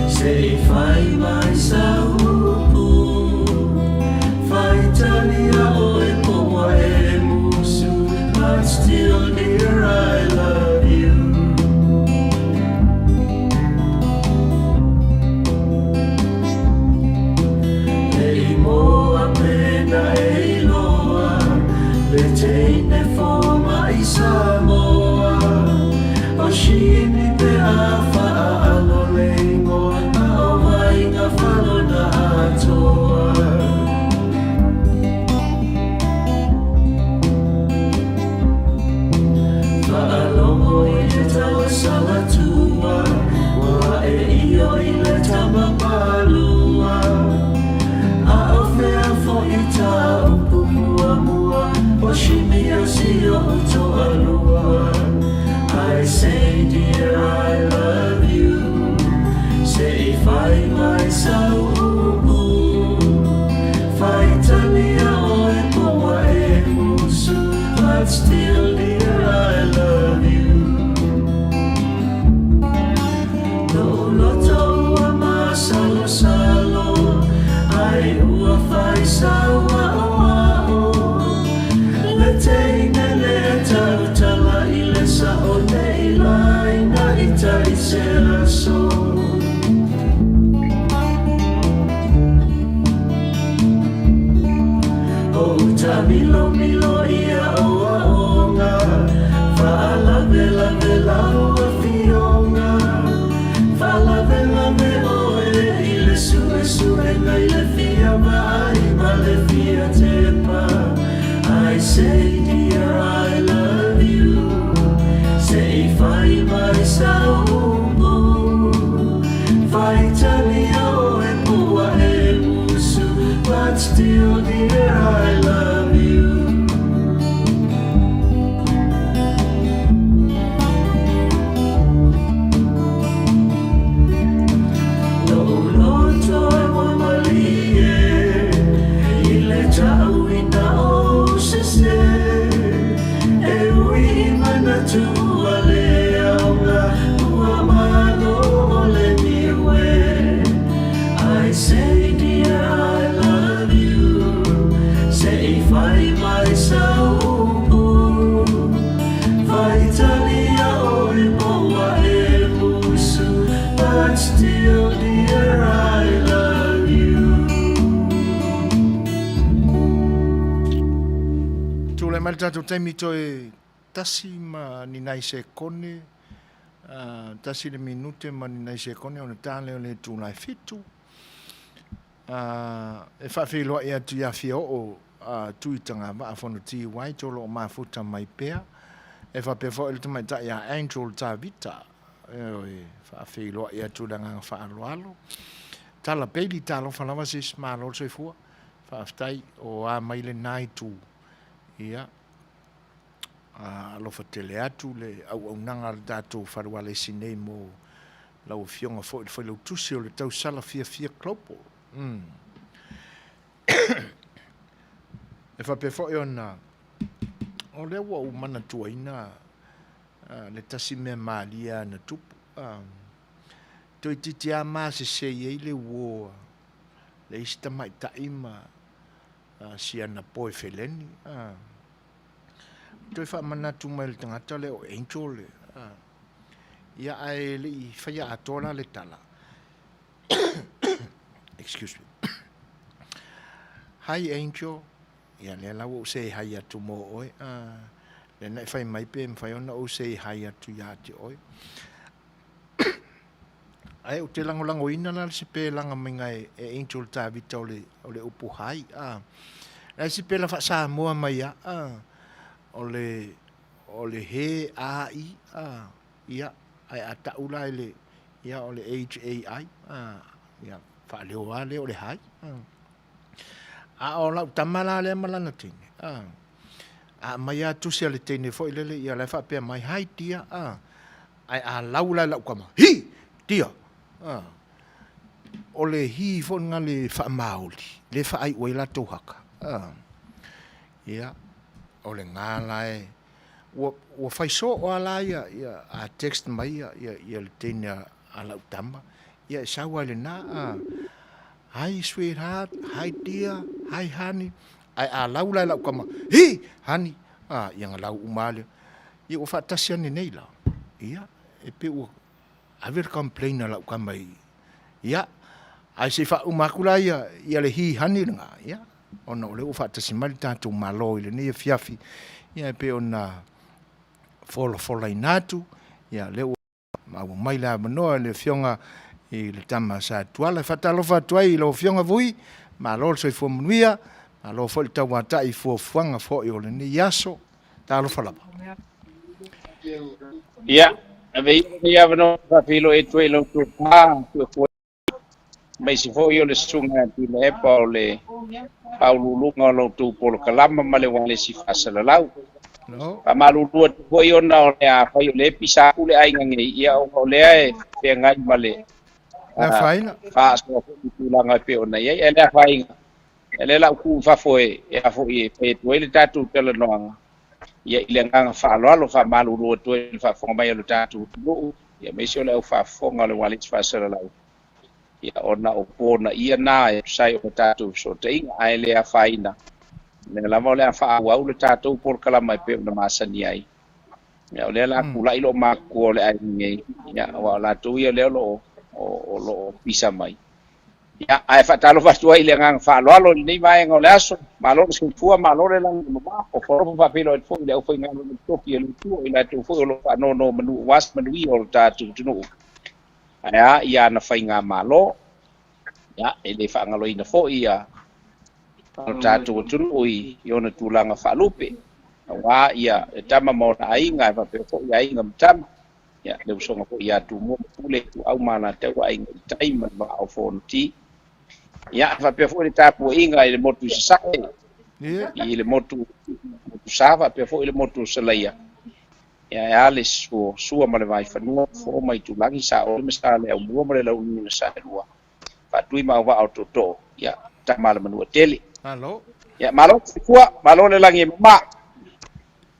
[SPEAKER 2] Say fai mai sa upu Faitalia oe po ua e musu But still dear I love you E i moa pena e iloa Le teine fo mai Samoa O shimi pe a faaalo le ingoa A o vainga falo na atoa Faalogo i le taua salatua Ua e io i le tama palua A o fea foi ta upu muamua O shimi o si o'u toalua I say dear I love you Se i fai mai sau upu Faitalia oe po ua e musu But still dear I love you Lo'u loto ua masalosalo Ai ua fai sau a'oa'o Le teine lea tautala i le sa'o nei laina i tai se aso. O uta milomilo ia o aoga Faalavelave lau afioga Faalavelave oe i le suesuega i le fia vaai ma le fia tepa I say dear I love you Se i fai mai sau upu Faitalia oe po ua e musu But still dear I love you Lo'u loto e ua malie I le ta'uina ou sese E ui i manatu ua le aoga Ua malo o le niue I say dear I love you Se i
[SPEAKER 1] Tulai mai le tatou taimi toe tasi ma ni nai sekone, tasi le minute ma ni nai sekone ona ta lea o le itula e 7. E faafeiloai atu ia Fiaoo Tui Tagavaa Fonoti White o lo o mafuta mai pea. E faapea foi le tamaitai ia Angel Tavita. E faafeiloai atu le agaga faaaloalo. Tala Bailey, talofa lava sis, malo le soifua. Faafetai o a mai lena itu. Ia, alofa tele atu le auaunaga a le tatou fale ualesi nei mo lau afioga foi le failautusi o le tausala fiafia global. E faapea foi ona o lea ua ou manatuaina le tasi mea malie na tupu. Toeitiiti lava masese i ai le uo a le isi tamaitai ma si ana boyfeleni. Toe faamanatu mai le tagata lea o Angel le, ia ae le i faia atoa la le tala. Excuse me. Hi Angel. Ia lea la ua ou say hi atu mo oe. Lea na e fai mai pe mafai ona ou say hi atu ia te oe. Ae ou te lagolagoina la le sipelaga maiga e Angel Tavita o le upu hi. La e sipela faa-Samoa mai a, o le he a i, ia, ae a tau la i le, ia, o le H A I, ia, faaleo lava lea o le hi. A o lau tama la lea ma lana teine, a aumai lava tusi a le teine foi lele, ia la e faapea mai, hi dear, Ae a lau la i lau kama, hi! Dear! O le hi foi lena le faamaoli, le faaiu ai latou haka. Ia, o lena la e, ua fai soo lava la ia, a text mai ia le teine a lau tama, ia e sau lava i lena, hi sweetheart, hi dear, hi honey. Ae a lau la i lau kama, hi! Honey! Ia na lau uma lava lea. Ia ua faatasi ane nei la. Ia, e pei ua ave le complain a lau tama i, ia, ae se i faauma atu la ia, ia le hi honey lena, ia, ona o lea ua faatasi mai le tatou Malo i lenei afiafi, ia e pei ona folafolaina atu, ia, lea ua maua mai le avanoa i le Afioga i le Tama Sa Tuala. E faatalofa atu ai i lau Afioga Vui, malo le soifua manuia, malo foi le tauatai i fuafuaga foi o lenei aso. Talofa lava.
[SPEAKER 4] Ia, ave ia lenei avanoa e faafeiloai atu ai i la outou pa, aemaise foi o le Susuga ia Tuilaepa o le Faauluuluga o la outou polokalama ma le ualesi faasalalau. Faamalulu atu foi ona o le a fai o lea e pisa atu le aiga nei, ia ona o lea e feagai ma le faasoa foi i tulaga e pei ona i ai. Ae le afaina, o lea la ua tuu i fafo e a foi e fai atu ai le tatou talanoaga, ia i le agaga faaaloalo, faamalulu atu ai i le faafofoga mai a lo tatou atunuu, ia aemaise o le au faafofoga o le ualesi faasalalau, ia ona o ponaia na e tusa ai o le tatou fesootaiga, ae le afaina, o lea lava o le a faaauau le tatou polokalama e pei ona masani ai. Ia o lea la tulai loo matutua o le aiga nei, ia aua o latou ia lea o lo o lo o pisa mai. Ia, ae faatalofa atu ai i le agaga faaaloalo i lenei vaega o le aso. Malo le soifua, malo le lagi e mama. Ofoalofa faafeiloai atu foi i le aufaigaluega totofi a le Atua, i latou foi o lo o faanonomanu aua se manuia o lo tatou atunuu. Ae a ia ana faigamalo. Ia, e le faagaloina foi ia lo tatou atunuu i ona tulaga faalupe, aua ia le tama ma ona aiga, e faapea foi aiga ma tama. Ia, le usoga foi ia Tumua ma Pule, Ituau ma Alataua, Aiga i Tai ma le Vaa o Fonoti. Ia, e faapea foi le tapuaiga i le motu i Sasae, i le motu Sa, faapea foi le motu o Salaia. Ia, e a le sua, sua ma le Vaifanua, Fofo ma Itulagi, Saole ma Saleaaumua ma le Launiu na Saelua, Faatui ma Auvaa o Tootoo, ia, tama a le Manuatele.
[SPEAKER 1] Malo.
[SPEAKER 4] Ia, malo le soifua, malo le lagi e mama.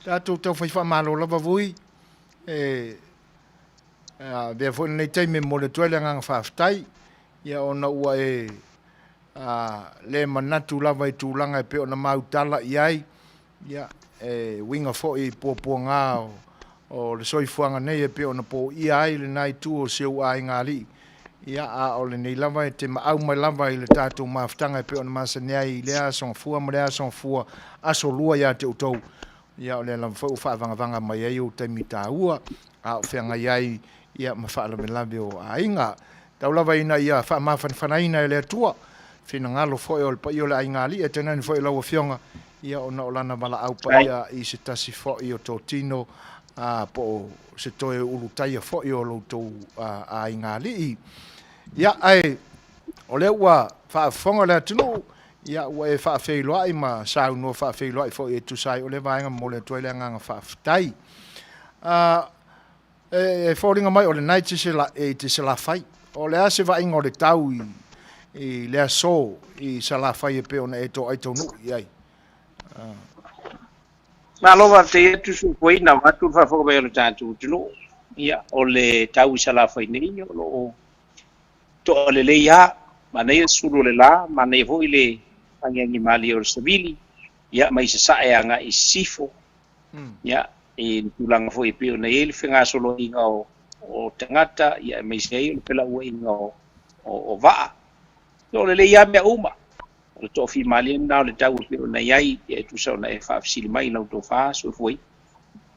[SPEAKER 1] Tatou taufai faamalo lava vui. E avea foi lenei taimi e momoli atu ai le agaga faafetai, ia ona ua e le manatu lava i tulaga e pei ona mautala i ai, ia e uiga foi i puapuaga o le soifuaga nei e pei ona poia ai lena itu o si ou aiga alii, ia a o lenei lava e te maau mai lava i le tatou mafutaga e pei ona masani ai i lea aso gafua ma lea aso gafua, aso lua ia te outou. Ia, o lea lava foi ua faavagavaga mai ai ou taimi taua, a o feagai ai ia ma faalavelave o aiga. Tau lava ina ia faamafanafanaina e le Atua finagalo foi o le paia o le aiga alii, ae tainane foi lau Afioga, ia ona o lana valaau paia i se tasi foi o totino, a, po o se toe ulutaia foi o lo outou aiga alii. Ia, ae o lea ua faafofoga le atunuu, ia ua e faafeiloai ma saunoa faafeiloai foi e tusa ai o lea vaega, momoli atu ai le agaga faafetai. E foliga mai o lena e te Salafai. O le a se vaaiga o le tau i le aso i Salafai e pei ona e toai taunuu i ai?
[SPEAKER 4] Malo faafetai atu Suefueina vaeatu le faafofoga mai o le tatou atunuu. Ia, o le tau i Salafai nei o lo o toa lelei lava, manaia le sulu o le la, manaia foi le agiagi malie o le savili, ia mai sasae agai i sisifo. Ia, i le tulaga foi e pei ona i ai le fegasoloaiga o tagata, ia aemaise ai o le felauaiga o vaa. Ia, o lelei lava mea uma. O le toafimalie lena o le tau e pei ona i ai, ia e tusa ona e faafesili mai i lau tofa Soifua.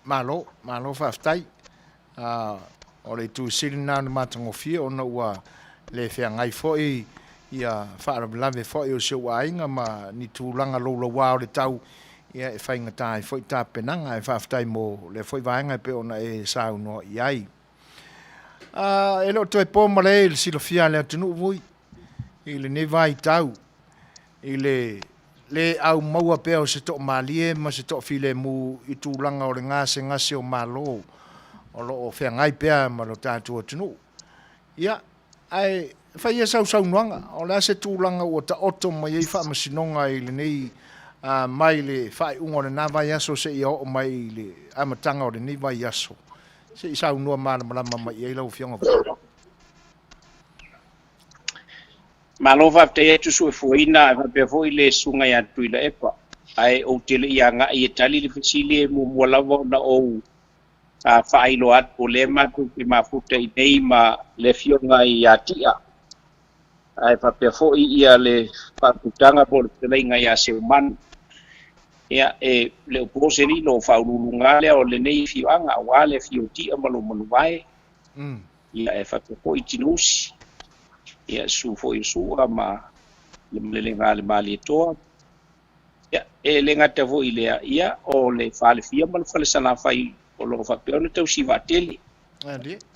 [SPEAKER 1] Malo, malo faafetai. O le itu sili lena ona matagofie ona ua le feagai foi ia faalavelave foi o si ou aiga ma ni tulaga loulauā o le tau, ia e faigata ai foi tapenaga. Ae faafetai mo lea foi vaega e pei ona e saunoa i ai. E le o toe po malae i le silafia a le atunuu vui i lenei vaitau i le le aumaua pea o se toamalie ma se toafilemu i tulaga o le gasegase o Malo o lo o feagai pea ma lo tatou atunuu. Ia, ae fai ia sau saunoaga, o le a se tulaga ua taoto mai ai faamasinoga i lenei mai le faaiuga o lena vaiaso seia oo mai i le amataga o lenei vaiaso? Se i saunoa malamalama mai i ai lau Afioga.
[SPEAKER 4] Malo faafetai atu Suefueina ae faapea foi le Susuga ia Tuilaepa. Ae ou te le i agai e tali le fesili e muamua lava ona ou faailoa atu o lea matou te mafuta i nei ma le Afioga ia Tia ae faapea foi ia le faatutaga po o le fetalaiga ia Seumanu. Ia, e le o po se lilo o faauluuluga lea o lenei afioaga aua le afio o Tia ma lou manuvae. Ia, e faapea foi Tinuusi, ia, susu foi o Sua ma le Malelega a le Malietoa. Ia, e le gata foi i lea, ia, o le Falefia ma le Fale Salafai o lo o faapea ona tausi vaatele.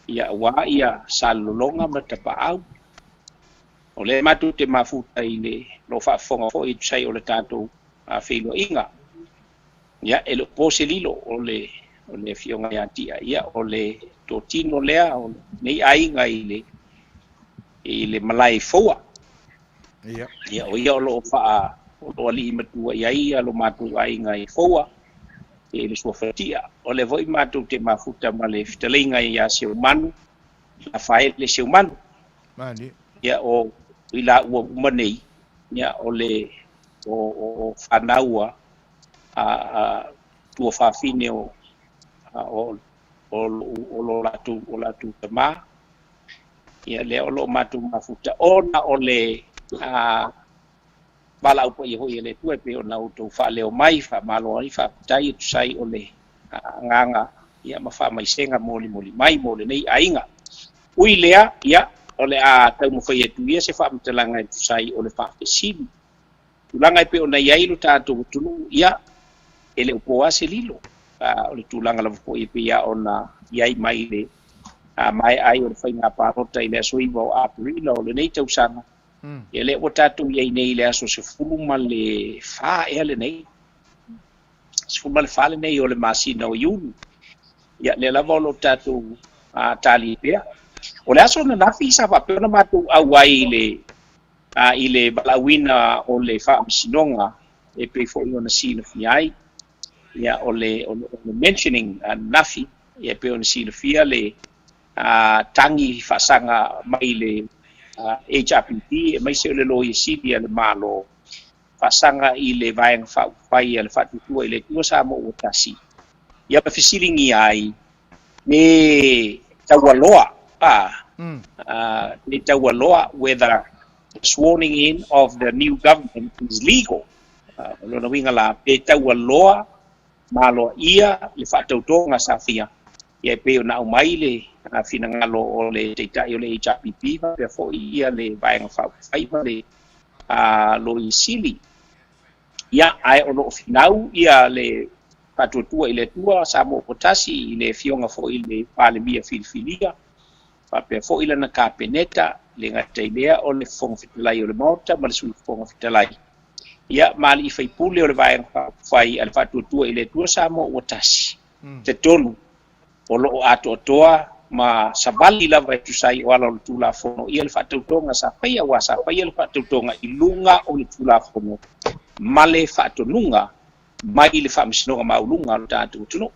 [SPEAKER 4] Ia, aua ia Salelologa ma Tapaau. O lea matou te mafuta i le lo faafofoga foi e tusa ai o le tatou feiloaiga. Ia, e le o po se lilo o le o le Afioga ia Tia, ia, o le totino lea o lenei aiga i le i le malae i Foua.
[SPEAKER 1] Ia.
[SPEAKER 4] Ia, o ia o lo o faa o lo o alii matua i ai ia lo matou aiga i Foua i le suafa Tia. O lea foi matou te mafuta ma le fetalaiga ia Seumanu, Lafaele Seumanu.
[SPEAKER 1] Malie.
[SPEAKER 4] Ia, o i laua uma nei, ia, o le o fanau a tuafafine o o lo latou o latou tama. Ia lea o lo o matou mafuta ona o le valaau paia foi e le Atua e pei ona outou faaleo mai, faamalo ai, faafetai e tusa ai o le agaga ia ma faamaisega molimoli mai mo lenei aiga. Ui lea, ia, o le a taumafai atu ia se faamatalaga e tusa ai o le faafesili. Tulaga e pei ona i ai lo tatou atunuu, ia, e le o po lava se lilo. O le tulaga lava foi e pei lava ona i ai mai le maea ai o le faiga palota i le aso 9 o Aperila o lenei tausaga, ia lea ua tatou i ai nei i le aso 14 ea lenei, 14 lenei o le masina o Iuni. Ia, lea lava o lo o tatou tali pea. O le aso ananafi sa faapea ona matou auai i le i le valaauina o le faamasinoga e pei foi ona silafia ai. Ia, o le, o le, o le mentioning ananafi, ia e pei ona silafia le tagi faasaga mai le HRPP aemaise o le Loia Sili a le Malo faasaga i le Vaega Faaupufai a le Faatuatua i le Atua Samoa ua Tasi, ia ma fesiligia ai me taualoa, me taualoa whether the sworning in of the new government is legal. O lona uiga la, pe taualoa Ma aloaia le faatautoga sa faia, ia e pei ona aumai le finagalo o le Taitai o le HRPP faapea foi ia le Vaega Faaupufai ma le Loia Sili. Ia, ae o lo o finau ia le Faatuatua i le Atua Samoa ua Tasi i le Afioga foi i le Palemia filifilia, faapea foi lana Kapeneta, e le gata i lea o le Fofoga Fetalai o le Maota ma le Sui Fofoga Fetalai, ia ma alii faipule o le Vaega Faaupufai a le Faatuatua i le Atua Samoa ua Tasi. Talitonu, o lo o atoatoa ma savali lava e tusa ai o ala o le Tulafono ia le faatautoga sa faia, aua sa faia le faatautoga i luga o le Tulafono ma le faatonuga mai le Faamasinoga Maualuga a lo tatou atunuu.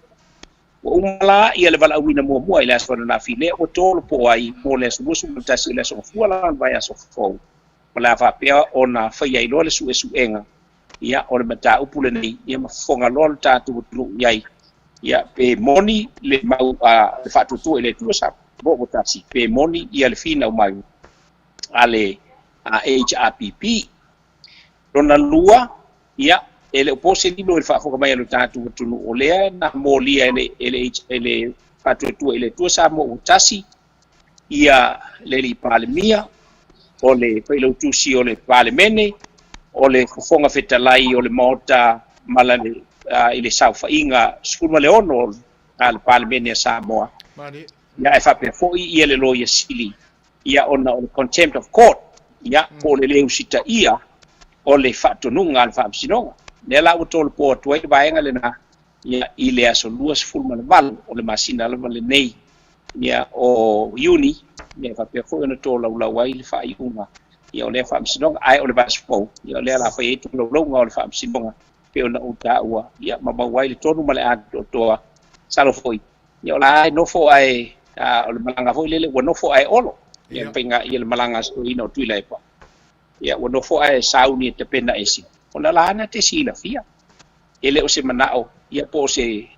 [SPEAKER 4] Ua uma la ia le valaauina muamua i le aso ananafi lea ua tolopo ai mo le aso 21 o le aso Gafua la o le vaiaso fou, o le a faapea ona faia ai loa le suesuega ia o le mataupu lenei ia ma fofoga loa lo tatou atunuu i ai, ia pe moni le mau a le Faatuatua i le Atua Samoa ua Tasi, pe moni ia le finau mai a le HRPP. Lona lua, ia, e le o po se lilo i le faafofoga mai a lo tatou atunuu, o lea na molia e le, e le, e le Faatuatua i le Atua Samoa ua Tasi ia le Alii Palemia, o le Failautusi o le Palemene, o le Fofoga Fetalai o le Maota ma lana, i le saofaiga 16 a le Palemene a Samoa. Ia, ae faapea foi ia le Loia Sili, ia ona o le contempt of court, ia po o le le usitaia o le faatonuga a le Faamasinoga. Lea la ua tolopo atu ai le vaega lena, ia i le aso 28 o le masina lava lenei, ia o Iuni, ia e faapea foi ona tolaulau ai le faaiuga, ia o lea Faamasinoga, ae o le vaiaso fou, ia o lea la fai ai tolaulauga o le Faamasinoga pei ona ou taua, ia ma maua ai le tonu ma le atoatoa. Masalo foi, ia o la e nofo ae o le malaga foi lele ua nofo ae olo, ia le faiga ia le malaga a si toeaina o Tuilaepa, ia ua nofo ae sauni e tapena ese, ona la na te silafia e le o se manao ia po o se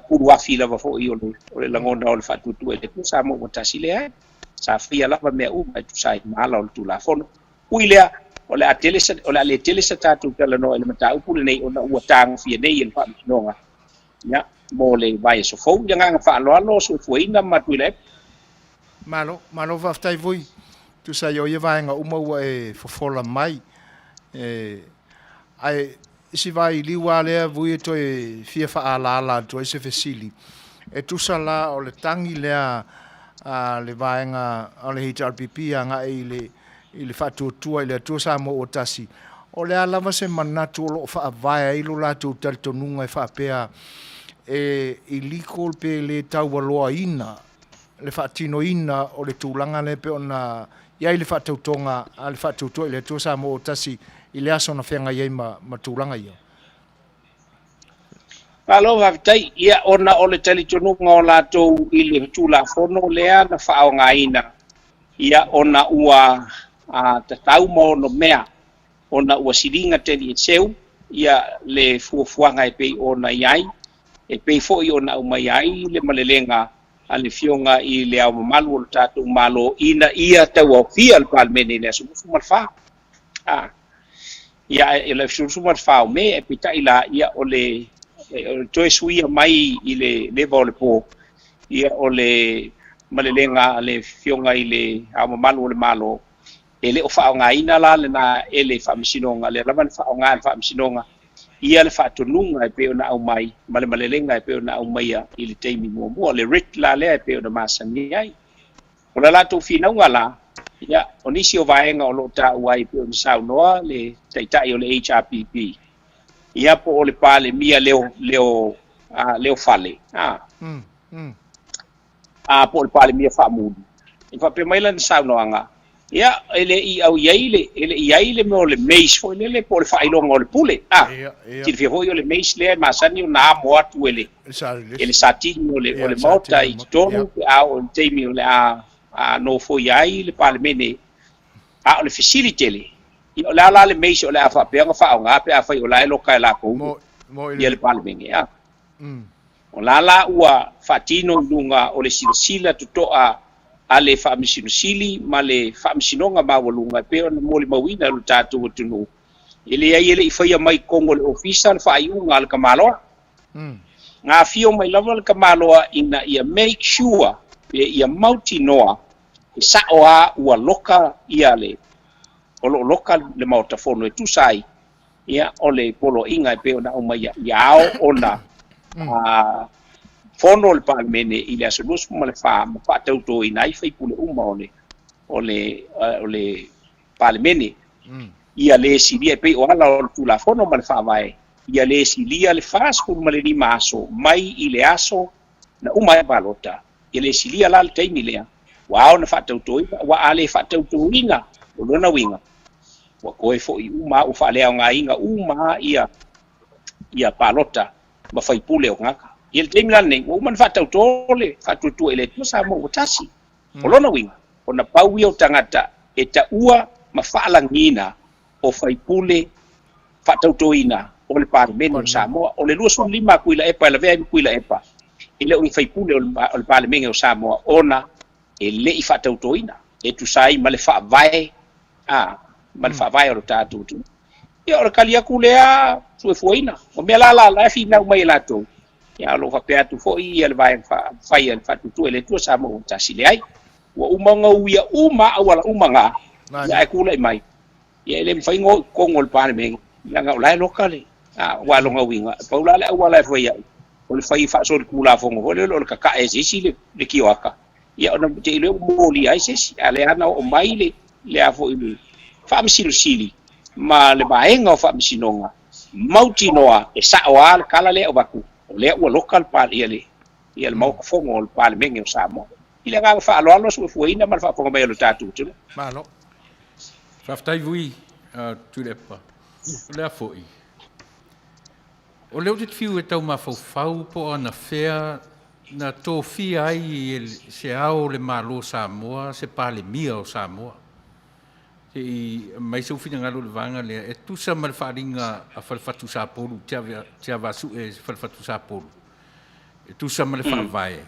[SPEAKER 4] puluafi lava foi o le lagona o le Faatuatua i le Atua Samoa ua Tasi. Leai, sa faia lava mea uma e tusa ai ma ala o le Tulafono. Ui lea, o le a tele sa, o le a le tele sa tatou talanoa i le mataupu lenei ona ua tagofia nei e le Faamasinoga, ia, mo le vaiaso fou. I le agaga faaaloalo, soifuaina ma Tuilaepa.
[SPEAKER 1] Malo, malo faafetai foi. Tusa ai o ia vaega uma ua e fofola mai. E, ae si vailiu lava lea vui e toe fia faaalaala atu ai se fesili. E tusa la o le tagi lea a le vaega o le HRPP agai i le, i le faatuatua i le Atua Samoa ua Tasi, o le a lava se manatu o lo o faavae ai lo latou talitonuga e faapea e illegal pe le taualoaina le faatinoina o le tulaga lea pei ona i ai le faatautoga a le Faatuatua i le Atua Samoa ua Tasi i le aso na feagai ai ma, ma tulaga ia?
[SPEAKER 4] Malo faafetai. Ia, ona o le talitonuga o latou i le Tulafono lea na faaaogaina, ia, ona ua tatau ma ono mea, ona ua siliga tali e seu, ia, le fuafuaga e pei ona i ai, e pei foi ona aumai ai le malelega a le Afioga i le Ao Mamalu o le tatou Malo ina ia tauaofia le Palemene i le aso 24. A. Ia, e le aso 24 o Me, ae peitai la, ia, o le, o le toe suia mai i le leva o le po, ia, o le malelega a le Afioga i le Ao Mamalu o le Malo, e le o faaaogaina la lena e le Faamasinoga, lea lava na faaaoga e le Faamasinoga ia le faatonuga e pei ona aumai ma le malelega e pei ona aumaia i le taimi muamua, le writ la lea e pei ona masani ai. O le latou finauga la, ia, o nisi o vaega o lo o taua ai e pei ona saunoa le Taitai o le HRPP, ia po o le Palemia leo, leo, leo fale, a, a po o le Palemia faamuli. E faapea mai lana saunoaga, ia, e le i au i ai le, e le i ai le mea o le mace foi lele po o le faailoga o le pule. A, silafia foi o le mace lea e masani ona amo atu e le, e le satini o le, o le Maota i totonu pe a oo i le taimi o le a nofoia ai le Palemene. A o le fesili tele, ia o le a la le mace o le a faapea ona faaaoga pe afai o la e loka e latou ia le Palemene? A. O la la ua faatino i luga o le silasila totoa a le Faamasino Sili ma le Faamasinoga Maualuga e pei ona molimauina e lo tatou atunuu, e leai e le i faia mai i totonu o le Ofisa le faaiuga a le tamaloa. Na afio mai lava le tamaloa ina ia make sure pe ia mautinoa e sa'o a ua loka ia le o lo'o loka le Maota Fono e tusa ai ia o le poloaiga e pei ona aumaia ia ao ona fono le Palemene i le aso 24 ma faatautoina ai faipule uma o le o le o le Palemene. Ia lē silia e pei o ala o le Tulafono ma le Faavae, ia lē silia le 45 aso mai i le aso na uma ai palota. Ia lē silia la le taimi lea ua ao ona faatautoina, ua a lē faatautoina, o lona uiga ua toe fo'i uma ua faaleaogaina uma ia ia palota ma faipule o tagata. I le taimi la lenei ua uma ona faatautō le Faatuatua i le Atua Samoa ua Tasi. O lona uiga, ona pau ia o tagata e taua ma faalagiina o faipule faatautoina o le Palemene o Samoa. O le 25 a Tuilaepa e lavea ai ma Tuilaepa, e le o ni faipule o le Palemene o Samoa ona e le i faatautoina e tusa ai ma le faavae a ma le faavae o le tatou atunuu. Ia o le tali atu lea suefuaina. O mea la la la e finau mai e latou, ia o lo o faapea atu foi ia le vaega fai a le Faatuatua i le Atua Samoa ua Tasi. Leai, ua uma ona uia uma auala uma na, ia ae tulai mai, ia e le mafai ona o i totonu o le Palemene, leaga o la e loka le, a, aua lona uiga, e pau la le auala e fai ai, o le fai faasolitulafono foi lele o le tatae e se isi le, le tioata, ia ona te i lea ua molia ai se isi, a o lea na oo mai le, le a foi le Faamasino Sili ma le vaega o Faamasinoga, mautinoa e sa'o a le tala lea e avatu, o lea ua loka le pa ia le ia le Maota Fono o le Palemene o Samoa. I le agaga faaaloalo suefuaina ma le faafofoga mai o le tatou atunuu.
[SPEAKER 1] Malo.
[SPEAKER 5] Faafetai Vui Tuilaepa. O le a foi? O lea ou te fiu e tau mafaufau po o anafea na tofia ai e se Ao o le Malo o Samoa se Palemia o Samoa. Se i aumai sou finagalo i le vaega lea e tusa ma le faaaliga a Falefatu Sapolu, Tiavaasue Falefatu Sapolu, e tusa ma le Faavae,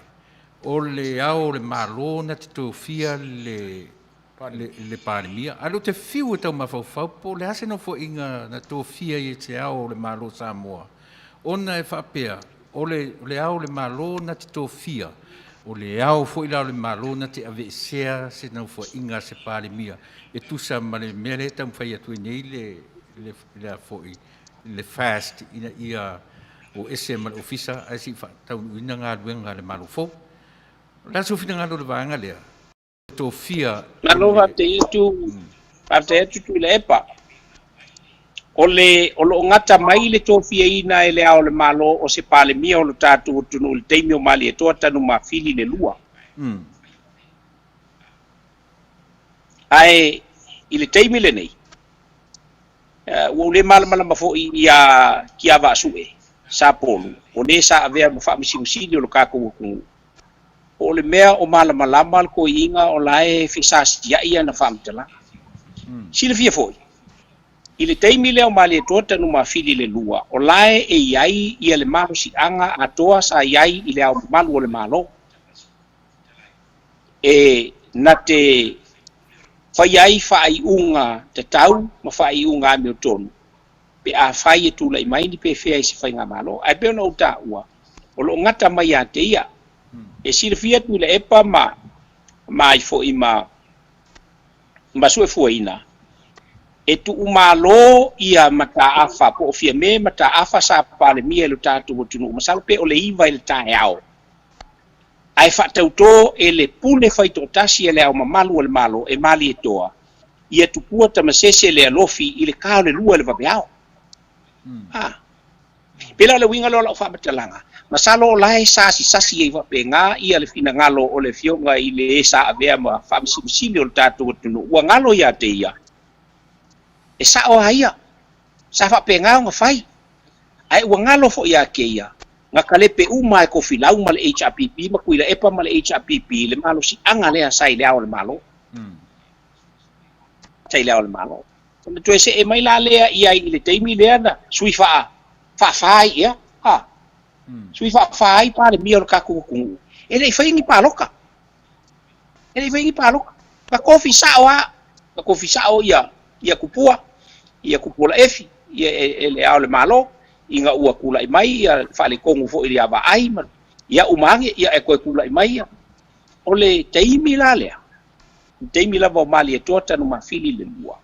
[SPEAKER 5] o le Ao o le Malo na te tofia le le Palemia. Ae o lea ou te fiu e tau mafaufau po o le a se nofoaiga na tofia ai e se Ao o le Malo o Samoa, ona e faapea, o le, o le Ao o le Malo na te tofia, o le Ao foi la o le Malo na te aveesea se nofoaiga a se Palemia e tusa ma le mea lea e taumafai atu ai nei le, le, le a foi, le FAST ina ia o ese ma le Ofisa ae se i faataunuuina galuega a le Malo fou. O le a sou finagalo i le vaega lea? Tofia
[SPEAKER 4] Malo faafetai atu, faafetai atu Tuilaepa. O le o lo o gata mai le tofiaina e le Ao o le Malo o se Palemia o lo tatou atunuu i le taimi o Malietoa Tanumafili le lua. Ae i le taimi lenei, ua ou le malamalama foi ia Tiavaasue Sapolu, o le sa avea ma Faamasino Sili o lo tatou atunuu, Po o le mea o malamalama le toeaina o la e fesasiai ana faamatalaga. Silafia foi, i le taimi lea o Malietoa Tanumafili le lua, o la e i ai ia le malosiaga atoa sa i ai i le Ao Mamalu o le Malo e na te fai ai faaiuga tatau ma faaiuga amiotonu pe afai e tulai mai ni pefea i se faigamalo. Ae pei ona ou taua, o lo o gata mai ia te ia. E silafia Tuilaepa ma ma ai foi ma ma suefuaina, e tuumalo ia mataafa po o Fiame mataafa sa Palemia i lo tatou atunuu, masalo pe o le 9 i le taeao, ae faatautō e le pule faitoatasi a le Ao Mamalu o le Malo e Malietoa ia Tupua Tamasese le alofi i le ka o le 2 i le vaveao. A. Pei la o le uiga lea o lau faamatalaga, masalo o la e sasisasi ai faapena ia le finagalo o le Afioga i le e sa avea ma Faamasino Sili o le tatou atunuu, ua galo ia te ia, e sa'o a ia, sa faapena ona fai, ae ua galo foi ia te ia, na kalepe uma e Tofilau ma le HRPP ma Tuilaepa ma le HRPP le malosiaga lea sa i le Ao o le Malo. Sa i le Ao o le Malo. Ona toe see mai la lea i ai i le taimi lea na sui faa faafa ai ea, ha. Sui faafa ai Palemia o le tatou atunuu, e le i faia ni paloka. E le i faia ni paloka. Na tofi sao lava, na tofi sao ia ia Tupua, ia Tupua Laefi, ia e le Ao o le Malo. Ina ua tula'i mai ia faaletonu fo'i i le avaai ma ia uma age ia e toe tula'i mai ia. O le taimi la lea, le taimi lava o Malietoa Tanumafili le lua,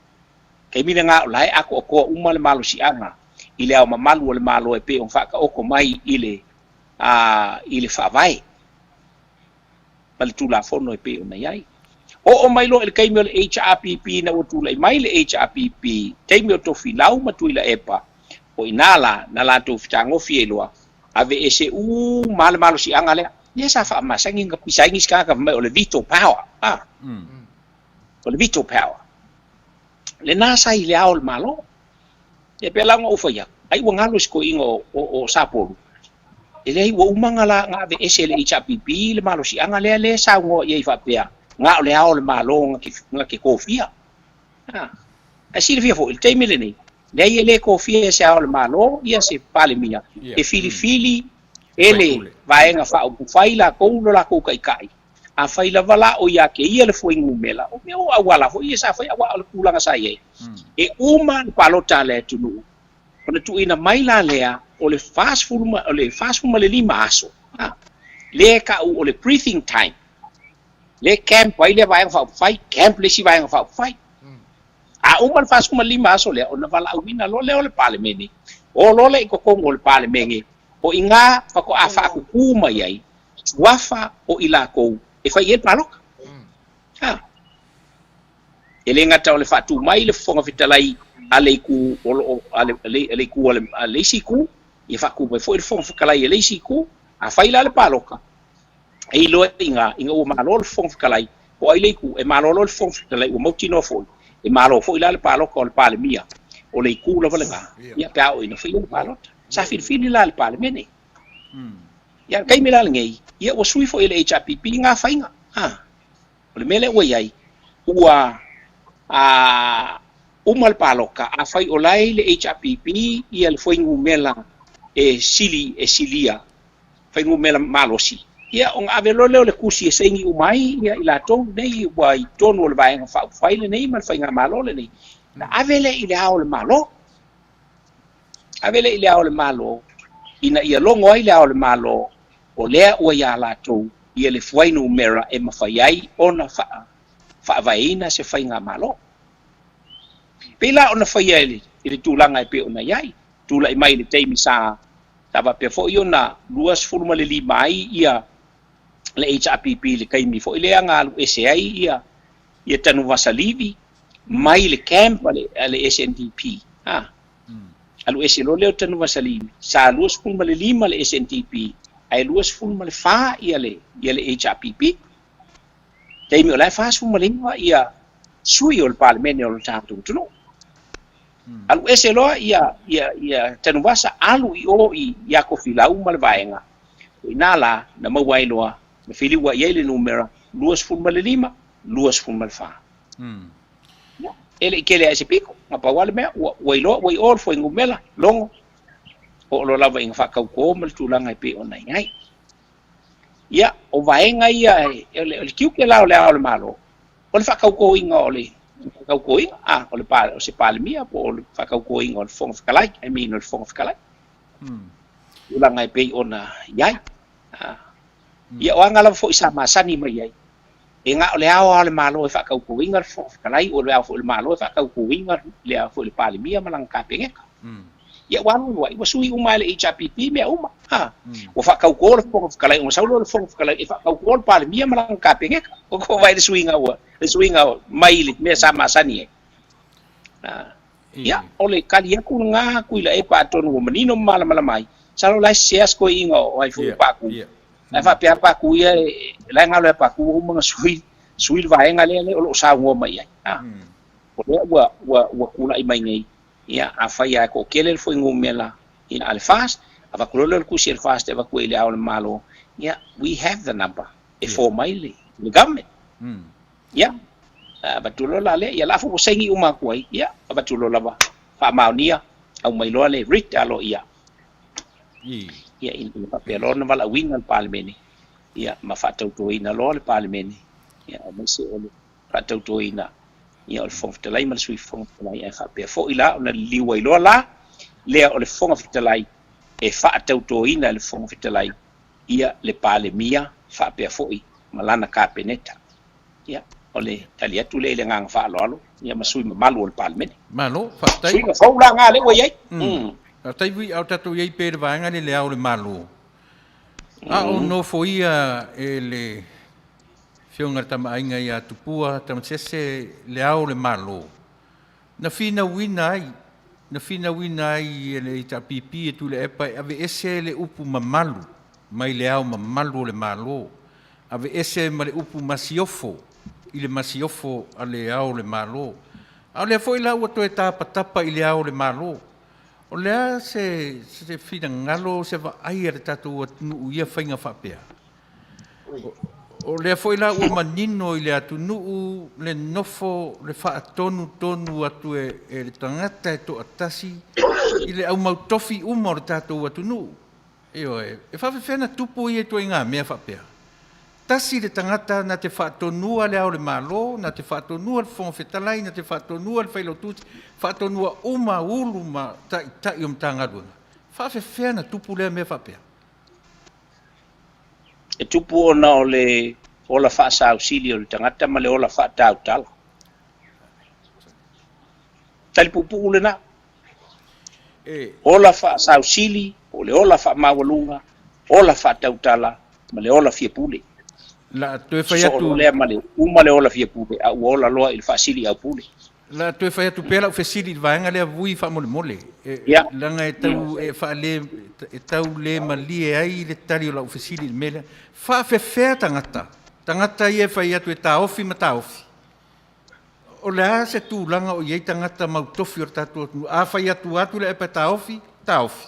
[SPEAKER 4] taimi lena o la e atoatoa uma le malosiaga i le Ao Mamalu o le Malo e pei ona faataoto mai i le i le Faavae ma le Tulafono e pei ona i ai. Oo mai loa i le taimi o le HRPP ina ua tulai mai le HRPP, taimi o Tofilau ma Tuilaepa, o i ina la na latou fetagofi ai loa, aveese uma le malosiaga lea. Lea sa faamasani na pisa ai nisi tagata fai mai o le veto power. O le veto power. Lena sa i le Ao o le Malo. Ia pei la ona ou fai atu, ai ua galo i se toeaina o Sapolu, e leai ua uma ona la na aveese e le HRPP le malosiaga lea lea e saunoa i ai faapea, na o le Ao o le Malo na te tofia. Ae silafia foi, i le taimi lenei, leai e le tofia e se Ao o le Malo ia se Palemia, e filifili e le Vaega Faaupufai latou lo latou taitai. Afai lava la o ia te ia le fuainumera, o mea o auala foi ia sa fai aua o le tulaga sa i ai, e uma le palota a le atunuu, ona tuuina mai la lea o le 40 ma, o le 45 aso, lea e ta'u o le breathing time, lea e camp ai lea Vaega Faaupufai, camp le isi Vaega Faaupufai. A uma le 45 aso lea, ona valaauina loa lea o le Palemene, o loa lea i totonu o le Palemene, o i ina faatoa faakukū mai ai suafa o i latou e fai i ai le palota. E le gata o le faatū mai le Fofoga Fetalai a le itu o lo o a le, le itu a le isi itu, ia faatū mai foi le Fofoga Fetalai a le isi itu, a fai la le palota, e iloa i ina ua malo le Fofoga Fetalai, po o ai le itu, e malo loa le Fofoga Fetalai ua mautinoa foi, e malo foi la le palota o le Palemia, o le itu lava lena, ia pe a oo ina faia le palota. Sa filifili la le Palemene. Ia le taimi la lenei, ia ua sui foi e le HRPP ngā faiga. O le mea lea ua i ai, ua uma le palota, afai o la e i le HRPP ia le fuainumera e sili e silia, fuainumera malosi, ia ona ave loa lea o le tusi e saini uma ai ia i latou nei ua i totonu o le Vaega Faaupufai lenei ma le Faigamalo lenei, na ave lea i le Ao o le Malo. Ave lea i le Ao o le Malo, ina ia logo ai le Ao o le Malo, o lea ua iā latou ia le fuainumera e mafai ai ona faavaeina se Faigamalo. Pei la ona faia i le tulaga e pei ona i ai, tula'i mai i le taimi sa faapea foi ona 25 ai ia le HRPP i le taimi foi lea na alu ese ai ia ia Tanuvasa Livi mai le camp a le SNDP. Alu ese loa lea o Tanuvasa Livi, sa 25 le SNDP, ae 24 ia le HRPP. Taimi o la e 49 ia sui o le Palemene o le tatou atunuu. Alu ese loa ia ia ia Tanuvasa alu i o i ia Tofilau ma le vaega. O ina la na maua ai loa, na filiua i ai le numera 25, 24. E le i tele ae se pito, na pau lava le mea, ua iloa ua i o le fuainumera, logo, oo loa lava ina faatautō ma le tulaga e pei ona i ai. Ia, o vaega ia, o le tiute la o le Ao o le Malo, o le faatautōina o le faatautōina, o le o se Palemia po o le faatautōina o le Fofoga Fetalai, I mean o le Fofoga Fetalai. Tulaga e pei ona i ai. Ia, o aga lava foi sa masani mai ai, e na o le Ao o le Malo e faatautōina le Fofoga Fetalai, o le Ao foi o le Malo e faatautōina le Ao foi o le Palemia ma lana Kapeneta. Ia ua alu ai, ua sui uma e le HRPP mea uma. Ua faatautō le Fofoga Fetalai, ona sau loa le Fofoga Fetalai e faatautō le Palemia ma lana Kapeneta. O ko vai le suiga ua, le suiga mai le mea sa masani ai. Ia, o le kali atu lena Tuilaepa atonu ua manino ma malamalama ai, sa lo la e sese a se toeaina o ai foi o Paku. Ae faapea Paku ia e la e galo ia Paku ua uma ona sui, sui le vaega lea o lo o saunoa mai ai. O lea ua tula'i mai nei, ia afai lava e toatele le fuainumera ia a le FAST, avatu loa lea o le tusi a le FAST e avatu ai i le Ao o le Malo, ia we have the number e form ai le government. Ia, avatu loa la lea, ia la foi ua saini uma atu ai, ia avatu loa lava faamaonia, aumai loa le writ aloaia. Ia ina ia faapea loa ona valaauina le Palemene, ia ma faatautoina loa le Palemene, ia aemaise o le faatautoina ia o le Fofoga Fetalai ma le Sui Fofoga Fetalai, ae faapea foi la ona liliu ai loa la lea o le Fofoga Fetalai e faatautoina e le Fofoga Fetalai ia le Palemia faapea foi ma lana Kapeneta. Ia, o le tali atu lea i le agaga faaaloalo ia ma sui mamalu o le Palemene.
[SPEAKER 5] Malo, faafetai.
[SPEAKER 4] Suiga fou la na lea ua i ai.
[SPEAKER 5] Faafetai Vui, a o tatou i ai pea i le vaega lea i le Ao o le Malo. A o nofoia e le Afioga i le Tama a Aiga ia Tupua Tamasese le Ao o le Malo, na finauina ai, na finauina ai e le HRPP e Tuilaepa e aveese le upu mamalu mai le Ao mamalu o le Malo, aveese ma le upu masiofo i le masiofo a le Ao o le Malo. A o lea foi la ua toe tapatapa i le Ao o le Malo. O le a se se finagalo, se vaai a le tatou atunuu i ia faiga faapea? O lea foi la ua manino i le atunuu le nofo, le faatonutonu atu e le tagata e toatasi i le aumautofi uma o le tatou atunuu. Ioe, e faafefea na tupu ia ituaiga mea faapea? Tasi le tagata na te faatonua le Ao o le Malo, na te faatonua le Fofoga Fetalai, na te faatonua le Failautusi, faatonua uma ulu ma taitai o Matagaluega. Faafefea na tupu lea mea faapea?
[SPEAKER 4] E tupu ona o le ola faasausili o le tagata ma le ola faatautala. Tali puupuu lena. Ola faasausili po o le ola faamaualuga, ola faatautala ma le ola fia pule.
[SPEAKER 5] La toe fai atu.
[SPEAKER 4] Sosoo lea ma le uma le ola fia pule a ua ola loa i le faasiliaupule.
[SPEAKER 5] La toe fai atu pea lau fesili i le vaega lea Vui faamolemole, leaga e tau e faale e tau le malie ai le tali o lau fesili i le mea lea. Faafefea tagata, tagata ia e fai atu e taofi ma taofi. O le a se tulaga o i ai tagata mautofi o le tatou atunuu? A fai atu atu le epa e taofi, taofi.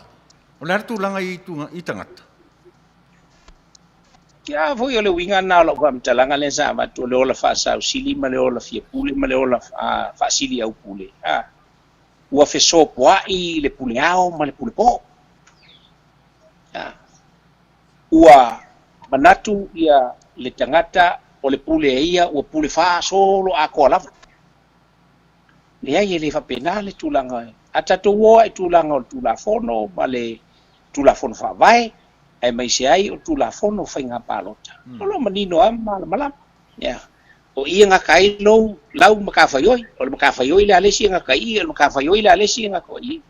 [SPEAKER 5] O le a le tulaga i i tagata?
[SPEAKER 4] Ia foi o le uiga lena o lau faamatalaga lea sa avatu, o le ola faasausili ma le ola fia pule ma le ola faasiliaupule. Ua fesopoai le pule ao ma le pule po. Ua manatu ia le tagata o le pule e ia ua pule faasolo atoa lava. Leai e le faapena le tulaga. A tatou o lava i tulaga o le Tulafono ma le Tulafono Faavae aemaise ai o Tulafono o Faiga Palota, o lo o manino lava ma malamalama. Ia, o i e gata ai lou lau matafaioi, o le matafaioi lea a le isi e gata i i, o le matafaioi lea a le isi e gata i i.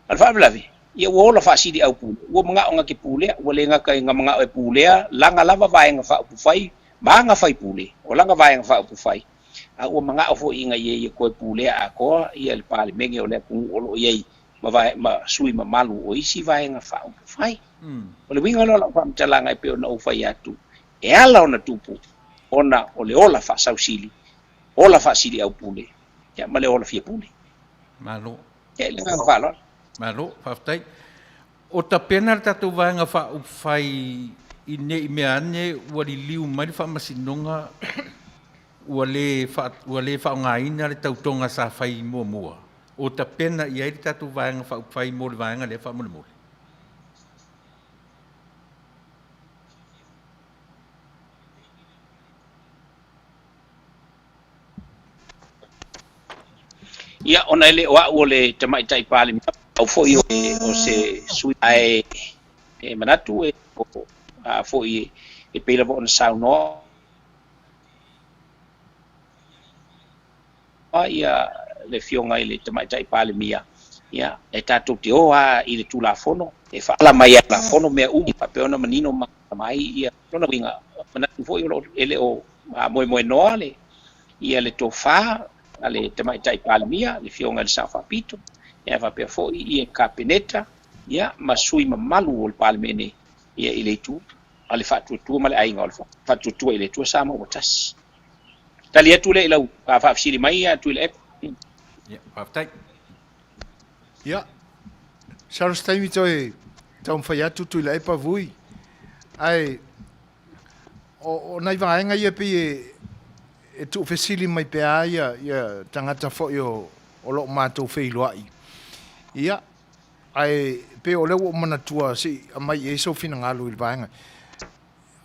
[SPEAKER 4] A o le faalavelave, ia ua ola faasiliaupule, ua manao na te pulea, ua le gata ina manao e pulea lana lava vaega faaupufai ma ana faipule, o lana vaega faaupufai, a ua manao foi ina ia ia toe pulea atoa ia le Palemene o le atunuu o lo o i ai ma vae, ma sui mamalu o isi vaega faaupufai. O le uiga lea o lau faamatalaga e pei ona ou fai atu, e ala ona tupu ona o le ola faasausili, ola faasiliaupule, ia ma le ola fiapule.
[SPEAKER 5] Malo.
[SPEAKER 4] Ia, i le agaga faaaloalo.
[SPEAKER 5] Malo, faafetai. O tapena le tatou Vaega Faaupufai i ne i mea ane ua liliu mai le Faamasinoga ua le ua le faaaogaina le tautoga sa fai muamua. O tapena i ai le tatou Vaega Faaupufai mo le vaega lea faamolemole.
[SPEAKER 4] Ia, ona e le o au o le Tamaitai Palemia, au foi o se sui, ae e manatu e a foi e pei lava ona saunoa ia le Afioga i le Tamaitai Palemia, ia, e tatou te o lava i le Tulafono, e faaala mai ai Tulafono mea uma, faapea ona manino mai ia lona uiga, manatu foi o lo o e le o moemoenoa le ia le tofa a le Tamaitai Palemia, le Afioga i le Sao Faapito, ia faapea foi ia Kapeneta, ia ma sui mamalu o le Palemene ia i le itu a le Faatuatua ma le Aiga o le Faatuatua i le Atua Samoa ua Tasi. Tali atu lea i lau faafesili mai ia Tuilaepa.
[SPEAKER 5] Ia, faafetai.
[SPEAKER 1] Ia, masalo se taimi toe taumafai atu Tuilaepa Vui, ae o nai vaega ia pei e tuufesili mai pea ia ia tagata foi o o lo o matou feiloai. Ia, ae pei o lea ua ou manatua se i aumai i ai sou finagalo i le vaega.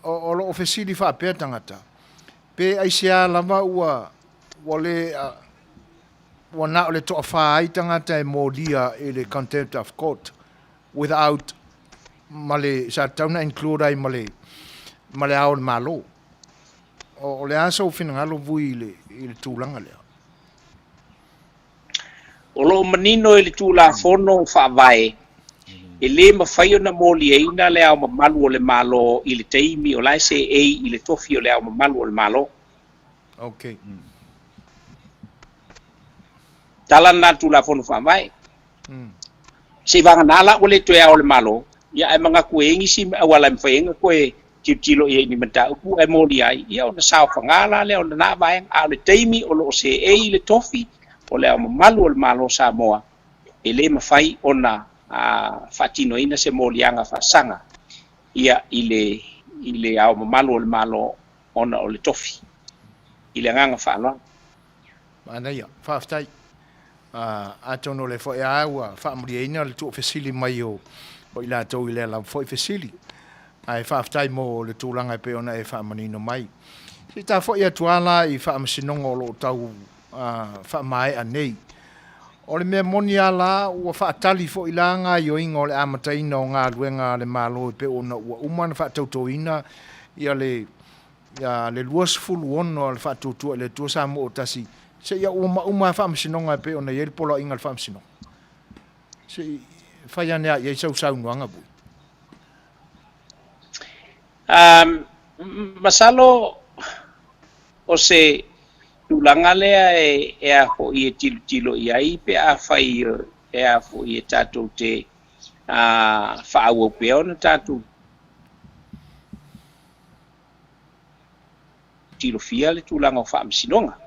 [SPEAKER 1] O lo o fesili faapea tagata, pe aisea lava ua ua le ua na o le toafā ai tagata e molia i le contempt of court without ma le sa tatau ona include ai ma le ma le Ao o le Malo. O, o le a sou finagalo Vui i le, i le tulaga lea?
[SPEAKER 4] O lo o manino i le Tulafono Faavae, e lē mafai ona moliaina Le Ao Mamalu o le Malo i le taimi o la e seei i le tofi o Le Ao Mamalu o le Malo.
[SPEAKER 1] Okay.
[SPEAKER 4] Tala lena a le Tulafono Faavae. Seivaga la ua le toe Ao o le Malo, ia ae manatu e i ai nisi auala e mafai ai ona toe tilotilo i ai i ni mataupu ae molia ai, ia ona saofaga la lea o lena vaega. A o le taimi o lo o seei le tofi o Le Ao Mamalu o le Malo o Samoa, e le mafai ona faatinoina se moliaga faasaga ia i le i le Ao Mamalu o le Malo ona o le tofi. I le agaga faaaloalo.
[SPEAKER 1] Manaia. Faafetai. Atonu o lea foi lava ua faamalieina le tuufesili mai o i latou i lea lava foi fesili. Ae faafetai mo le tulaga e pei ona e faamanino mai. Se i ta foi atu lava la i faamasinoga o lo o tau faamaea nei. O le mea moni lava la, ua faatali foi la gaoioiga o le amataina o galuega a le Malo e pei ona ua uma ona faatautoina ia le le 26 a le Faatuatua i le Atua Samoa ua Tasi, seia ua uma lava faamasinoga e pei ona i ai le poloaiga a le faamasinoga. Se i fai ane lava i ai sau saunoaga Vui.
[SPEAKER 4] Um, masalo o se tulaga lea e, e a foi e tilotilo i ai pe a fai e a foi e tatou te a faaauau pea ona tatou tilofia le tulaga o faamasinoga.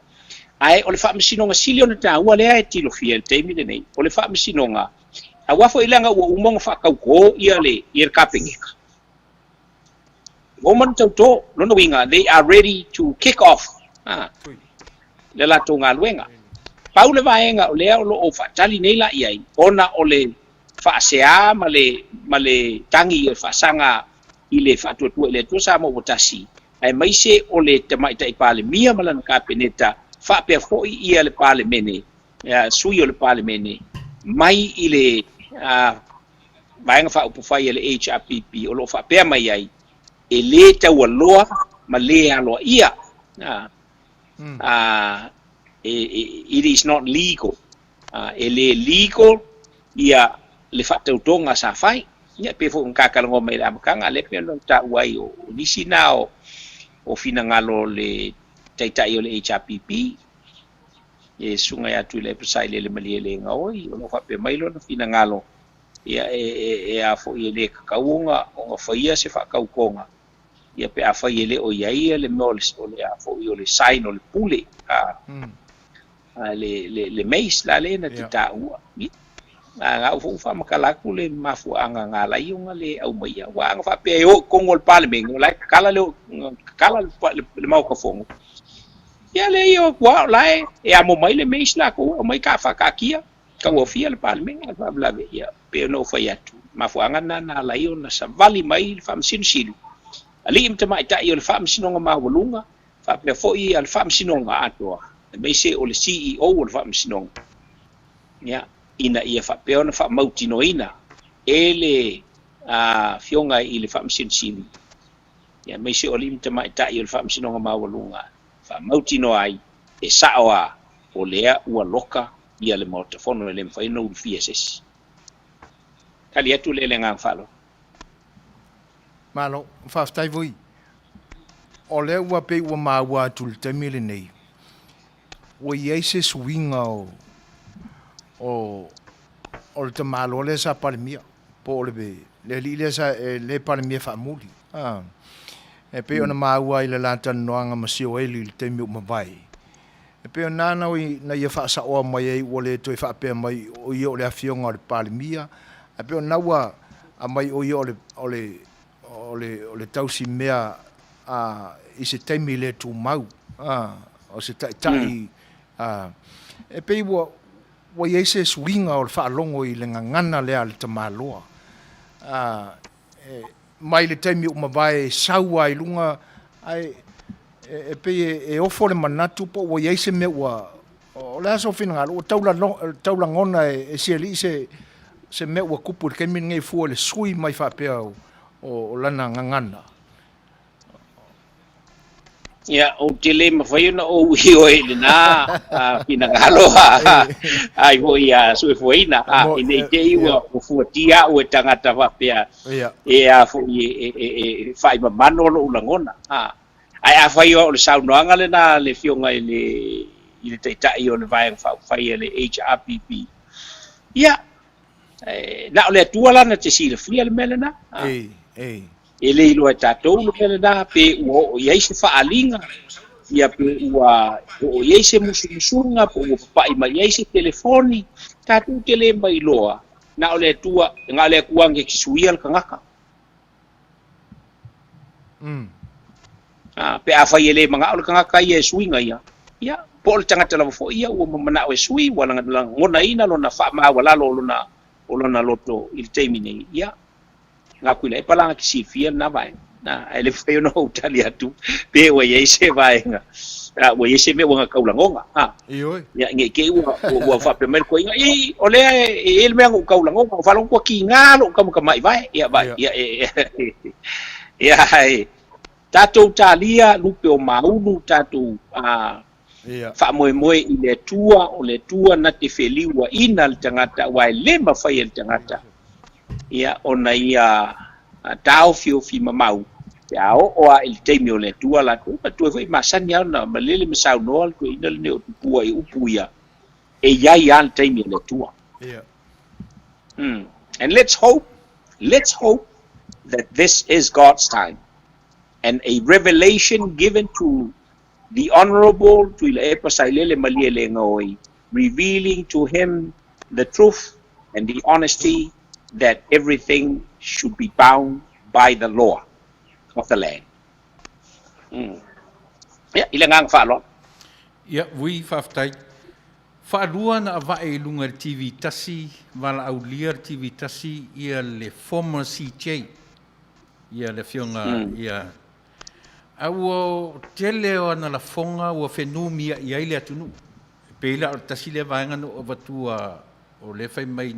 [SPEAKER 4] Ae o le faamasinoga sili ona taua lea e tilofia i le taimi lenei, o le faamasinoga, aua foi leaga ua uma ona faatautō ia le, ia le Kapeneta. Ua uma ona tautō, lona uiga, they are ready to kick off a, le latou galuega. Pau le vaega o lea o lo o faatali nei la i ai, ona o le faasea ma le, ma le tagi o le faasaga i le Faatuatua i le Atua Samoa ua Tasi, aemaise o le Tamaitai Palemia ma lana Kapeneta, faapea foi ia le Palemene, sui o le Palemene, mai i le Vaega Faaupufai a le HRPP o lo o faapea mai ai, e lē taualoa ma lē aloaia, it is not legal, e lē legal ia le faatautoga sa fai. Ia, pei foi ona ta talanoa mai i le amataga, lea pei ona taua ai o nisi na o, o finagalo o le Taitai o le HRPP, e Susuga ia Tuilaepa Sailele Malielegaoi, o lo o faapea mai lona finagalo, ia, e, e, e a foi e le tatau ona, ona faia se faatautoga, ia pe afai e le o i ai le mea o le, o le a foi o le sign o le pule, a, le, le, le mace la lea na te taua. Ia, a au foi ua faamatala atu le mafuaaga na ala ai ona le aumaia, aua ana faapea e o i totonu o le Palemene, o la e tatala le, tatala le, le Maota Fono, ia leai e o atu lava o la e, e amo mai le mace latou, aumai ta faataatia, tauaofia le Palemene, ae faalavelave, ia, pei ona ou fai atu, mafuaaga lena na ala ai ona savali mai le Faamasino Sili, alii ma tamaitai o le Faamasinoga Maualuga, faapea foi le Faamasinoga atoa, aemaise o le CEO o le Faamasinoga, ia, ina ia faapea ona faamautinoaina e le Afioga i le Faamasino Sili, ia, aemaise o alii ma tamaitai o le Faamasinoga Maualuga, faamautinoa ai e sao lava o lea ua loka ia le Maota Fono e le mafai ona ulufia e se isi. Tali atu lea i le agaga faaaloalo.
[SPEAKER 1] Malo, faafetai foi. O lea ua pei ua maua atu i le taimi lenei, ua i ai se suiga o, o, o le tamaloa lea sa Palemia, po o le, le alii lea sa, e le Palemia faamuli. A, e pei ona maua i le la talanoaga ma Sioeli i le taimi ua mavae, e pei ona na, na ia faasaoa mai ai ua le toe faapea mai o ia o le afioga o le Palemia, ae pei ona ua aumai o ia o le, o le, o le, o le tausi mea a, i se taimi le tumau, a, o se taitai, a, e pei ua, ua i ai se suiga o le faalogo i le gagana lea a le tamaloa. A, e, mai le taimi ua mavae e sau lava i luga, ae e, e pei e, e ofo le manatu po ua i ai se mea ua, O le a sou finagalo, ua tau tau lagona e e si alii se se mea ua tupu i le taimi lenei fua i le sui mai faapea o o lana gagana.
[SPEAKER 4] Ia, ou te le mafai ona ou ioe i lena finagalo ai foi a suefuaina, ina i te i ua fuatia au e tagata faapea e a foi e faimamano lou lagona. Ae afai o le saunoaga lena a le Afioga i le i le Taitai o le Vaega Faaupufai a le HRPP, ia, na o le Atua la na te silafia le mea lena. E le iloa e tatou le mea lena pe ua oo i ai se faaaliga, ia pe ua oo i ai se musumusuga, pe ua papai mai i ai se telefoni, tatou te le mailoa, na o le Atua, na o le Atua na te suia le tagata. Pe afai e le manao le tagata ia e suiga ia, ia, po o le tagata lava foi ia ua manao e sui, ua lagonaina lona faamaualalo o lona, o lona loto i le taimi nei, ia, Ga Tuilaepa la te silafia lena vaega. Na, ae le mafai ona ou tali atu pe ua i ai se vaega, ua i ai se mea ua taulagoga. Ha.
[SPEAKER 1] Ioe.
[SPEAKER 4] Ia, ne i te i ua, ua, ua faapea mai le toeaina, Ii, o lea e, e i ai le mea na ou taulagoga, ua faalogo ua kiga lou tamatamai vae. Ia, vaai, ia, e, e, ia, e, tatou talia lupe o maulu, tatou a, faamoemoe i le Atua, o le Atua na te feliuaina le tagata, aua e le mafai e le tagata ia ona ia taofiofi mamau pe a oo lava i le taimi o le Atua latou. Matua foi masani lava ona malele ma saunoa le toeaina lenei o Tupua i upu ia, e i ai lava le taimi o le Atua. And let's hope, let's hope that this is God's time and a revelation given to the Honorable Tuilaepa Sailele Malielegaoi, revealing to him the truth and the honesty that everything should be bound by the law of the land. Ia, i le agaga faaaloalo.
[SPEAKER 5] Ia, vui, faafetai. Faalua na avae i luga i le TV tasi, valaaulia le TV tasi ia le former CJ, ia le afioga ia A ua tele o ana lafoga ua fenumia'i ai le atunuu. E pei la o le tasi lea vaega na ou avatua o lea fai mai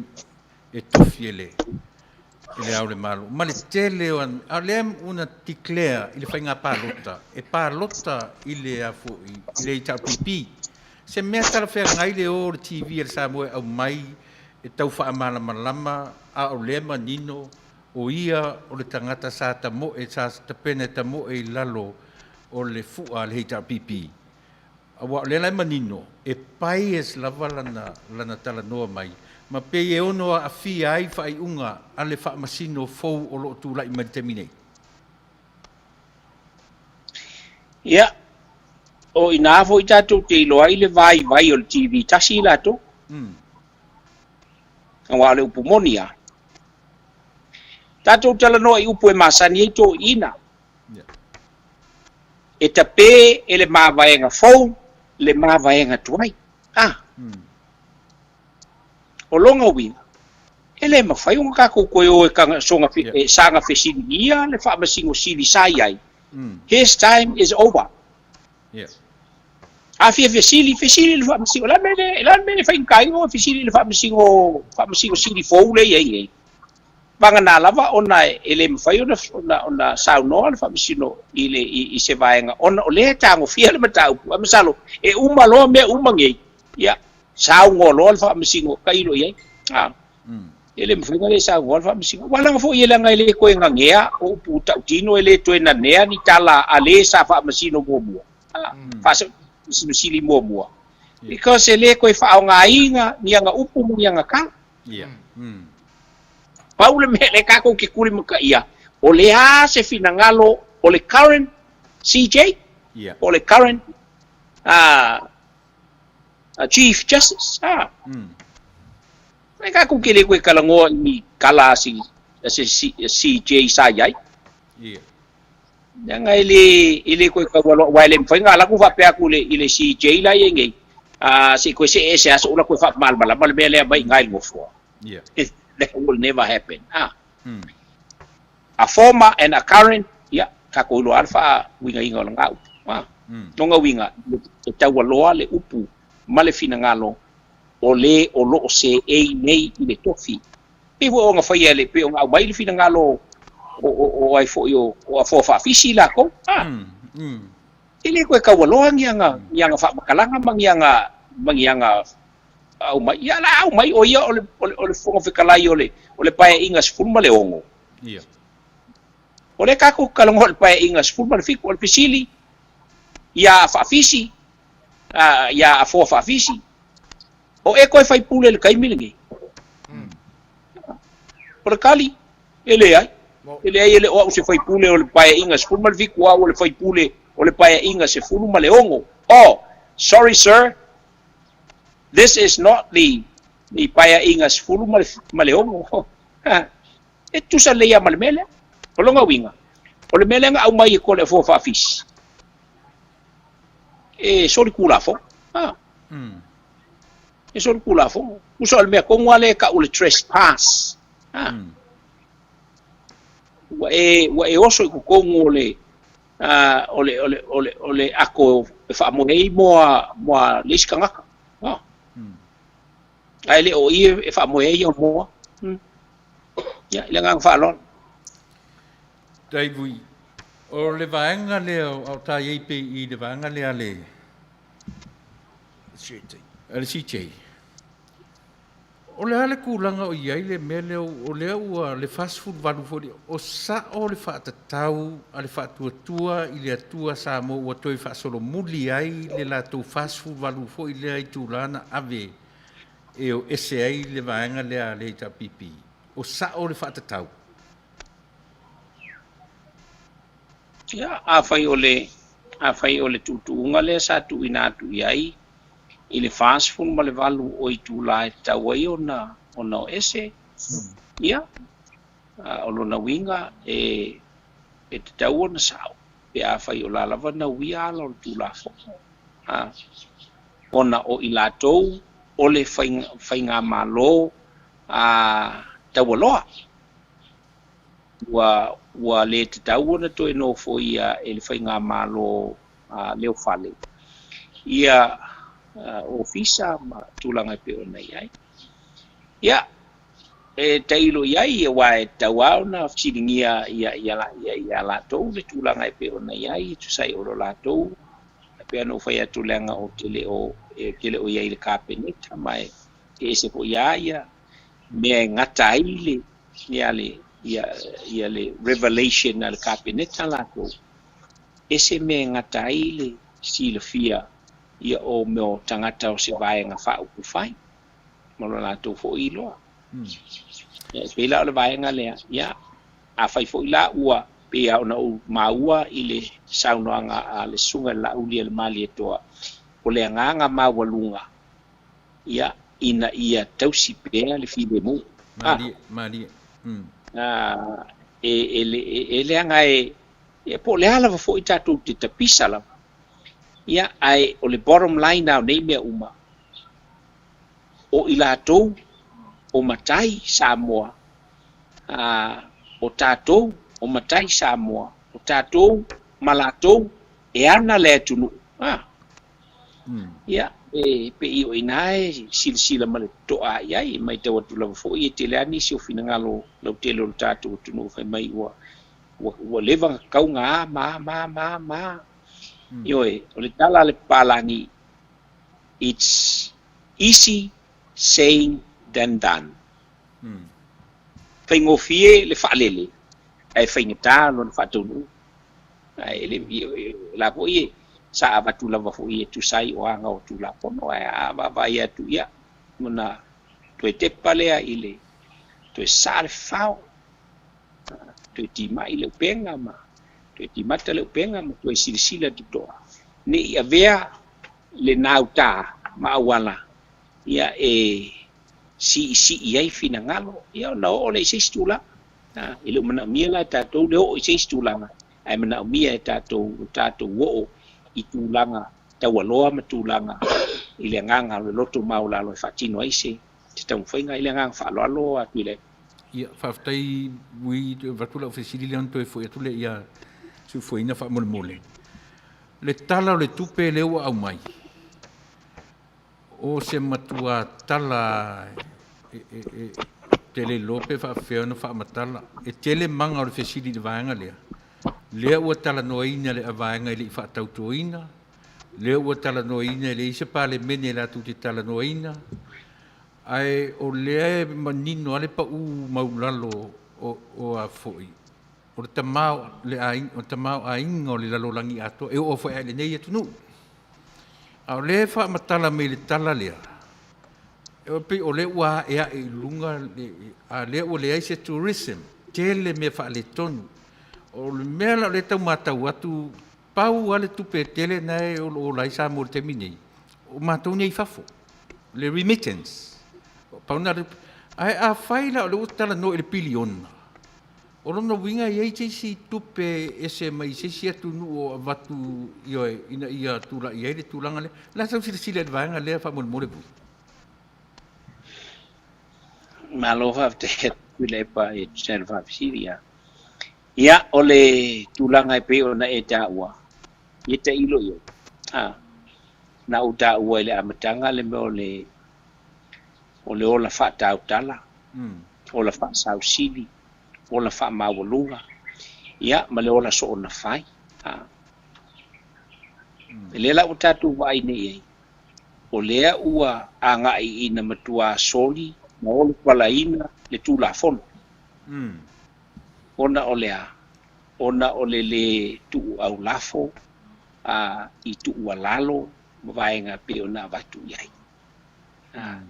[SPEAKER 5] e tofi e le e le Ao o le Malo. Ma le tele o ana, a o lea ua na declare i le faiga palota, e palota i le a foi, i le HRPP. Se mea talafeagai le o o le TV a le Samoa e aumai e tau faamalamalama a o lea manino O ia o le tagata sa tamoe, sa tapena e tamoe i lalo o le fu'a a le HRPP. Aua o lea la e manino, e bias lava lana, lana talanoa mai, ma pei e ono aafia ai faaiuga a le Faamasino fou o lo o tulai mai i le taimi nei.
[SPEAKER 4] Ia, o ina foi tatou te iloa ai le vaivai o le TV tasi i latou. Aua o le upu moni lava. Tatou talanoa i upu e masani ai toeaiina. E tape e le mavaega fou le mavaega tuai. A. O lona uiga, e le mafai ona tatou toe o e soga, e saga fesiligia le Faamasino Sili sa i ai. His time is over. A fia fesili, fesili i le Faamasino. O le a le mea le, o le a le mea le faigata ai ona fesili i le Faamasino, Faamasino Sili fou lea e i ai nei? Vagana lava ona e le mafai ona, ona, ona saunoa le Faamasino i le, i, i se vaega ona o lea e tagofia le mataupu. Ae masalo e uma loa mea uma nei, ia, saunoa loa le Faamasino, tailo i ai. A. E le mafai ona le saunoa le Faamasino. Aua leaga foi e leaga e le toe nanea o upu tautino, e le toe nanea ni tala a le sa faamasino muamua. Faamasino sili muamua. Because e le toe faaaogaina ni ana upu ma ni ana tala. Pau le mea lea tatou te tulimataia, o le a se finagalo o le current CJ, po o le current Chief Justice. E tatou te le toe talanoa i ni tala a se CJ sa i ai. Leaga e le, e le toe taualoa, aua e le mafai ona alu atu faapea atu i le, i le CJ la e i ai nei, se i toe see ese lava sou lau toe faamalamalama le mea lea mai i ina i le nofoa. That will never happen. A former and a current, ia, tatou iloa lava le faauigaina o lena upu. Lona uiga, e taualoa le upu. ma le finagalo o lē o loo seei nei i le tofi. Pei foi ona faia le pei ona aumai le finagalo o o o ai foi o o afoa faafisi lakou. A e le toe taualoa ni aga ni aga faamatalaga ma ni aga ma ni aga aumai. Ia la aumai o ia o le o le o le Fofoga Fetalai o le o le Paeaiga 16.
[SPEAKER 5] Ia.
[SPEAKER 4] O lea tatou te talanoa i le Paeaiga 17, o le fesili, ia faafisi, a, ia afoa faafisi, o e toe faipule i le taimi lenei? O le tali, e leai. E leai, e le o au se faipule o le Paeaiga 17, o au o le faipule o le Paeaiga 16. Oh, sorry sir, this is not the the Paeaiga 16. E tutusa lelei lava ma le mea lea. O lona uiga, o le mea lea na aumai e Kole Afoa Faafisi, e soli Tulafono. Ha. E soli Tulafono. Tusa o le mea tonu lava lea e tau o le trespass. Ha. Ua e, ua e oso i totonu o le, uh, o le, o le, o le, o le ato e faamoe ai moa, moa le isi tagata. Ha. Ae le o i e faamoe ai au moa. Ia, i le agaga faaaloalo.
[SPEAKER 5] David, o le vaega lea o ta i ai pei i le vaega lea le
[SPEAKER 1] CJ.
[SPEAKER 5] A le CJ. O le a le tulaga o i ai le mea lea, o lea ua le 48 foi, o sao le faatatau a le Faatuatua i le Atua Samoa ua toe faasolomuli ai le latou 48 foi lea itula na ave e o ese ai le vaega lea a le HRPP. O sao le faatatau?
[SPEAKER 4] Ia, afai o le, afai o le tuutuuga lea sa tuuina atu i ai i le 48 o itula e tatau ai ona, ona o ese, ia, o lona uiga e, e tatau ona sao pe afai o la lava na uia ala o le Tulafono, a, ona o i latou o le faigamalo a taualoa, ua, ua le tatau ona toe nofoia e le faigamalo a leofale ia ofisa ma tulaga e pei ona i ai. Ia, e tailo i ai, aua e tatau lava ona fesiligia ia, ia, ia, ia latou le tulaga e pei ona i ai, e tusa ai o lo latou, e pei ona ou fai atu leaga ou te le o, ou te le o i ai i le Kapeneta, ma e ese foi lava ia mea e gata ai le, ia le, ia, ia le revelation a le Kapeneta latou, ese mea e gata ai le silafia ia o mea o tagata o se vaega faaupufai ma lo latou foi iloa. Ia, e pei la o le vaega lea, ia, afai foi la ua pei lava ona ou maua i le saunoaga a le Susuga i le Laauli a le Malietoa, o le agaga maualuga, ia, ina ia tausi pea le filemu.
[SPEAKER 5] Malie, malie.
[SPEAKER 4] A, e, e, e, e leaga e, ia, po o le a lava foi tatou te tapisa lava, ia, ae o le bottom line lava o nei mea uma, o i latou o matai Samoa, a, o tatou o matai Samoa, o tatou ma latou e ana le atunuu. A, ia, e pei o i ina e silasila ma le totoa i ai, e matau atu lava foi e tele lava nisi o finagalo lautele o le tatou atunuu fai mai ua, ua, ua leva ona tatau ona a ma a ma a ma a ma a. Ioe, o le tala a le papalagi, it's easy saying than done. Faigofie le faalele ae faigata lona faataunuu. Ae le, la foi e sa avatu lava foi e tusa ai o aga o Tulafono, ae a vaavaai atu, ia, ona toe tepa lea i le toe sa le fafao, toe timai le upega ma toe timata le upega ma toe silasila totoa ne i avea le nauta ma auala, ia, e siisii ai finagalo, ia, ona oo lea i se isi tulaga. E le o manaomia la e tatou le oo i se isi tulaga, ae manaomia e tatou o tatou oo i tulaga taualoa ma tulaga i le agaga o le loto maualalo e faatino ai se taumafaiga i le agaga faaaloalo atu i le.
[SPEAKER 5] Ia, faafetai ui avatu lau fesili lea ona toe foi atu lea ia Suefueina faamolemole. Le Tala o le Tupe lea ua aumai, O se matua tala e te le iloa pe faapefea ona faamatala. E tele maga o le fesili i le vaega lea, lea ua talanoaina le vaega e le i faatautoina, lea ua talanoaina e leai se Palemene latou te talanoaina, ae o lea e manino lava le pau maulalo o a foi, o le tamaoaiga o le lalolagi atoa, e oo foi lava i lenei atunuu. A o lea e faamatala mai i le tala lea, e pei o lea ua ae ae i luga, a lea ua leai se tourism, tele mea faaletonu. O le mea la o lea e tau matau atu, pau lava le tupe tele na e o lo o ola ai Samoa i le taimi nei, o matou nei i fafo, le remittance. Pau na le, ae afai la o lea ua talanoa i le piliona, O lona uiga e i ai se isi tupe e ese mai se isi atunuu o avatu ioe ina ia tulai ai le tulaga lea. O le a sau silasila i le vaega lea faamolemole Vui?
[SPEAKER 4] Malo faafetai atu Tuilaepa e tusa ai o le faafesili. Ia, o le tulaga e pei ona e taua, ia tailo i ai. A, na ou taua i le amataga le mea o le o le ola faatautala, ola faasausili, ola faamaualuga, ia, ma le ola soona fai. A. O lea la ua tatou vaai nei i ai, o lea ua agai ina matuā soli ma olopalaina le Tulafono. Ona o le a? Ona o le lē tuu aulafo a i tuualalo ma vaega e pei ona avatu i ai.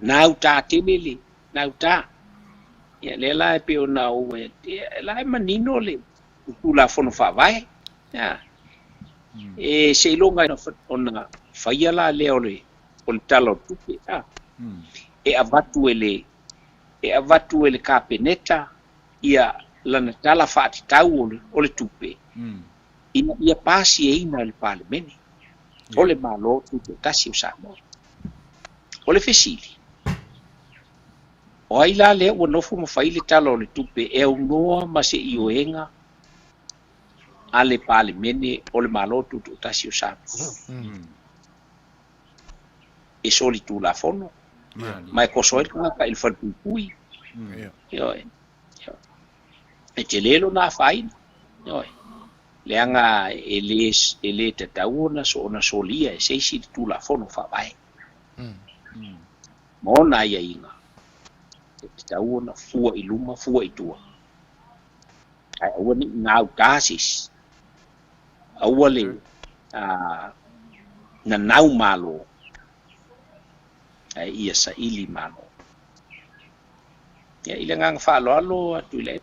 [SPEAKER 4] Gauta tele le gauta. Ia lea la e pei ona ou e la e manino le Tulafono Faavae. Ia e seiloga ona faia la lea o le o le Tala o le Tupe a. E avatu e le e avatu e le Kapeneta ia lana tala faatatau o le o le tupe ina ia pasiaina e le Palemene o le Malo Tutoatasi o Samoa. O le fesili, o ai la lea ua nofo ma fai le Tala o le Tupe e aunoa ma se ioega a le Palemene o le Malo Tutoatasi o Samoa? E solitulafono ma e koso ai le tagata i le falepuipui. Ioe. E tele lona afaina. Ioe. Leaga e le, e le tatau ona ona solia e se isi le Tulafono Faavae. Ma ona aiaiga, e tatau ona fua i luma, fua i tua. Ae aua ne i gauta se isi. Aua le a, nanau malo, ae ia saili malo. Ia, i le agaga faaaloalo atu i le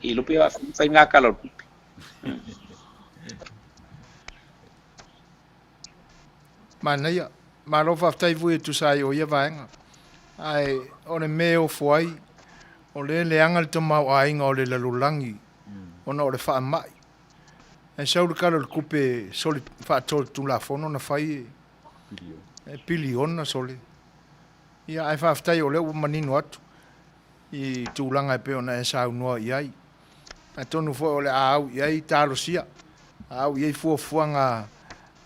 [SPEAKER 4] i lupe o faiga tala o le tupe.
[SPEAKER 1] Manaia. Malo faafetai foi e tusa ai o ia vaega. Ae o le mea e ofo ai, o lea e leaga le tamaoaiga o le lalolagi ona o le faamai. Ae sau le Tala o le Tupe soli faatolotulafono na fai e piliona sole. Ia ae faafetai o lea ua manino atu i tulaga e pei ona e saunoa i ai. Atonu foi o le a au i ai talosia, a au i ai fuafuaga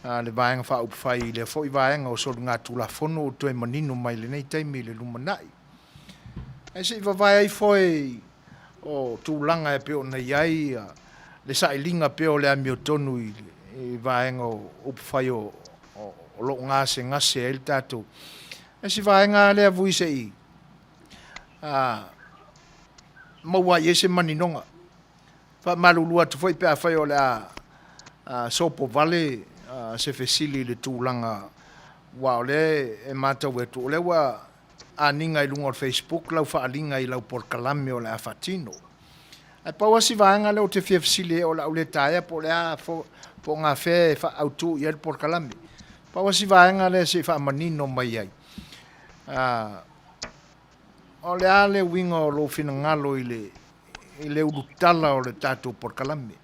[SPEAKER 1] a le Vaega Faaupufai i lea foi vaega o soligatulafono ua toe manino mai lenei taimi i le lumanai. Ae se i vavae ai foe o tulaga e pei ona i ai le sailiga pea o le amiotonu i vaega o upufai o lo o gasegase ai le tatou. Ae si vaega lava lea Vui se i maua ai i ai se maninoga. Faamalulu atu foi pe afai o le a sopovale se fesili i le tulaga aua o lea e matau atu o lea ua aniga i luga o le Facebook lau faaaliga i lau polokalame o le a faatino. Ae pau lava si vaega lea ou te fia fesili ai o le a ou le taea po o le a po o gafea e faaautu i ai le polokalame. Pau lava si vaega lea se i faamanino mai ai. O le a le uiga o lou finagalo i le i le ulutala o le tatou polokalame?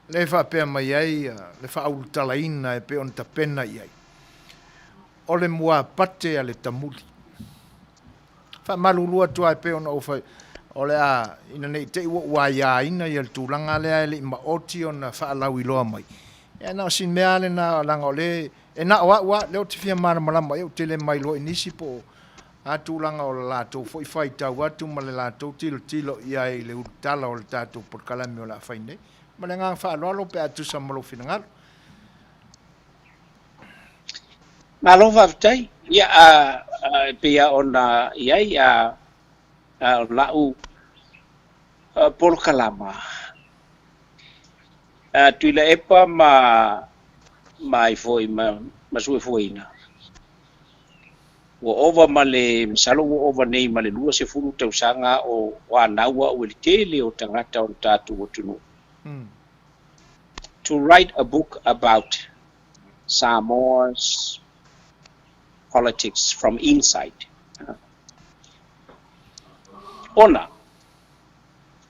[SPEAKER 1] Lea e faapea mai ai le faaulutalaina e pei ona tapena i ai, o le muapate a le tamuli. Faamalulu atu lava e pei ona ou fai, o le a, ina ne i te i ua ou aiaina le tulaga lea e le i maoti ona faalauiloa mai. Ia na o si mea lava lena leaga o lea e na o au lava lea ou te fia malamalama i ai ou te le mailoa i nisi po o a tulaga o le latou foi faitau atu ma le latou tilotilo i ai i le ulutala o le tatou polokalame o le a fai nei. Ma le agaga faaaloalo pe a tusa ma lou finagalo.
[SPEAKER 4] Malo faafetai. Ia, e pei lava ona i ai o lau polokalama, Tuilaepa ma ma ai foi ma ma Suefueina, ua ova ma le, masalo ua ova nei ma le 20 tausaga o anau au i le tele o tagata o le tatou atunuu. To write a book about Samoa's politics from inside. Ona,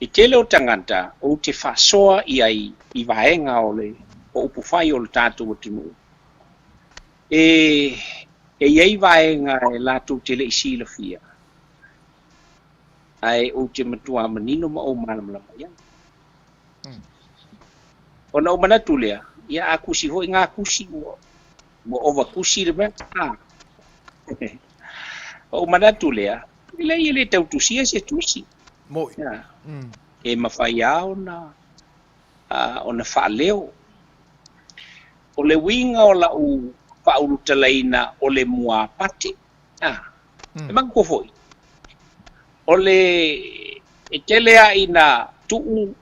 [SPEAKER 4] i tele o tagata ou te faasoa i ai i vaega o le o upufai o le tatou atunuu, e e i ai vaega e latou te le i silafia, ae ou te matua manino ma ou malamalama i ai. Ona ou manatu lea, ia a tusi foi ngā tusi ua ua ova tusi le mea, a. Ou manatu lea, e leai e le tau tusia se tusi.
[SPEAKER 1] Mo'i.
[SPEAKER 4] Ia. E mafai lava ona ona faaleo. O le uiga o lau faaulutalaina o le muapate, a. E manatua foi, o le e tele lava ina tuu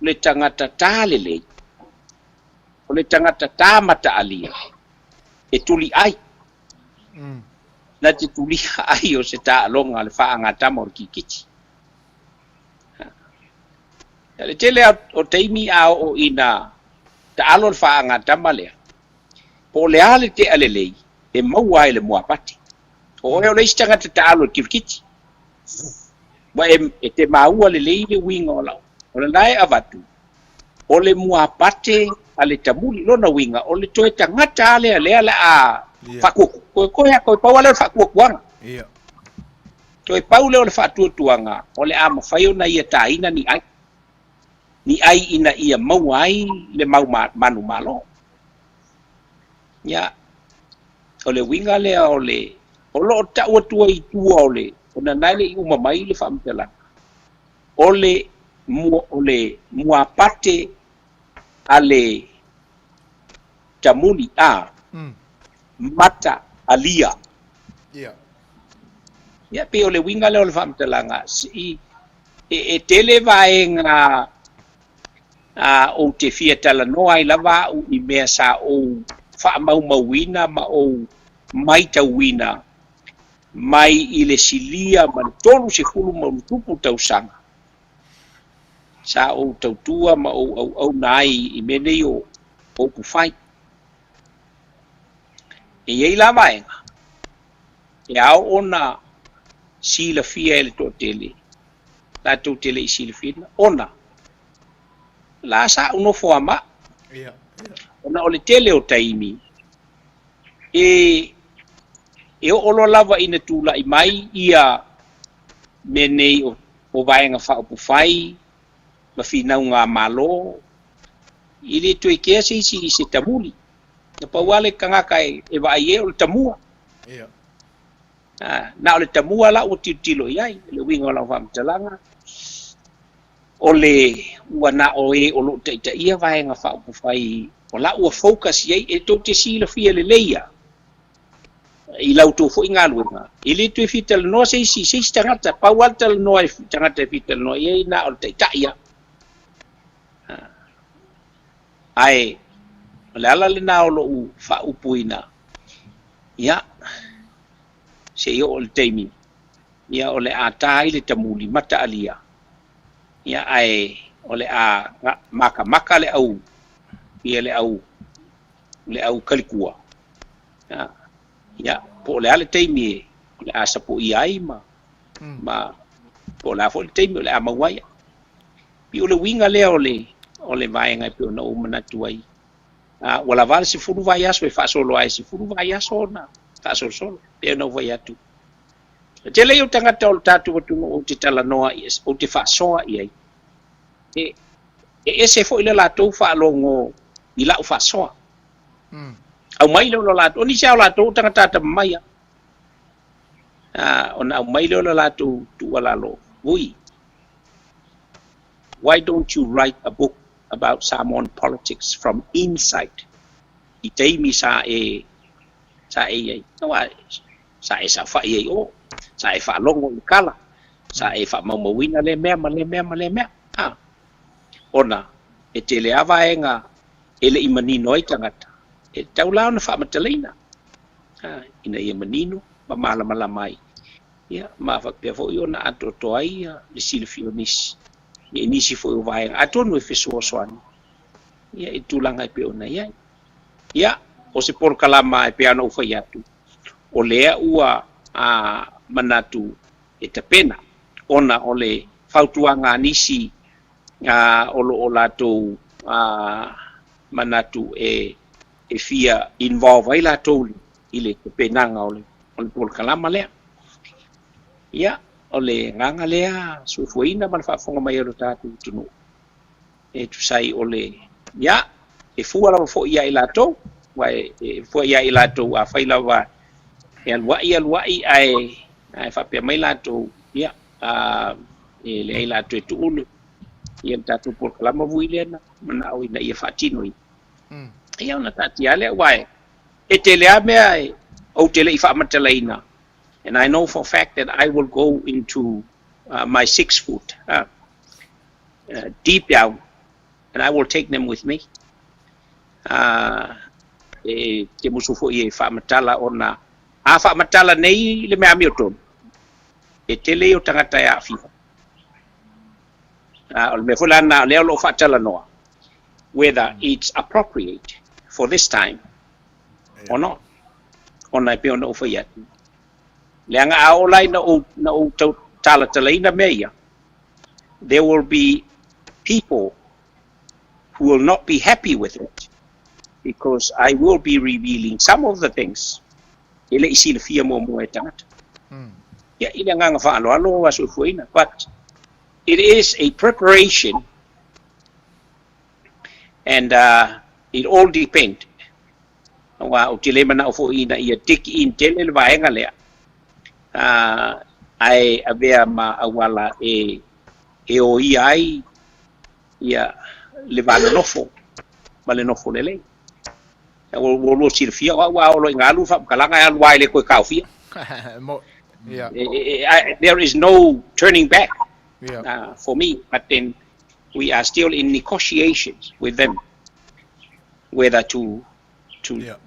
[SPEAKER 4] le tagata tā lelei, o le tagata tā mataalia e tuliai, na te tulia ai o se taaloga a le faagatama o le kikiti. Le tele o taimi a oo ina taalo le faagatama lea, po o le a le tea lelei e maua ai le muapate. O oe o le isi tagata taalo i le kirikiti. Ua e, e te maua lelei le uiga o lau. O lena e avatu, o le muapate a le tamuli, lona uiga, o le toe tagata lava lea lea o le a faatuatua. Toe toe lava, toe pau lava lea o le faatuatuaga. Toe pau lea o le faatuatuaga o le a mafai ona ia taina ni ai. Ni ai ina ia maua ai le mau manumalo. Ia, o le uiga lea o le, o lo o tau atu ai i tua o le, ona na e le i uma mai le faamatalaga, o le, o le muapate a le tamuli, a, mata alia.
[SPEAKER 1] Ia.
[SPEAKER 4] Ia, pei o le uiga lea o le faamatalaga, i, e, e tele vaega a ou te fia talanoa ai lava au i mea sa ou faamaumauina ma ou maitauina mai i le silia ma le 30 ma ona tupu tausaga sa ou tautua ma ou auauna ai i mea nei o upufai. E i ai la vaega e ao ona silafia e le toatele latou te le i silafia ona la sa ou nofo a ma ona o le tele o taimi e e oo loa lava ina tulai mai ia mea nei o vaega faaupufai ma finauga a Malo, e le toe kea se isi i se tamuli. Na pau lava le tagata e vaai ai o le tamua. Na o le tamua la ua tilotilo i ai, le uiga o lau faamatalaga, o le ua na o e o lo o taitaia vaega faaupufai o la ua focus i ai, e tou te silafia lelei lava i la outou foi galuega, e le toe fia talanoa se isi, se isi tagata, pau lava le talanoa e tagata e fia talanoa i ai na o le taitai lava. Ae o le ala lena o lou faaupuina, ia, se i oo i le taimi, ia o le a ta ai le tamuli mataalia, ia ae o le a makamaka le au, ia le au, le au kalikua, ia, po o le a le taimi o le a sapoia ai ma, ma po o le a foi le taimi o le a maua ai. Pei o le uiga lea o le, o le vaega e pei ona ou manatu ai. Ua lava le 10 vaiaso e faasolo ai, 10 vaiaso ona faasolosolo, pei ona ou fai atu. E tele ia o tagata o le tatou atunuu ou te talanoa ou te faasoa i ai. E ese foi le latou faalogo i la'u faasoa. Aumai lea o le latou, o nisi lava o latou o tagata atamamai lava, ona aumai lea o le latou tuualalo, Vui, why don't you write a book about Samoan politics from inside? I taimi sa e sa e i ai, aua sa e saofai ai i o, sa e faalogo i le kala, sa e faamaumauina lea mea ma lea mea ma lea mea, a. Ona e tele lava vaega e le i manino ai tagata, e tatau la ona faamatalaina, a, ina ia manino ma malamalama ai, ia, ma faapea foi ona atoatoa ai le silafia o nisi, ia, i nisi foi o vaega, atonu e fesoasoani, ia, i tulaga e pei ona i ai. Ia, o se polokalama e pei ona ou fai atu, o lea ua a, manatu e tapena, ona o le fautuaga a nisi a, o lo o latou a, manatu e e fia involve ai latou i le tapenaga o le polokalama lea. Ia, o le agaga lea soifuaina ma le faafofoga mai o le tatou atunuu e tusa ai o le, ia, e fua lava foi ia i latou, aua e fua ia i latou afai lava e aluai aluai ae ae faapea mai latou, ia, a, e leai latou e tuu le, ia le tatou polokalama vui lea na manao ina ia faatinoina. Ia ona taatia lea, aua e tele lava mea e ou te le i faamatalaina, and I know for a fact that I will go into my 6 foot deep down and I will take them with me. E te musu foi e faamatala ona a faamatala nei le mea amiotonu e tele o tagata e aafia. O le mea foi la na lea o lo o faatalanoa whether it's appropriate for this time or not. Ona e pei ona ou fai atu. Leaga a oo la ina ou, na ou tau talatalaina mea ia, there will be people who will not be happy with it because I will be revealing some of the things e le i silafia muamua e tagata. Ia, i le agaga faaaloalo a soifuaina. But it is a preparation and it all depend. Aua ou te le manao foi ina ia dig in tele le vaega lea. Ae avea ma auala e e oia ai ia le va nonofo ma le nofo lelei. Ua ua lua silafia o au a oo loa ina alu le faamatalaga e alu lava e le toe taofia. There is no turning back for me, but then we are still in negotiations with them whether to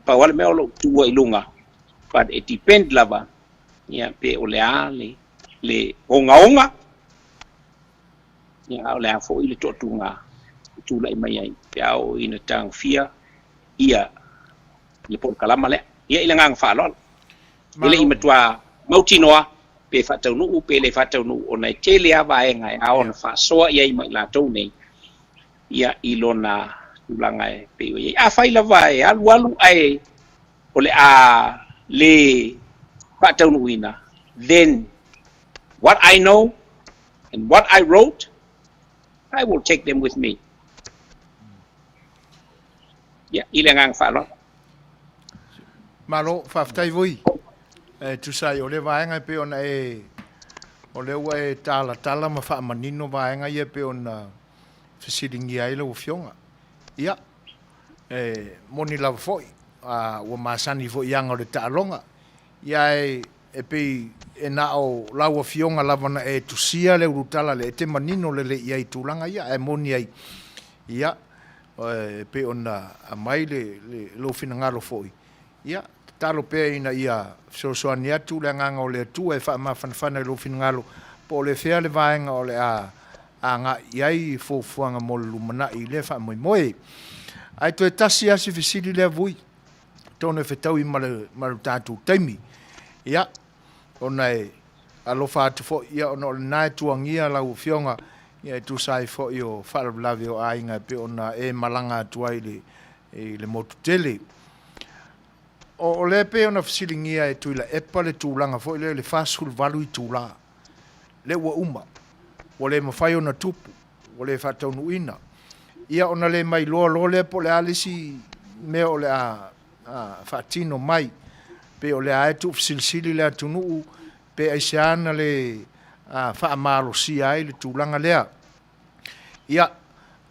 [SPEAKER 4] pau lava le mea o lo o tuua i luga, but it depend lava, ia, pe o le a le ogaoga, ia, a o le a foi le toatuga e tulai mai ai pe a oo ina tagofia ia le polokalama lea. Ia, i le agaga faaaloalo. E le i matua mautinoa pe faataunuu pe le faataunuu ona e tele lava vaega e ao ona faasoa i ai ma i latou nei, ia, i lona tulaga e pei o i ai. Afai lava e alu alu ae o le a le faataunuuina, then what I know and what I wrote, I will take them with me. Ia, i le agaga faaaloalo.
[SPEAKER 1] Malo, faafetai foi. E tusa ai o le vaega e pei ona e o lea ua e talatala ma faamanino vaega ia e pei ona fesiligia ai lau Afioga. Ia, e moni lava foi, a ua masani foi i aga o le taaloga. Ia ae e pei e na o lau Afioga lava na e tusia le ulutala lea, e te manino lelei i ai i tulaga ia, ae moni ai, ia, e pei ona aumai le, le, lou finagalo foi, ia, tatalo pea ina ia fesoasoani atu le Agaga o le Atua e faamafanafana i lou finagalo, po o le fea le vaega o le a agai i ai fuafuaga mo le lumanai i lea faamoemoe. Ae toe tasi lava si fesili lea Vui, atonu e fetaui ma le, ma le tatou taimi. Ia, ona e alofa atu foi, ia, ona o lena e tuagia lau Afioga, ia, e tusa ai foi o faalavelave o aiga e pei ona e malaga atu ai i le, i le motu tele. O, o lea e pei ona fesiligia e Tuilaepa le tulaga foi lea i le 48 itula, lea ua uma, ua le mafai ona tupu, ua le faataunuuina. Ia ona le mailoa loa lea po o le a le isi mea o le a faatino mai. Pei o lea e tuufesilisili le atunuu pe aisea na le faamalosia ai le tulaga lea. Ia,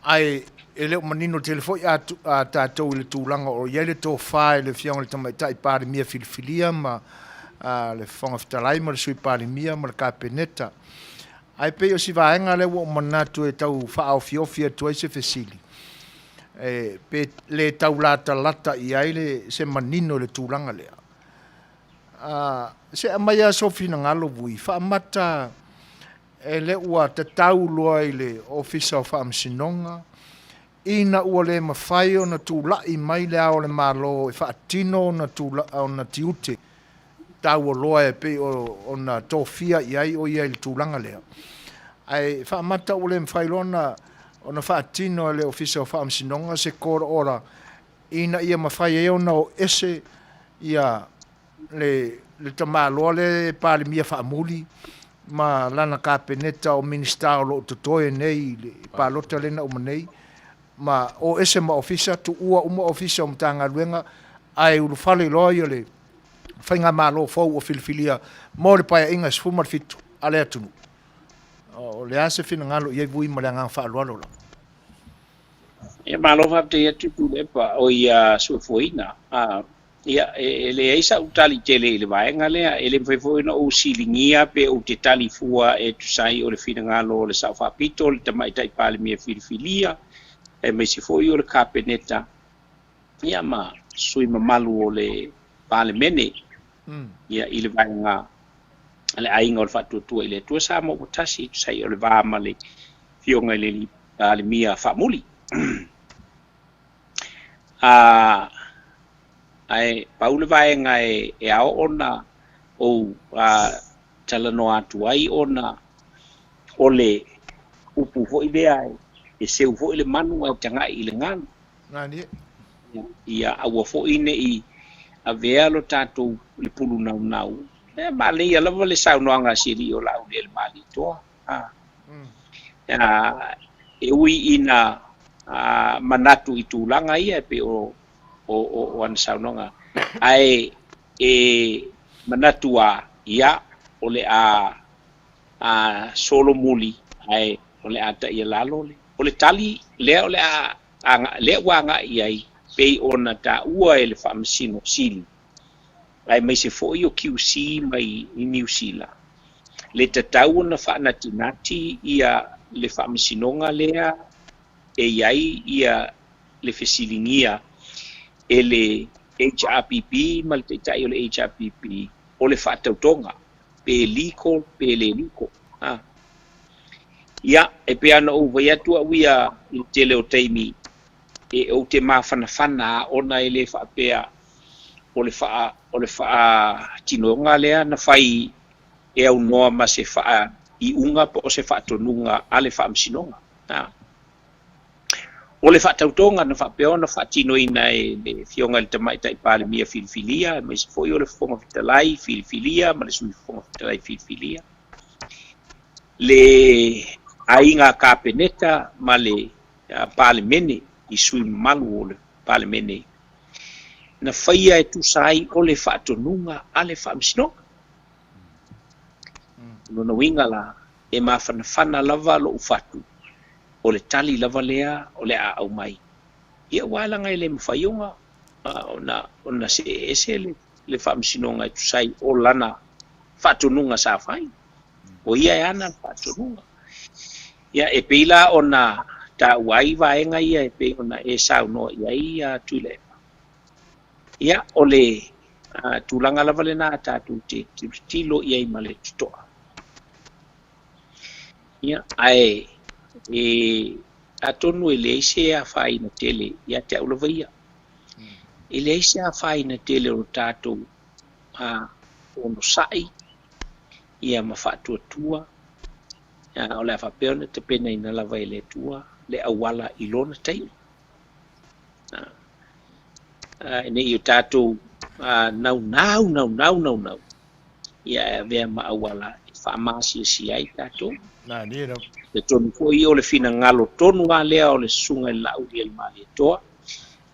[SPEAKER 1] ae e le o manino tele foi a tatou i le tulaga o i ai le tofa i le Afioga i le Tamaitai Palemia filifilia ma le Fofoga Fetalai ma le Sui Palemia ma le Kapeneta. Ae pei o si vaega lea ua ou manatu e tau faaofiofi atu ai se fesili, e pe le tau latalata i ai le, se manino i le tulaga lea. Se aumai lava sou finagalo Vui, faamata e le ua tatau loa i le Ofisa o Faamasinoga ina ua le mafai ona tulai mai Le Ao o le Malo e faatino ona tiute taualoa e pei ona tofia i ai o ia i le tulaga lea. Ae faamata ua le mafai loa ona faatino e le Ofisa o Faamasinoga se court order ina ia mafai ai ona o ese ia le tamaloa lea e Palemia faamuli ma lana Kapeneta o Minisita o lo o totoe nei i le palota lea na uma nei, ma o ese ma ofisa, tuua uma ofisa o Matagaluega, ae ulufale loa ia le faigamalo fou ua filifilia mo le Paeaiga 17 a le atunuu. O le a se finagalo i ai Vui ma le agaga faaaloalo lava?
[SPEAKER 4] Ia, malo faafetai atu Tuilaepa o ia suefuaina. Ia, e leai sa'u tali tele i le vaega lea. E le mafai foi ona ou siligia pe ou te tali fua e tusa ai o le finagalo o le Sao Faapito, le Tamaitai Palemia filifilia, aemaise foi o le Kapeneta, ia ma sui mamalu o le Palemene, ia, i le vaega a le Aiga o le Faatuatua i le Atua Samoa ua Tasi, e tusa ai o le va ma le Afioga i le Palemia faamuli. Ae pau le vaega e ao ona ou talanoa atu ai ona o le upu foi lea e seu foi le manu ae tagai i le galu. Ia aua foi ne i avea lo tatou le pulu naunau. E manaia lava le saunoaga a si alii o Laaulialemalietoa. E ui ina manatu i tulaga ia e pei o ana saunoaga, ae e manatu a ia o le a solomuli ae o le a taialalo le o le tali lea o le a lea ua agai i ai pei ona taua e le Faamasino Sili aemaise foi o QC mai i Niu Sila, le tatau ona faanatinati ia le faamasinoga lea e i ai ia le fesiligia e le HRPP ma le Taitai o le HRPP o le faatautoga pe legal pe le legal. Ia, e pei ona ou fai atu au ia i le tele o taimi e ou te mafanafana a ona e le faapea o le faa o le faatinoga lea na fai e aunoa ma se faaiuga po o se faatonuga a le Faamasinoga. O le faatautoga na faapea ona faatinoina e le Afioga i le Tamaitai Palemia filifilia, aemaise foi o le Fofoga Fetalai filifilia ma le Sui Fofoga Fetalai filifilia, le aiga Kapeneta ma le Palemene i sui mamalu o le Palemene, na faia e tusa ai o le faatonuga a le Faamasinoga. O lona uiga la, e mafanafana lava lo'u fatu, o le tali lava lea o le a aumai. Ia aua leaga e le mafai ona see ese le Faamasinoga e tusa ai o lana faatonuga sa fai. O ia e ana le faatonuga. Ia, e pei la ona taua ai vaega ia e pei ona e saunoa i ai Tuilaepa. Ia, o le tulaga lava lena a tatou te tilotilo i ai ma le totoa. Ia, ae e atonu e leai se afaina tele ia te au lava ia. E leai se afaina tele o tatou onosai ia ma faatuatua. O le a faapea ona tapenaina lava e le Atua le auala i lona taimi. Ina ia tatou naunau, naunau, naunau, ia e avea ma auala e faamasiasia ai tatou.
[SPEAKER 1] Nani lava.
[SPEAKER 4] Talitonu foi o le finagalo tonu lava lea o le Susuga i le Laaulialemalietoa,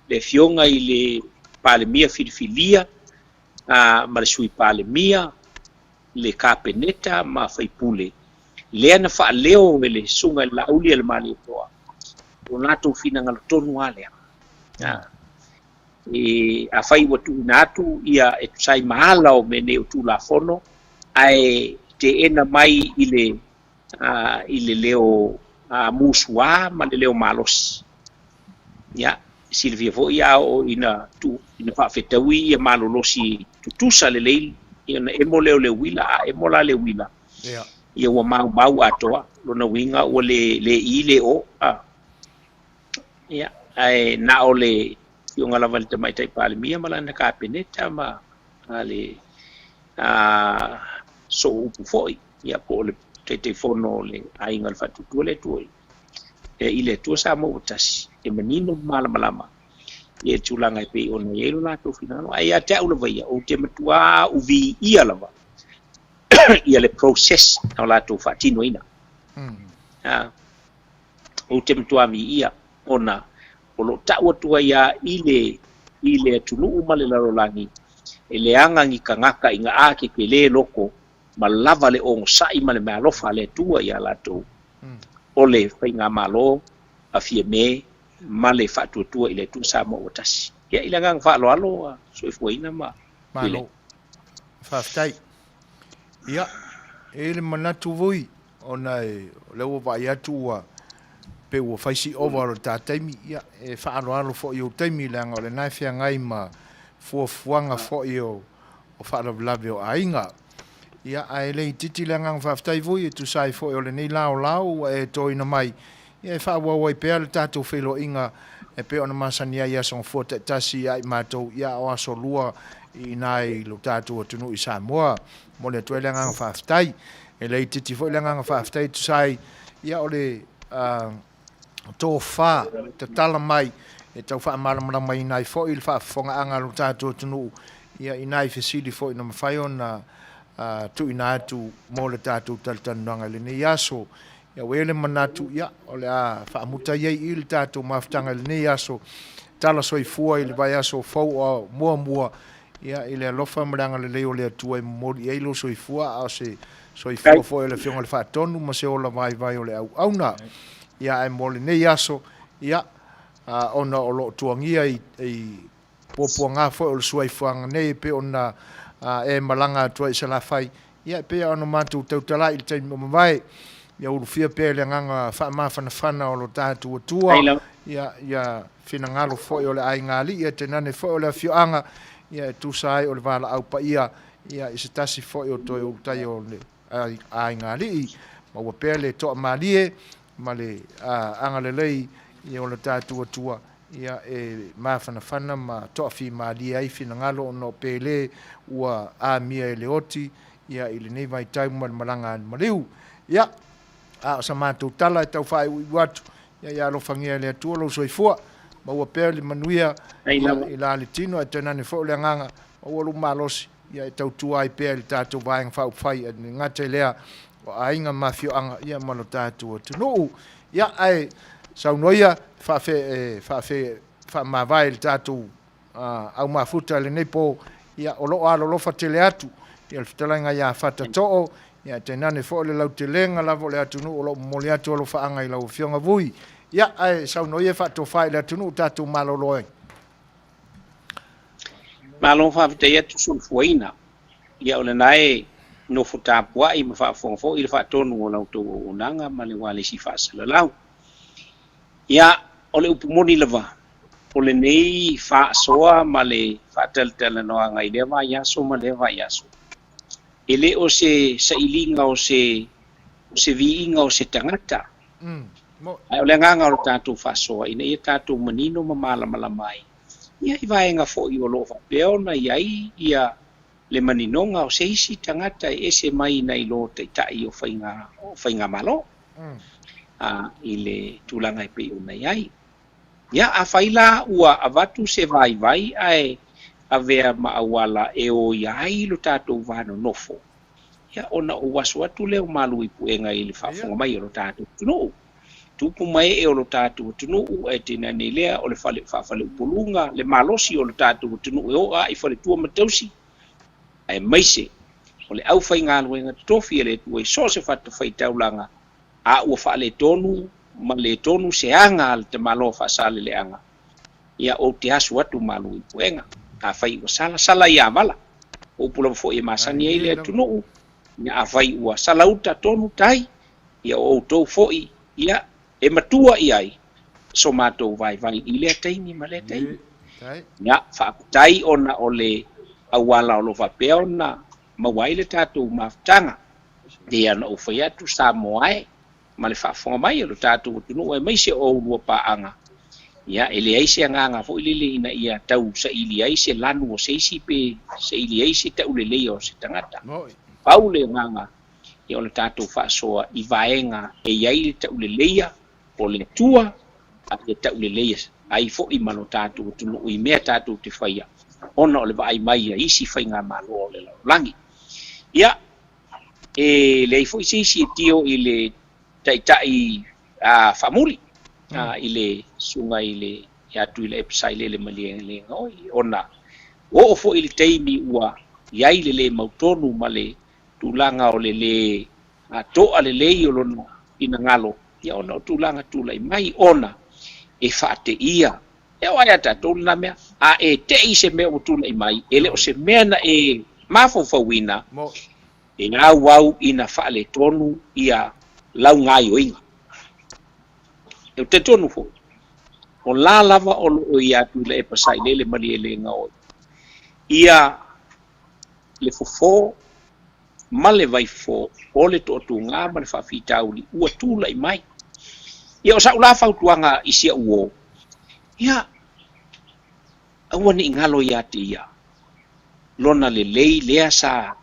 [SPEAKER 4] le Afioga i le Palemia filifilia ma le Sui Palemia, le Kapeneta ma faipule, lea na faaleo e le Susuga i le Laaulialemalietoa lo latou finagalo tonu lava lea. E afai ua tuuina atu ia e tusa ai ma ala o mea nei o Tulafono, ae teena mai i le i le leo musuā ma le leo malosi. Ia, silafia foi a oo ina tuu ina faafetaui ia malolosi tutusa lelei, ia ona emo lea o le uila, a emo la le uila, ia ua maumau atoa, lona uiga ua le le i le o. A. Ia, ae na o le Afioga lava i le Tamaitai Palemia ma lana Kapeneta ma le sooupu foi, ia po o le Taitaifono o le Aiga o le Faatuatua le Atua i le Atua Samoa ua tasi, e manino ma malamalama ia tulaga e pei ona i ai lo latou finagalo. Ae ia te au lava ia, ou te matuā uviia lava ia le process na o latou faatinoina. Ou te matuā viia ona o lo o tau atu ai lava i le i le atunuu ma le lalolagi, e leaga ni tagata ina a tetele loko ma lava le onosai ma le meaalofa a le Atua iā latou, o le Faigamalo a Fiame ma le Faatuatua i le Atua Samoa ua tasi. Ia, i le agaga faaaloalo, soifuaina ma
[SPEAKER 1] Malo. Faafetai. Ia, e i ai le manatu foi, ona o lea ua vaai atu ua pei ua fai si ova o le ta taimi, ia, e faaaloalo foi i ou taimi, leaga o lena e feagai ma fuafuaga foi o faalavelave o aiga. Ia, ae le itiiti le agaga faafetai foi e tusa ai foi o lenei laolao ua e toina mai, ia e faaauau ai pea le tatou feiloaiga e pei ona masani ai i aso gafua taitasi ia i matou, ia o aso lua i ina i lo tatou atunuu i Samoa. Momoli atu ai le agaga faafetai. E le itiiti foi le agaga faafetai e tusa ai ia o le tofa tatala mai e tau faamalamalamaina ai foi le faafofogaaga a lo tatou atunuu ia i nai fesili foi na mafai ona tuuina atu mo le tatou talatalanoaga i lenei aso. Ia ua i ai le manatu, ia, o le a faamuta ai i i le tatou mafutaga i lenei aso. Tala soifua i le vaiaso fou o muamua, ia, i le alofa ma le agalelei o le Atua e momoli i ai lou soifua, a o se soifua foi o le Afioga i le Faatonu ma se ola vaivai o le auauna. Ia, ae mo lenei aso, ia, ona o lo o tuagia i puapuaga foi o le suaifuaga nei e pei ona e malaga atu ai i Salafai, ia e pei lava ona matou tautala i le taimi ua mavae, ia ulufia pea i le agaga faamafanafana o lo tatou Atua, ia, ia finagalo foi o le aiga alii, ae tainane foi o le afioaga, ia e tusa ai o le valaau paia, ia i se tasi foi o toe ulutaia o le aiga alii, maua pea le toamalie ma le agalelei ia o lo tatou Atua, ia e mafanafana ma toafimalie ai finagalo ona o pele ua amia e le oti ia i lenei vaitau ma le malaga a le maliu. Ia, a o sa matou tala e tau faaiuiu atu, ia ia alofagia e le Atua lou soifua, maua pea le manuia ia i la le tino ae tainane foi o le agaga, maua lou malosi ia e tautua ai pea i le tatou Vaega Faaupufai, ae le gata i lea o aiga ma afioaga ia ma lo tatou atunuu. Ia, ae saunoa ia faafe, e faafe, faamavae i le tatou au mafuta i lenei po, ia, o lo o alolofa tele atu ia le fetalaiga ia Fatatoo, ia, tainane foi o le lautelega lava o le atunuu o lo o momoli atu alofaaga i lau Afioga Vui. Ia, ae saunoa ia faatofa i le atunuu tatou malolo ai.
[SPEAKER 4] Malo faafetai atu sulufuaina. Ia o lena e nofo tapuai ma faafofoga foi le faatonu o la outou auaunaga ma le ualesi faasalalau. Ia, o le upu moni lava, o lenei faasoa ma le faatalatalanoaga i lea vaiaso ma lea vaiaso, e le o se sailiga o se, o se viiga o se tagata, ae o le agaga o le tatou faasoa ina ia tatou manino ma malamalama ai ia i vaega foi o lo o faapea ona i ai ia le maninoga o se isi tagata e ese mai nai lo taitai o faiga o faigamalo a i le tulaga e pei ona i ai. Ia, afai la ua avatu se vaivai ae avea ma auala e oia ai lo tatou va nonofo, Ia, ona ou aso atu lea o malu i puega i le faafofoga mai o lo tatou atunuu. Tupu ma ee o lo tatou atunuu, ae tainane lea o le fale faafaleupoluga, le malosi o lo tatou atunuu e oo lava i faletua ma tausi, aemaise o le aufaigaluega totofi a le Atua i so o se fatafaitaulaga, a ua faaletonu ma le tonu se aga a le tamaloa faasaleleaga, ia ou te asu atu malu i puega. Afai ua sala, sala ia vala. O upu lava foi e masani ai le atunuu, ia afai ua sala uta tonu tai, ia o outou foi, ia e matua i ai so matou vaivai i lea taimi ma lea taimi. Ia, faafetai ona o le auala o lo o faapea ona maua ai le tatou mafutaga. Ia na ou fai atu Samoa e, ma le faafofoga mai a lo tatou atunuu aemaise o oulua paaga, ia, e leai se agaga foi lele ina ia tau saili ai se lanu o se isi pe saili ai se tauleleia o se tagata. Pau le agaga, ia o le tatou faasoa i vaega e i ai le tauleleia o le Atua, a ia tauleleia ai foi ma lo tatou atunuu i mea tatou te faia ona o le vaai mai a isi faigamalo o le lalolagi. Ia, e leai foi se isi e tio i le taitai faamuli i le susuga i le ia Tuilaepa Sailele Malielegaoi, ona ua oo foi i le taimi ua i ai le le mautonu ma le tulaga o le le to'a lelei o lona finagalo, ia ona o tulaga tulai mai ona e faateia. E oo lava ia tatou lena mea, a e tei i se mea ua tulai mai, e le o se mea na e mafaufauina, e auau ina faaletonu ia lau gaoioiga. E talitonu foi, o la lava o lo o ia Tuilaepa Sailele Malielegaoi ia le fofo ma le vaifofo o le toatuga ma le faafitauli ua tulai mai. Ia o sa'u la fautuaga i si a'u uo, ia, aua ne i galo ia te ia lona lelei lea sa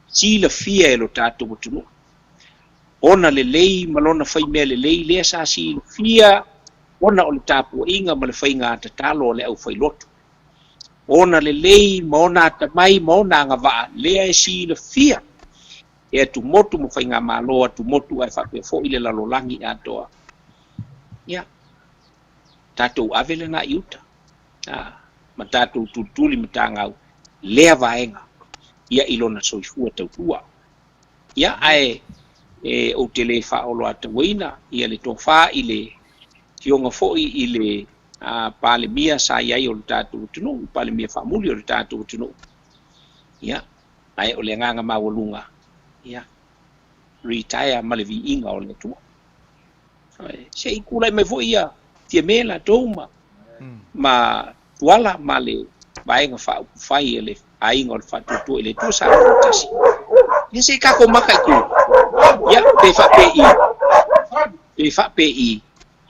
[SPEAKER 4] silafia e lo tatou atunuu, ona lelei ma lona faimea lelei lea sa silafia ona o le tapuaiga ma le faiga tatalo a le aufailotu. Ona lelei ma ona atamai ma ona agavaa lea e silafia e atumotu ma faigamalo atumotu ae faapea foi le lalolagi atoa. Ia, tatou ave lena i uta, ma tatou tulituli matagau lea vaega ia i lona soifua tautua. Ia, ae e ou te le faaoloatauaina ia le tofa i le afioga foi i le Palemia sa i ai o le tatou atunuu, Palemia faamuli o le tatou atunuu. Ia, ae o le agaga maualuga, ia, retire ma le viiga o le Atua. Se i tulai mai foi ia Fiame latou ma ma Tuala ma le Vaega Faaupufai a le Aiga o le Faatuatua i le Atua Samoa Tasi. Ia se i tatou mataitu, ia, pe faapei, pe faapei,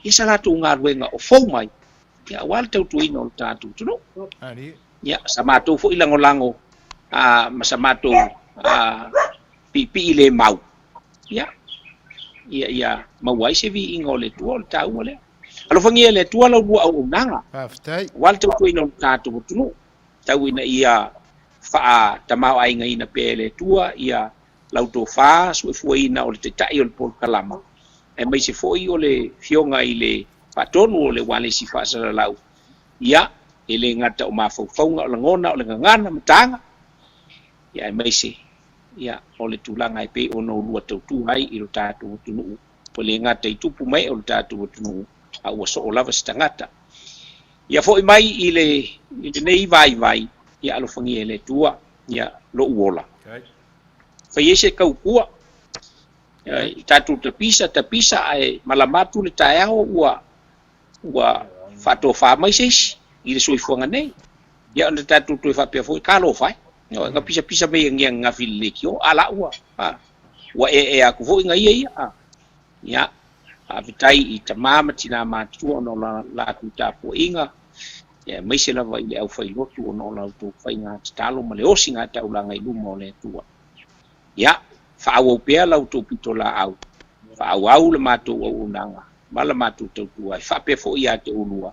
[SPEAKER 4] ia sa latou galuega o fou mai, ia, aua le tautuaina o le tatou atunuu. Ia, sa matou foi lagolago ma sa matou piipii le mau, ia, ia, ia maua ai se viiga o le Atua, o le taua lea. Alofagia e le Atua la ulua auaunaga, aua le tautuaina o le tatou atunuu, tau ina ia faatamaoaigaina pea e le Atua ia lau tofa suefuaina o le Taitai o le polokalama, aemaise foi o le Afioga i le Faatonu o le Ualesi Faasalalau, ia, e le gata o mafaufauga, o lagona, o le gagana ma taga, ia aemaise ia o le tulaga e pei ona ulua tautua ai i lo tatou atunuu, ua le gata i tupu ma ee o lo tatou atunuu, a ua soo lava se tagata. Ia foi mai i le i lenei vaivai, ia alofagia e le Atua ia lou ola. Fai ai se tautua, i tatou tapisa tapisa ae malama atu le taeao ua ua faatofa mai se isi i le soifuaga nei. Ia ona tatou toe faapea foi, talofa e, na pisapisa mai agiagigafi i le leitio, a la ua, ua ea atu foi na ia ia. Ia, faafetai i tama ma tina matutua ona o la latou tapuaiga, ia aemaise lava i le aufailotu ona o la outou faiga tatalo ma le osiga taulaga i luma o le Atua. Ia, faaauau pea la outou pitolaau, faaauau le matou auaunaga ma la matou tautua e faapea foi ia te oulua,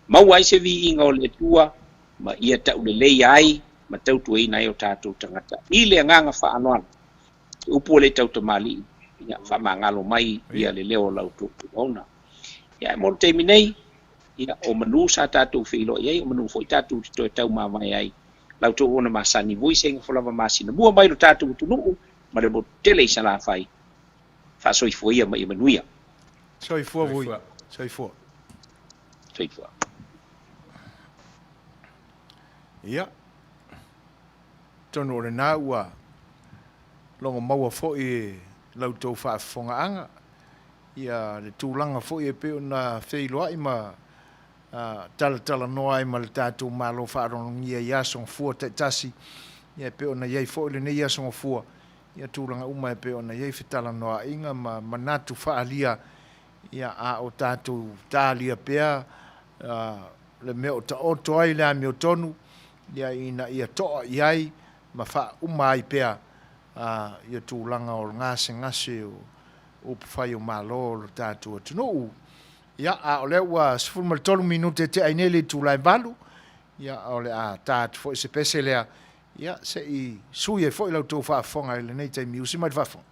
[SPEAKER 4] maua ai se viiga o le Atua ma ia taulelei ai ma tautuaina ai o tatou tagata i le agaga faaaloalo. Se upu e le tautamalii, ia faamagalo mai ia le leo o la outou auauna. Ia ae mo le taimi nei, ia o manu sa tatou feiloai ai, o manu foi tatou te toe taumavae ai. La outou auauna masani vui seiga folava masina mua mai lo tatou atunuu ma le motu tele i Salafai. Faasoifua ia ma ia manuia.
[SPEAKER 1] Soifua vui. Soifua.
[SPEAKER 4] Soifua.
[SPEAKER 1] Ia. Atonu o lena ua logo maua foi e la outou faafofogaaga ia le tulaga foi e pei ona feiloai ma talatalanoa ai ma le tatou Malo faaaloalogia i aso gafua taitasi, ia e pei ona i ai foi lenei aso gafua, ia tulaga uma e pei ona i ai fetalanoaaiga ma manatu faaalia, ia a o tatou talia pea le mea o taoto ai le amiotonu, ia ina ia to'a i ai ma faauma ai pea ia tulaga o le gasegase o upufai o Malo o lo tatou atunuu. Ia, a o lea ua 13 minute e tea ai nei le itula e 8, ia, o le a ta atu foi se pese lea, ia, se i sui ai foi la outou faafofoga i lenei taimi. Usi mai le faafofoga.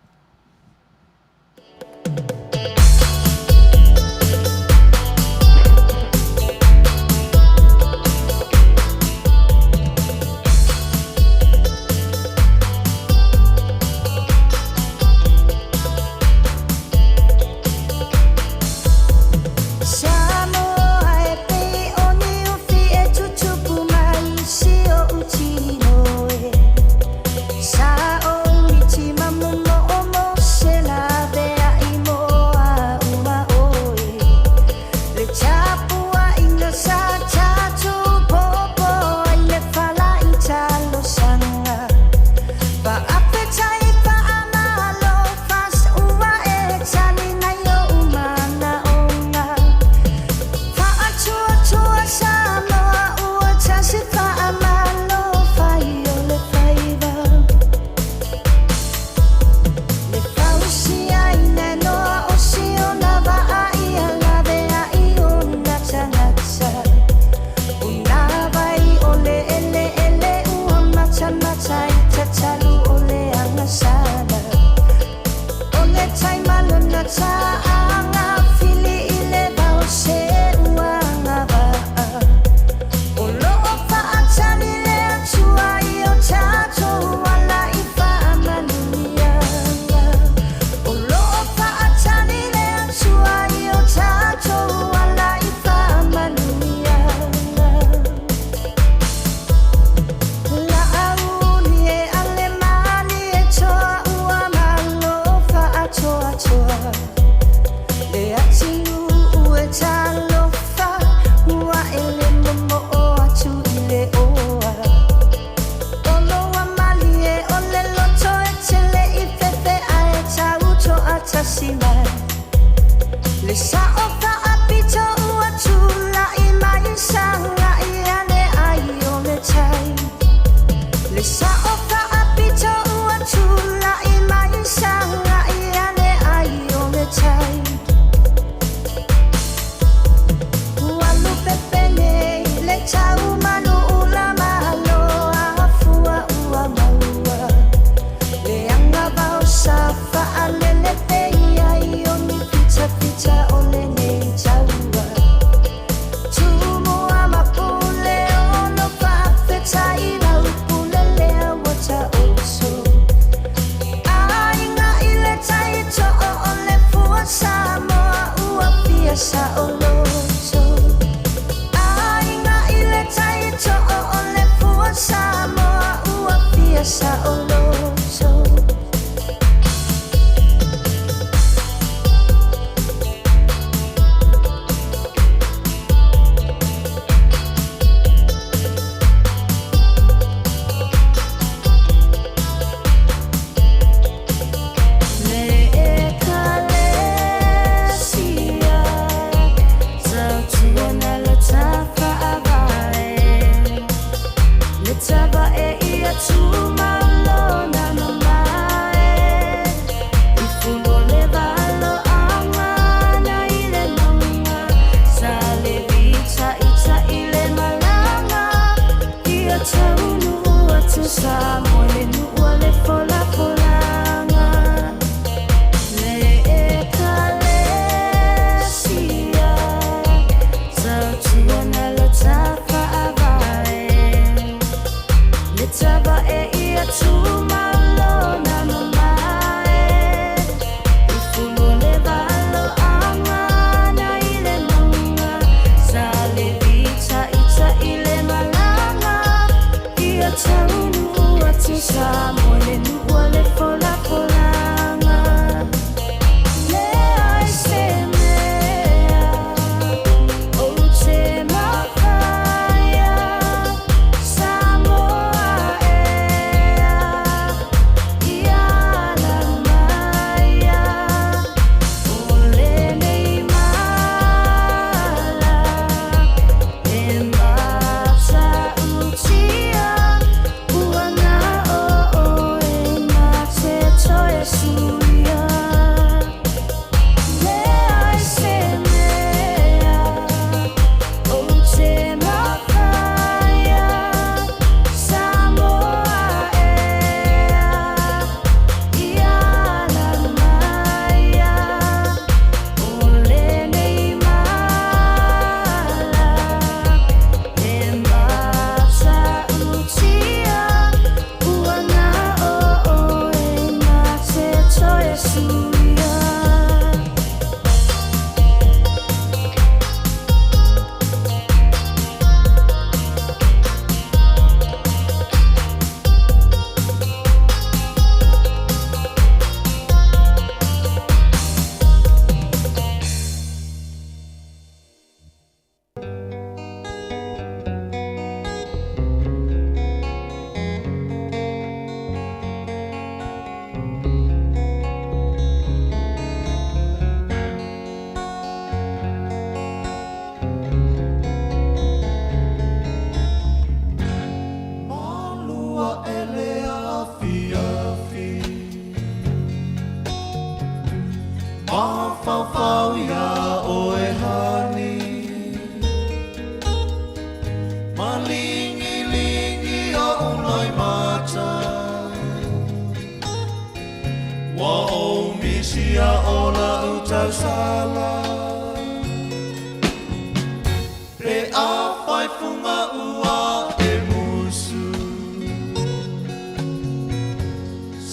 [SPEAKER 2] funga ua e musu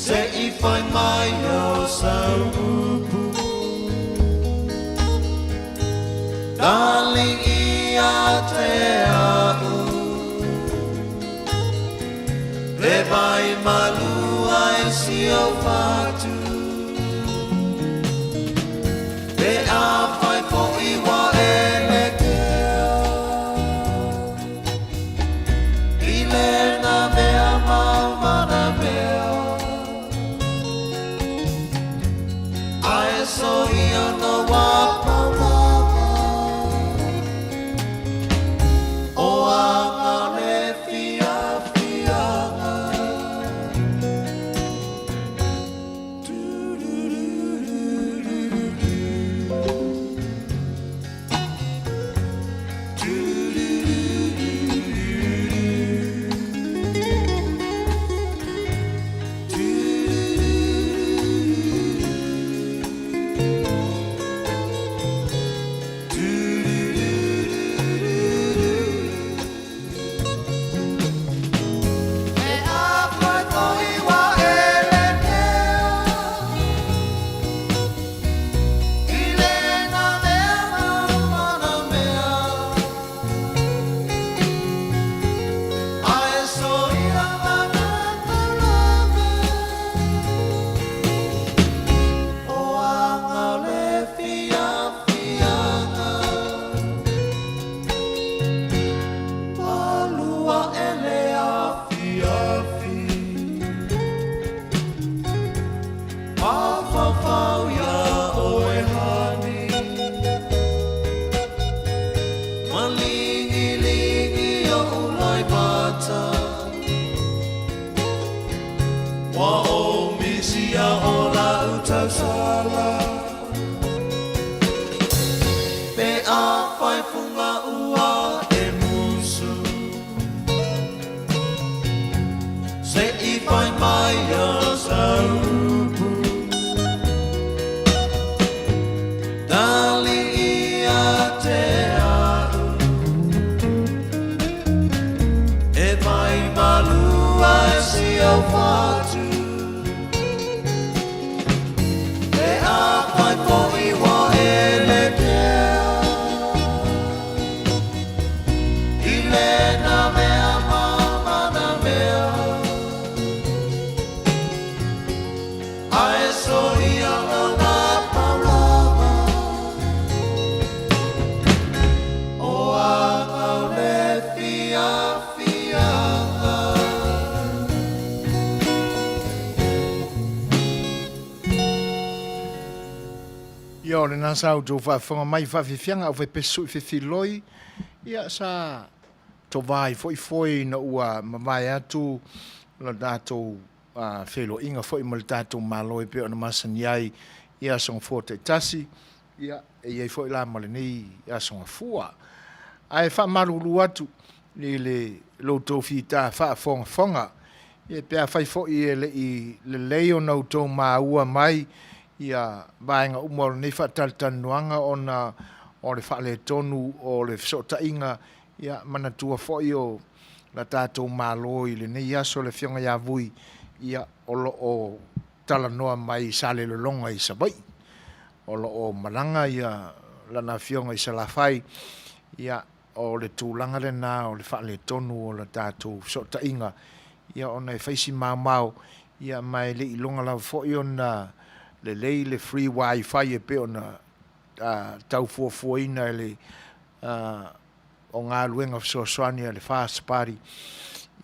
[SPEAKER 2] Se i fai mai o sau upu Darling ia te au Le vai malu ai si o fatu Pe a fai fo'i wa e le kea I lena mea ma mana mea Ae so ia no wa paulava O anga le fiafiaga. E a fai fo'i wa e le kea I lena mea ma mana mea Ae so ia mana paulava O anga o le fiafiaga Palua e le afiafi Mafaufau iā oe honey Maligiligi o'u loimata Ua ou misia o la'u tausala Pe afai fuga ua e musu Se i fai mai o sau upu Darling ia te au E vai malu ai si ou fatu Pe afai fo'i ua e le kea I lena mea ma mana mea Ae soia o nā paulava O aga o le fiafiaga.
[SPEAKER 1] Ia o lena sa outou faafofoga mai i faafiafiaga au faipesu sui fefiloi, ia sa tova ai foi foe ina ua mavae atu lo tatou feiloaiga foi ma le tatou Malo e pei ona masani ai i aso gafua taitasi, ia e i ai foi la ma lenei aso gafua. Ae faamalulu atu i le lo outou fita faafogafoga, ia pe afai foi e le i lelei ona outou maua mai ia vaega uma o lenei faatalatalanoaga ona o le faaletonu o le fesootaiga, ia manatua foi o la tatou Malo i lenei aso le Afioga ia Vui, ia o lo o talanoa mai i Salelologa i Savaii. O lo o malaga ia lana afioga i Salafai, ia o le tulaga lena o le faaletonu o la tatou fesootaiga, ia ona e fai si maomao, ia ma e le i iloga lava foi ona lelei le free wifi e pei ona tau fuafuaina e le o galuega fesoasoani a le First Party,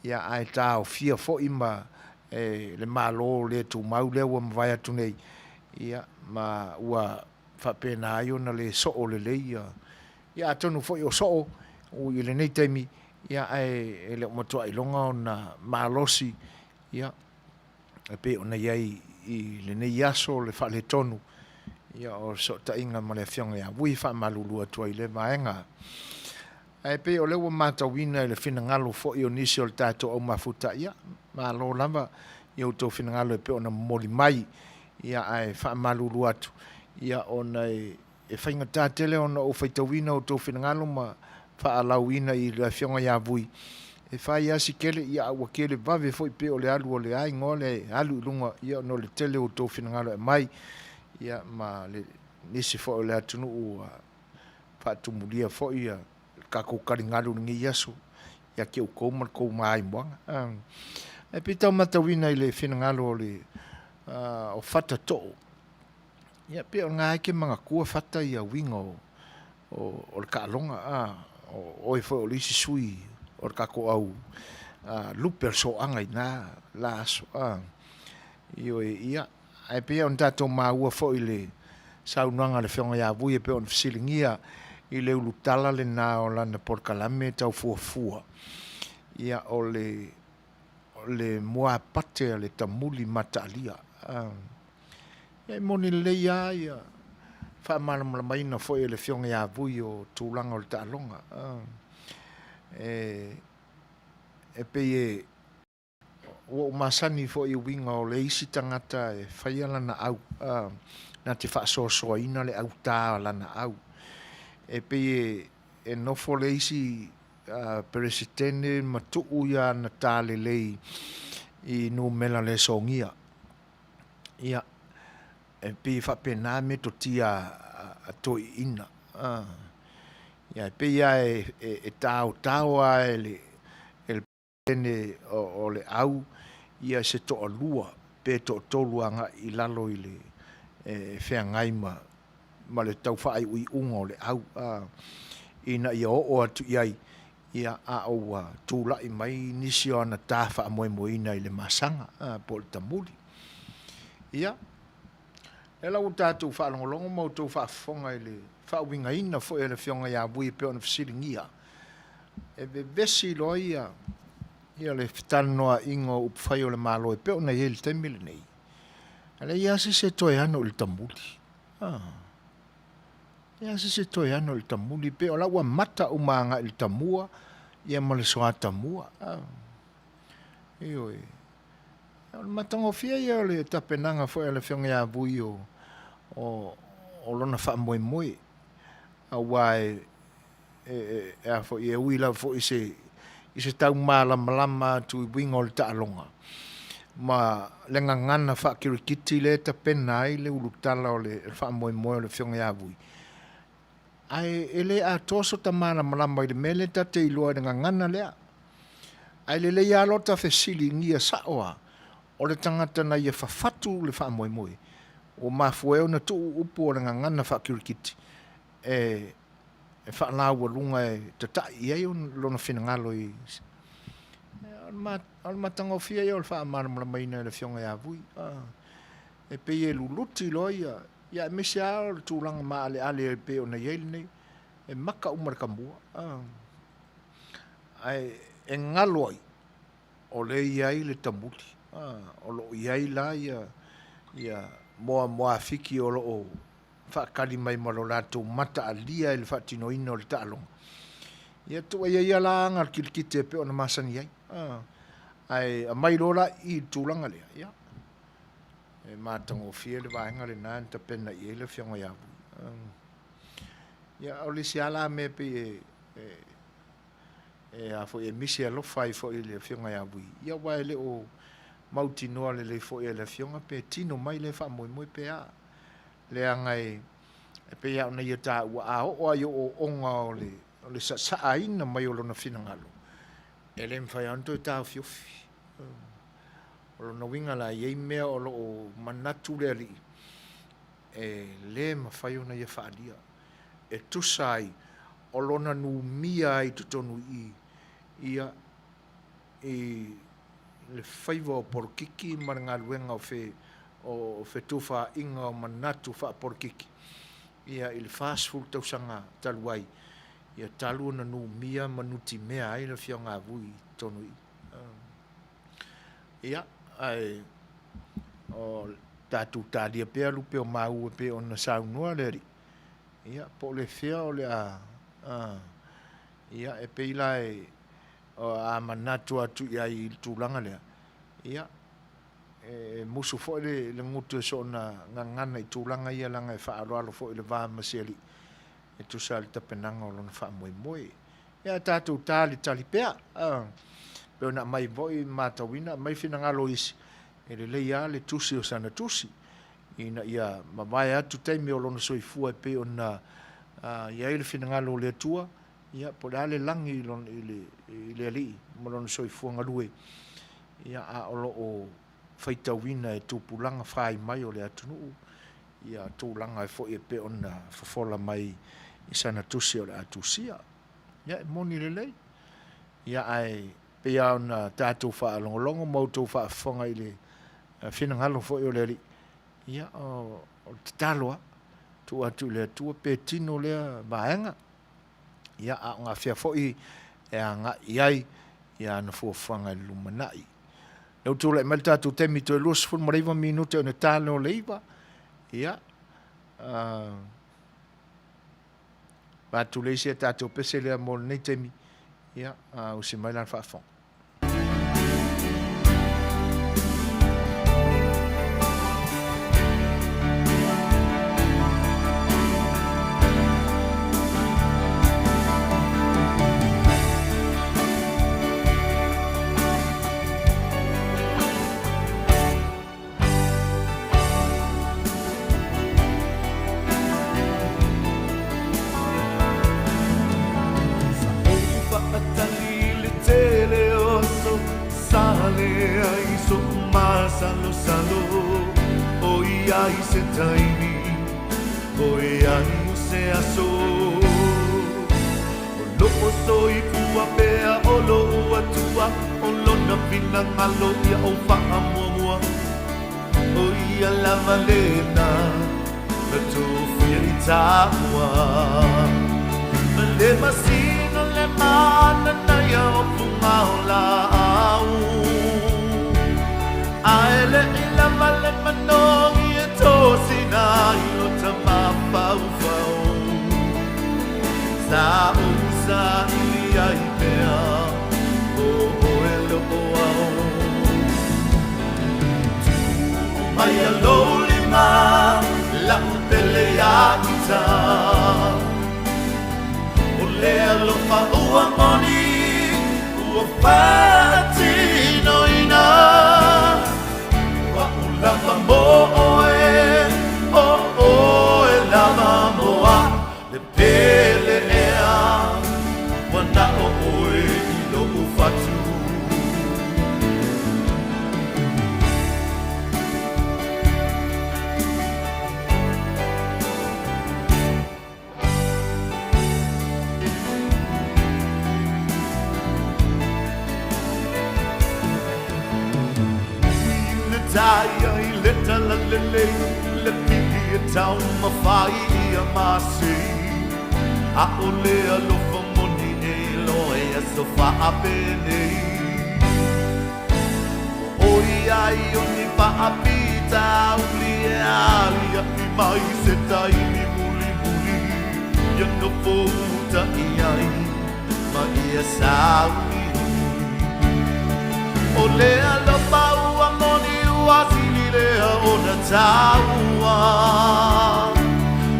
[SPEAKER 1] ia ae taofia foi ma e le Malo le tumau lea ua mavae atu nei, ia ma ua faapena ai ona le soo lelei ia, ia atonu foi o soo i lenei taimi, ia ae e le o matua iloga ona malosi, ia e pei ona i ai i lenei aso le faaletonu ia o le fesootaiga ma le Afioga ia Vui e faamalulu atu ai i lea vaega. Ae pei o lea ua matauina i le finagalo foi o nisi o le tatou au mafuta, ia, malo lava i outou finagalo e pei ona momoli mai, ia ae faamalulu atu, ia ona e faigata tele ona ou faitauina outou finagalo ma. faalauina i le Afioga ia Vui, e fai lava si kele, ia a ua kele vave foi pei o le alu o le a igoa le alu i luga, ia ona o le tele o outou finagalo e aumai, ia ma le nisi foi o le atunuu ua faatumulia foi ia le tatou taligalu i lenei aso ia te outou ma le tou maimoaga. Ae pei tau matauina i le finagalo o le o Fata Too, ia pei o lena e te manatua Fata ia uiga o o le taaloga, a, o oe foi o le isi sui o le tatou au lupe o le soaga i na la aso, a. Ioe, ia, ae pei ona tatou maua foi i le saunoaga a le Afioga ia Vui e pei ona fesiligia i le ulutala lena o lana polokalame tau fuafua, ia, o le, o le muapate a le tamuli mataalia. A. Ia e moni lelei lava ia faamalamalamaina foi e le Afioga ia Vui o tulaga o le taaloga. E, e pei e, ua ou masani foi i uiga o le isi tagata e faia lana au, na te faasoasoaina le autā o lana au. E pei e, e nofo le isi Peresetene ma tuu ia ana tā lelei i numera le sogia. Ia, e pei e faapena metotia a toeaiina. Ia, e pei lava e taotao lava e le Peresetene o le au ia se toalua pe toatolu agai i lalo i le e feagai ma le tau faaiuiuga o le au, ina ia oo atu i ai, ia, a o ua tulai mai nisi o ana ta faamoemoeina i le masaga, po o le tamuli. Ia, lea la ua tatou faalogologo ma outou faafofoga i le faauigaina foi a le Afioga ia Vui e pei ona fesiligia, e vevesi loa ia, ia le fetalanoaina o upufai o le Malo e pei ona i ai i le taimi lenei, e leai lava se isi e toe ano i le tamuli. Leai se isi e toe ano i le tamuli, pei o la ua mata uma agai i le tamua ia ma le soatamua. Ioe. O le matagofie ia o le tapenaga foi a le Afioga ia Vui o, o, o lona faamoemoe, aua e, e, e, e, a foi, e ui lava foi i se, i se tau malamalama atu i uiga o le taaloga, ma le gagana faakirikiti lea e tapena ai le ulutala o le faamoemoe o le Afioga ia Vui. Ae e le atoa sota malamalama i le mea lea ta te iloa i le gagana lea. Ae lelei lava lota fesiligia sao lava, o le tagata na ia fafatu le faamoemoe, ua mafua ai ona tuu upu o le gagana faakirikiti e e faalaualuga e tata'i i ai lona finagalo i O le matagofie ia o le faamalamalamaina e le Afioga ia Vui. E pei e luluti loa ia, ia aemaise lava o le tulaga maaleale e pei ona i ai lenei, e maka uma le tamua. Ae e galo ai, o lea e i ai le tamuli. O lo o i ai la ia, ia moamoafiki o lo o faatali mai ma lo latou mataalia i le faatinoina o le taaloga. Ia tuuaia ia la aga le kilikiti e pei ona masani ai. Ae aumai loa la i i le tulaga lea, ia, e matagofie le vaega lena na tapena i ai le Afioga ia Vui. Ia, o le isi lava la mea e pei e, e, e, a foi, e misi alofa ai foi i le Afioga ia Vui, ia aua e le o mautinoa lelei foi e le Afioga pe tino mai lea faamoemoe pe a. Leaga e pei lava ona ia taua, a oo lava i ooooga o le, o le sasaaina mai o lona finagalo, e le mafai lava ona toe taofiofi. O lona uiga la, e i ai mea o lo o manatu le Alii, e le mafai ona ia faaalia, e tusa ai o lona numia ai i totonu i i, ia, i le faiva o polokiki ma le galuega o fe, o fetufaaiga o manatu faapolokiki, ia, i le 40 tausaga talu ai, ia talu ona numia ma nutimea ai le Afioga a Vui i totonu i i. Ia, ae o tatou talia pea lupe o maua e pei ona saunoa le Alii, ia, po o le fea o le a, a, ia, e pei la e, a manatu atu i ai i le tulaga lea, ia, e musu foi le, le gutu e soona gagana i tulaga ia leaga e faaaloalo foi i le va ma se alii e tusa ai le tapenaga o lona faamoemoe. Ia tatou talitali pea. Pei ona aumai foi matauina, aumai finagalo o isi, e lelei lava le tusi o sana tusi, ina ia mavae atu taimi o lona soifua e pei ona i ai le finagalo o le Atua, ia po o le a le lagi i le Alii ma lona soifua galue, ia a o lo o faitauina e tupulaga fai mai o le atunuu ia tulaga foi e pei ona fofola mai i sana tusi o le a tusia. Ia e moni lelei. Ia ae pei lava ona tatou faalogologo ma outou faafofoga i le finagalo foi o le Alii, ia o le tatalo lava, tuu atu i le Atua pe tino lea vaega. Ia a o gafea foi e agai i ai ia ana fuafuaga i le lumanai. Lea ua tulai mai le tatou taimi toe 29 minute ona ta lea o le 9. Ia, vaeatu le isi a tatou pese lea mo lenei taimi. Ia, usi mai la le faafofoga.
[SPEAKER 2] Sa ou faatali i le tele o aso, Sa leai so'u masalosalo, ʻOiai se taimi, ʻOiai o se aso. O lo'u soifua pea o lo'u Atua, O lona finagalo ia ou faamuamua. ʻO ia lava lena na tofia i tāua. Ma le masina le mananaia o fuga o laau. A e leʻi lava le manogi e tosina ai lo ta mafaufau. Sa ou saili ai pea o oe lo'o au. Tuu mai a lou lima la'u pele ia ita. O le alofa ua moni ua faatinoina. O a'u lava mo oe, o oe lava mo a'u. Le pele ea ua na o oe i lo'u fatu. Ui le taia i le talalelei, le pihi e taumafai ia masei. ʻAʻole alofa moni e iloa i aso faapenei. Ua ʻoi ai o ni faafitauli e aliaʻi mai se taimi mulimuli ia nofo uta i ai ma ia sauniuni. O le alofa ua moni ua sili lea ona taua.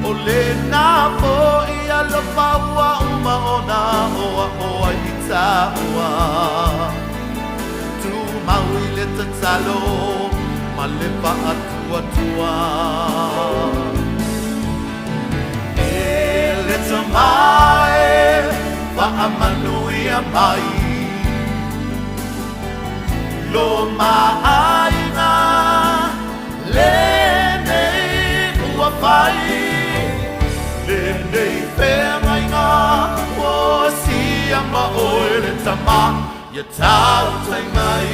[SPEAKER 2] O lena foi alofa ua uma ona aʻoaʻo ai i tāua. Tumau i le tatalo ma le faatuatua. E le Tama e faamanuia mai lo maʻaiga lenei ua fai, lenei feagaiga ua asia ma oe le Tama ia tautai mai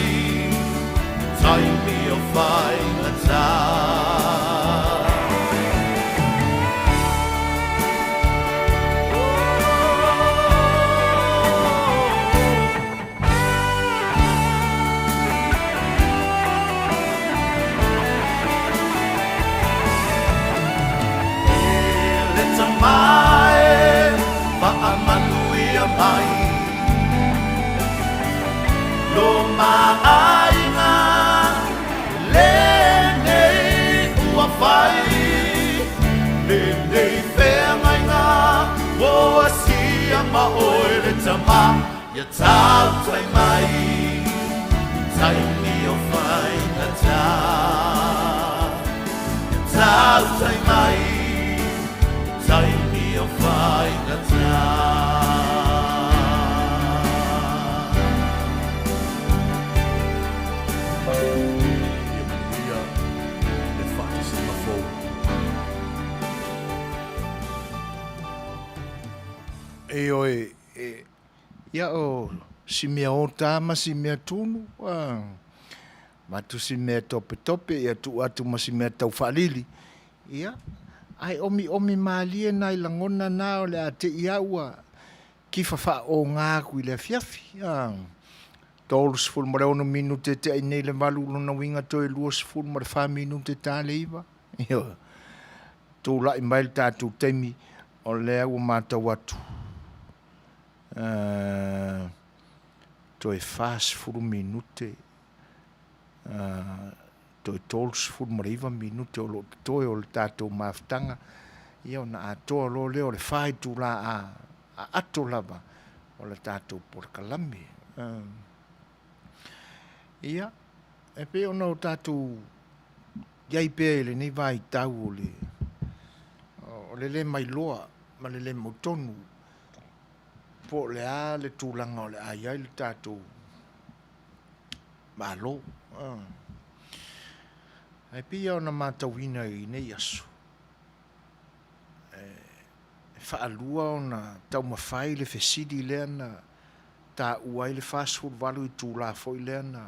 [SPEAKER 2] taimi o faigata. E le Tama e faamanuia mai lo maʻaiga lenei. ma oe le tama ia tautai mai i taimi o faigata. Ia tautai mai i taimi o faigata. Ia manuia le faatasiga fou.
[SPEAKER 1] Ioe, e, ia o si mea ota ma si mea tunu, a, avatu si mea topetope, ia tuu atu ma si mea taufaalili, ia, ae omiomi malie nai lagona na o le a te i au ua kifa faaoga aku i le afiafi, a. 36 minute te ai nei le valu, lona uiga toe 24 minute ta le iva. Ioe. Tulai mai le tatou taimi, o lea ua matau atu, toe 40 minute, toe 39 minute o lo o totoe o le tatou mafutaga, ia ona atoa loa lea o le 4 itula a ato lava o le tatou polokalame. Ia, e pei ona o tatou iai pea i lenei vaitau o le o le le mailoa ma le le mautonu po o le a le tulaga o le a i ai le tatou Malo. Ae pei lava ona matauina i nei aso, e faalua ona taumafai le fesili lea na taua ai le 48 itula foi lea na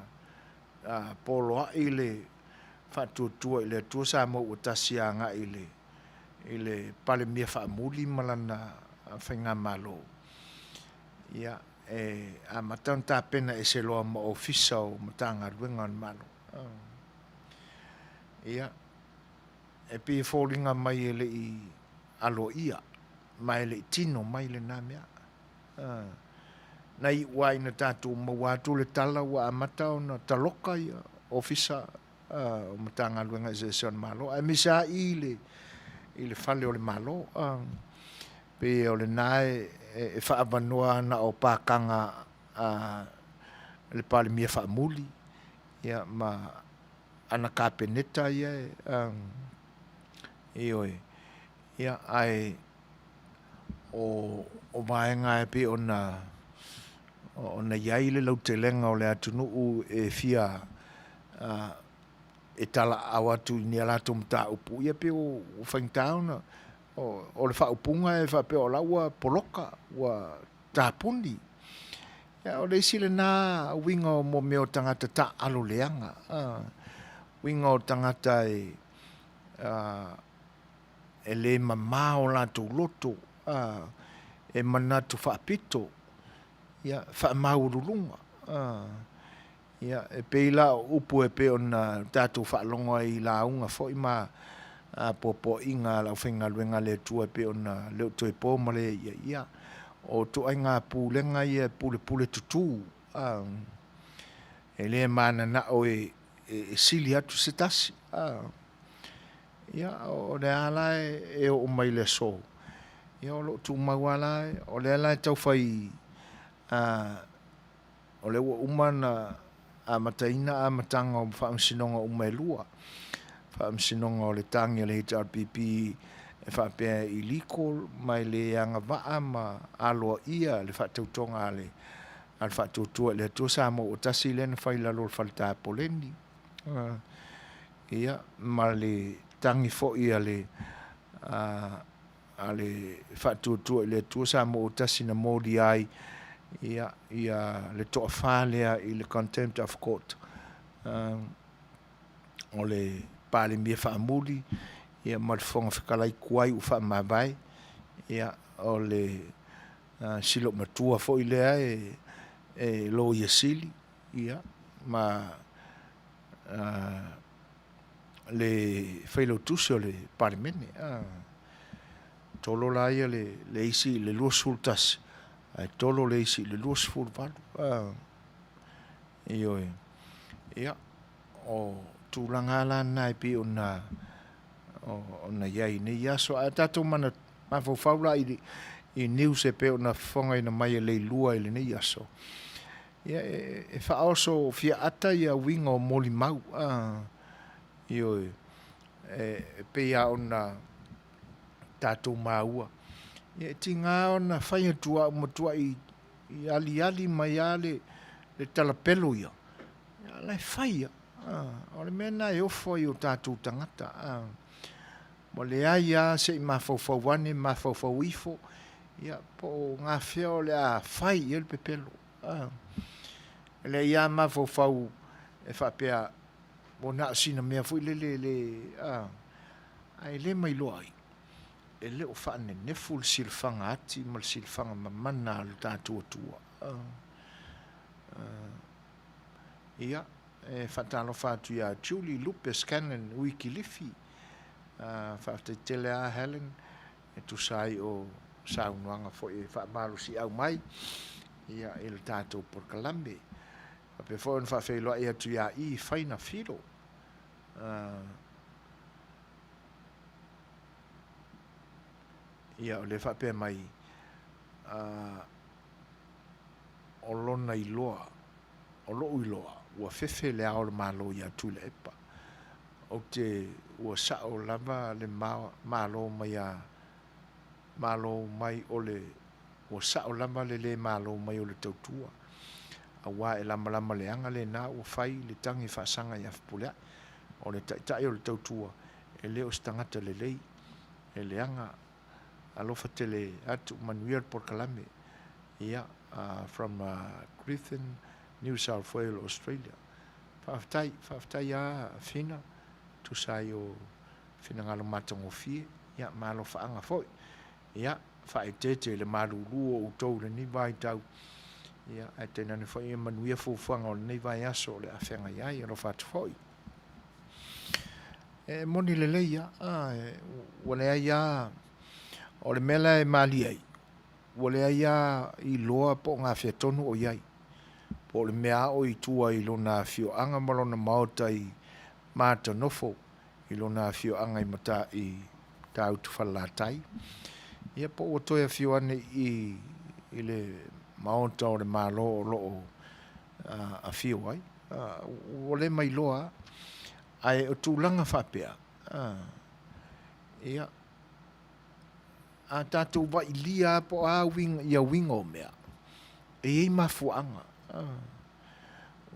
[SPEAKER 1] poloai le Faatuatua i le Atua Samoa ua tasi agai i le Palemia faamuli ma lana faigamalo. Ia, e amata ona tapena ese loa ma Ofisa o Matagaluega a le Malo. Ia, e pei e foliga mai e le i aloaia ma e le i tino mai lena mea. Na iu lava ina tatou maua atu le tala ua amata ona taloka ia Ofisa o Matagaluega eseese o le Malo, aemaise lava i i le fale o le Malo. Pei o lena e faaavanoa na o pakaga a le Palemia faamuli ia ma ana Kapeneta ia e, ioe, ia ae o vaega e pei ona ona i ai le lautelega o le atunuu e fia e talaaao atu i ni a latou mataupu, ia pei ua faigata ona o le faaupuga e faapea o la ua poloka, ua tapuni. Ia, o le isi lena uiga o mo mea o tagata taaalo leaga, uiga o tagata e e le mama o latou loto, e manatu faapito, ia, faamaualuluga. Ia, e pei la o upu e pei ona tatou faalogo ai i lauga foi ma poapoaiga a le aufaigaluega a le Atua e pei ona le o toe po ma le ia, ia, o ituaiga pulega ia e pulepule tutū, e le mananao e sili atu se tasi. Ia, o lea lava la e oo mai i le aso, ia o lo o tumau lava la, o lea la e taufai, o lea ua uma ona amataina amataga o faamasinoga uma e lua, faamasinoga o le tagi a le HRPP e faapea e illegal ma e le agavaa ma aloaia le faatautoga a le Faatuatua i le Atua Samoa ua tasi lea na fai i lalo o le fale tapoleni. Ia, ma le tagi foi a le a le Faatuatua i le Atua Samoa ua tasi na molia ai ia, ia le toafa lea i le Contempt of Court, o le Palemia faamuli, ia ma le Fofoga Fetalai tuai ua faamavae, ia, o le Silomatua foi lea e, e Loia Sili, ia, ma le Failautusi o le Palemene. Tolo la ia le isi i le 21, ae tolo le isi i le 28. Ioe. Ia, o tulaga la na e pei ona ona i ai i nei aso. Ae tatou mafaufau la i i news e pei ona fofogaina mai e Leilua i lenei aso. Ia, e, e faaoso fiaata ia uiga o molimau, a, ioe, e, e pei lava ona tatou maua. Ia, e tiga ona fai atu a ua matuai i aliali mai lava le, le talapelo ia, a la e fai lava. O le mea lena e ofo ai o tatou tagata. Ua leai lava se i mafaufau ane, mafaufau ifo, ia, po o gafea o le a fai i ai le pepelo. E leai lava mafaufau e faapea, ua na o sina mea foi lele e le, ae le mailoa ai, e le o faanenefu le silafaga ati ma le silafaga mamana a lo tatou Atua. Ia, e faatalofa atu ia Julie Lupe Scanlan Uikilifi. Faafetai tele lava Helen e tusa ai o saunoaga foi e faamalosiau mai ia i le tatou polokalame. Faapea foi ona faafeiloai atu ia i Faina Filo. Ia, o lea faapea mai, o lona iloa, o lo'u iloa, ua fefe le Ao o le Malo ia Tuilaepa. Ou te, ua sa'o lava le Malo mai a, Malo mai o le, ua sa'o lava le lē Malo mai o le tautua, auā e lamalama leaga lena ua fai le tagi faasaga ia Fepuleai. O le Taitai o le tautua, e le o se tagata lelei, e leaga. Alofa tele atu, manuia le polokalame. Ia, from Griffin, New South Wales, Australia. Faafetai, faafetai lava Fina, tusa ai o finagalo matagofie, ia, ma alofaaga foi. Ia, faaeteete i le malulu o outou i lenei vaitau, ia, ae tainane foi ia manuia fuafuaga o lenei vaiaso o le a feagai ai. Alofa atu foi. E moni lelei lava, ua leai lava, o le mea la e malie ai, ua leai lava iloa po o gafea tonu o i ai, po o le mea aʻo i tua i lona afioaga ma lona maota i Matanofo, i lona afioaga i Mata i Matautu Falelatai, ia po ua toe afio ane i i le maota o le Malo o lo o afio ai. Ua le mailoa lava, ae o tulaga faapea, ia, a tatou vailia lava po o a uiga, ia uiga o mea, e i ai mafuaaga.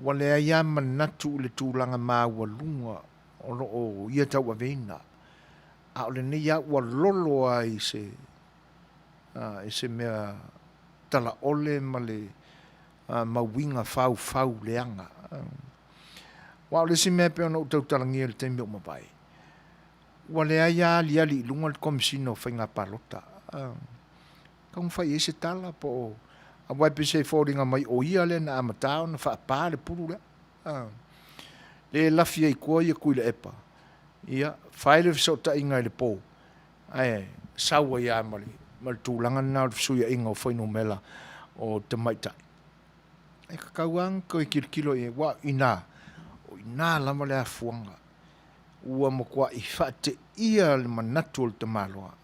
[SPEAKER 1] Ua leai lava manatu i le tulaga maualuga o lo o ia tauaveina, a o lenei lava ua lolo lava i se, i se mea talaole ma le ma uiga faufau leaga. Aua o le isi mea e pei ona ou tautalagia i le taimi ua mavae, ua leai lava aliali i luga le Komesina o Faiga Palota. Taumafai i ai se tala po o aua e pei se foliga mai o ia lea na amata ona faapa le pulu lea. Lea e lafi ai koa ia Tuilaepa, ia fai le fesootaiga i le po, ae sau ai lava ma le tulaga lena o le fesuiaiga o fuainumera o tamaitai. E tatau lava ona toe tilotilo i ai, aua o ina, o ina lava le afuaga ua matuai faateia le manatu o le tamaloa,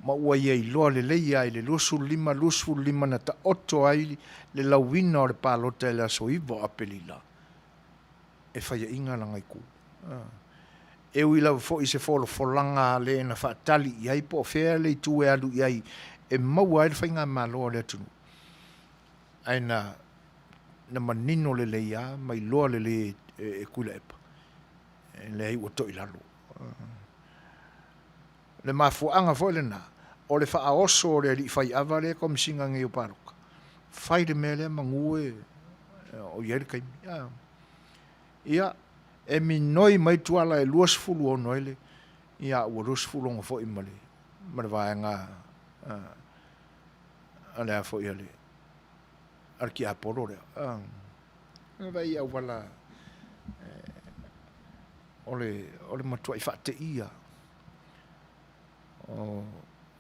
[SPEAKER 1] ma ua ia iloa lelei lava i le 25, 25 na taoto ai le lauina o le palota i le aso 9 o Aperila, e faiaina lana itu. E ui lava foi i se folafolaga a le na faatali i ai po o fea le itu e alu i ai e maua ai le faigamalo a le atunuu, ae na na manino lelei lava ma iloa lelei e Tuilaepa, e leai ua to'i lalo. Le mafuaaga foi lena o le faaoso o le alii faiava lea e Komesina nei o Palota, fai le mea lea manu e o i ai le taimi. Ia, e minoi mai Tuala e 26 ai le, ia ua 26 foi ma le, ma le vaega a le a foi a le, a le tiapolo lea. E vaai i auala o le, o le matuai faateia. O,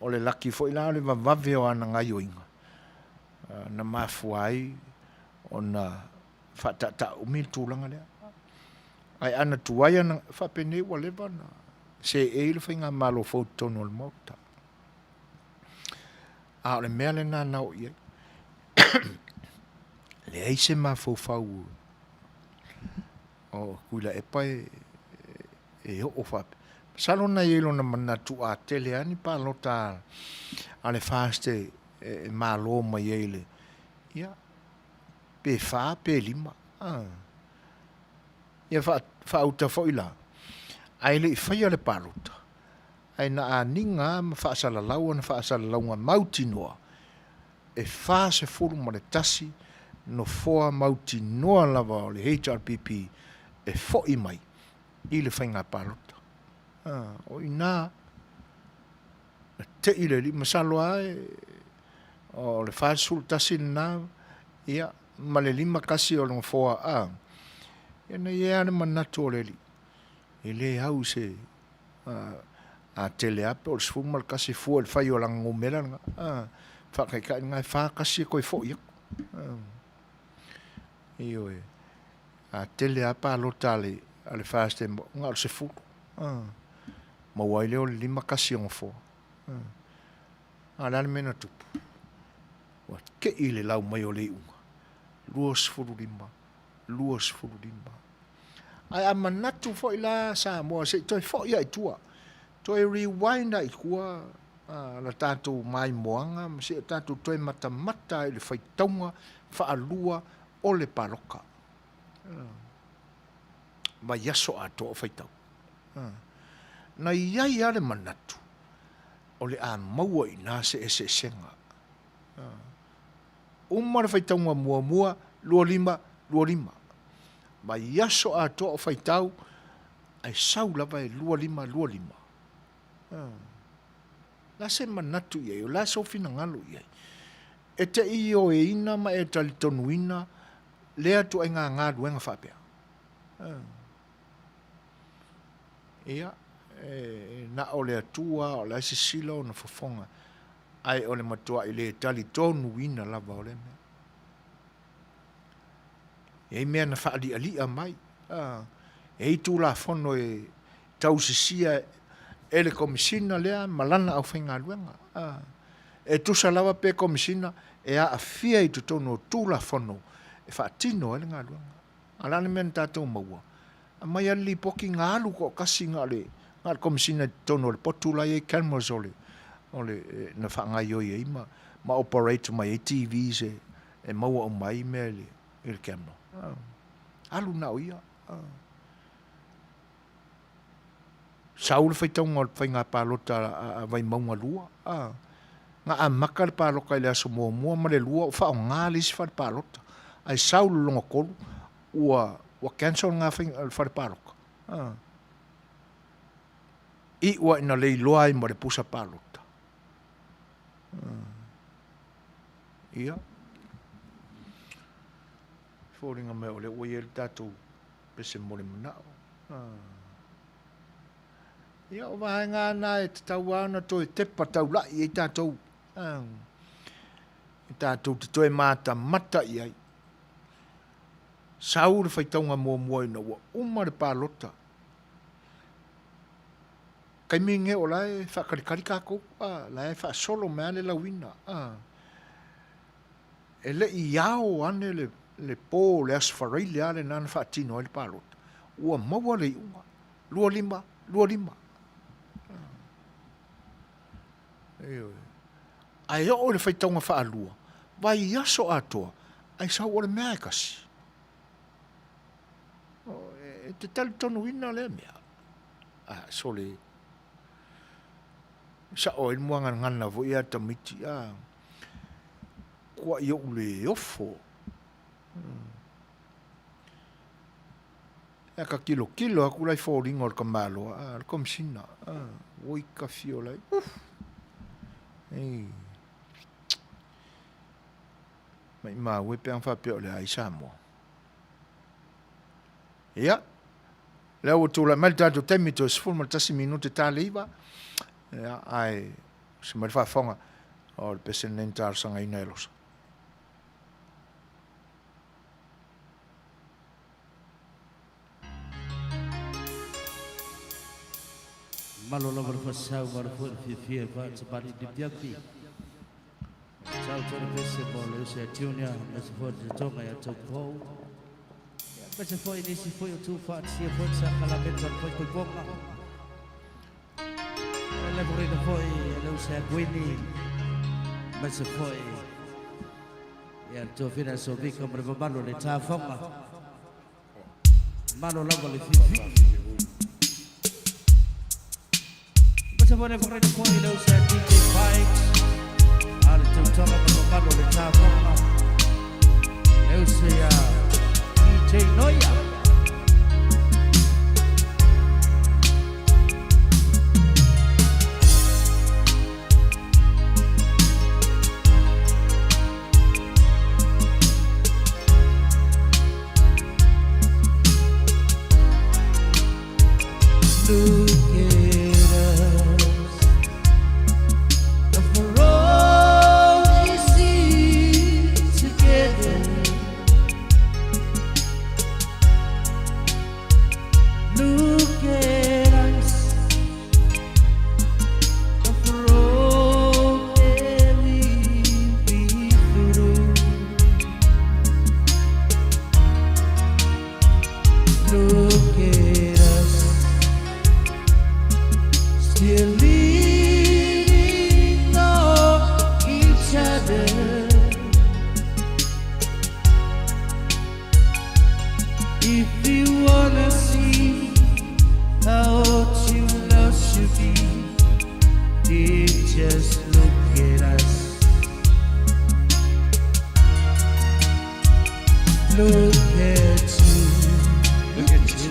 [SPEAKER 1] o le laki foi la o le vavave o ana gaioiga, na mafua ai ona faataataaumi le tulaga lea. Ae ana tuai ana, faapenei ua leva ona seei le faigamalo fou i totonu o le Maota. A o le mea lena na oo i ai. Leai se mafaufau o Tuilaepa e, e oo faapea. Masalo na i ai lona manatu a tele lava ni palota a le FAST e, e malo mai ai le, ia, pe fa pe lima. Ah. Ia faauta foi la, ae le i faia le palota, ae na aniga lava ma faasalalau ana faasalalauga mautinoa e 41 nofoa mautinoa lava o le HRPP e foi mai i le faiga palota. O i ina na tei le alii, masalo lava o le 41 lena, ia, ma le 51 o le nofoa, a, ia na i ai lava le manatu o le alii, e le au se a tele lava pe o le 11 fua i le fai o lana numera lena, a, faataitai lena e 41 e toe foi atu. Ioe, a tele lava palota a le, a le FAST e na o le 10, a, maua ai lea o le 51 o nofoa. A, o le a le mea na tupu? Ua tei le lau mai o le iuga, 25, 25. Ae a manatu foi la Samoa se i toe foi lava i tua, toe rewind lava i tua la tatou maimoaga ma se i o tatou toe matamata i le faitauga faalua o le paloka. Vaiaso atoa o faitau. Na i ai lava le manatu o le a maua i ina se eseesega. Uma le faitauga muamua, 25, 25. Vaiaso atoa o faitau, ae sau lava e 25, 25. O le a se manatu i ai? O le a sou finagalo i ai? E te ioeina ma e talitonuina lea ituaiga galuega faapea? Ia, e na o le Atua o la e sisila ona fofoga, ae o le matuai le talitonuina lava o lea mea. E i ai mea na faalialia mai, e i ai Tulafono e tausisia e le Komesina lea ma lana aufaigaluega. E tusa lava pe Komesina e aafia i totonu o Tulafono e faatino ai le galuega. A o le a le mea na tatou maua? Aumai lava le lipoti na alu toatasi na o le na o le Komesina i totonu o le potu la e i ai cameras o le o le na faagaoioi ai ma ma operate mai ai TVs e e maua uma ai mea i le i le camera. Alu na o ia. Sau le faitauga o le faiga palota a Vaimauga 2, na amata le palota i le aso muamua ma le lua o faaaoga le isi fale palota, ae sau le lona tolu ua ua cancel lena faiga fale palota. Iu lava ina le iloa ai ma le pusa palota. Ia, foliga mai o lea ua i ai le tatou pese mo le manao. Ia, o vaega na e tatau lava ona toe tepa taulai ai tatou, e tatou te toe matamata i ai. Sau le faitauga muamua ina ua uma le palota. Taimi lenei o la e faatalitali tatou, la e faasolo mai lava le lauina. E le i ao ane le, le po o le Aso Faraile lava lena na faatino ai le palota, ua maua le iuga, 25, 25. Ioe. Ae oo i le faitauga faalua, vaiaso atoa, ae sau o le mea e tasi. E te talitonuina lea mea. Ah, sole. Sao ai le muagagana foi ia tamaiti. Ah, kuai ou le ofo. Ia ka kilokilo aku la i foliga o le tamaloa, ah, le Komisina, ah, oi ka fio lai, uf. Ei. Maimau e pe ana faapea o le a i Samoa. Ia, lea ua tulai mai le tatou taimi toe 11 minute ta le iva. Ia, ae se mai le faafofoga o le pese lenei na talosagaina e Losa.
[SPEAKER 2] Malo lava le faasau, malo foi le fiafia i vaa tamalii nipiapi.
[SPEAKER 6] Tau tonu pese mo le uso ia Junior, aemaise foi le totoga ia Taupou. Ia aemaise foi nisi foi o tu faatia foi le sakalameta o le faikoikoga. E le morina foi e le uso ia Gwini, aemaise foi ia le toafina Sovika ma le mamalu o le tafoga. Malo lava le fiafia. Aemaise foi le morina foi le uso ia DJ Bikes, a le tautoga ma le mamalu o le tafoga. Le uso ia DJ Noia.
[SPEAKER 2] Look at us, for all we see together. Look at us, for all that we've been through. Look at us, still leaning on each other. If you wanna see how true love should be, then just look at us. Look at you,
[SPEAKER 1] Look at you.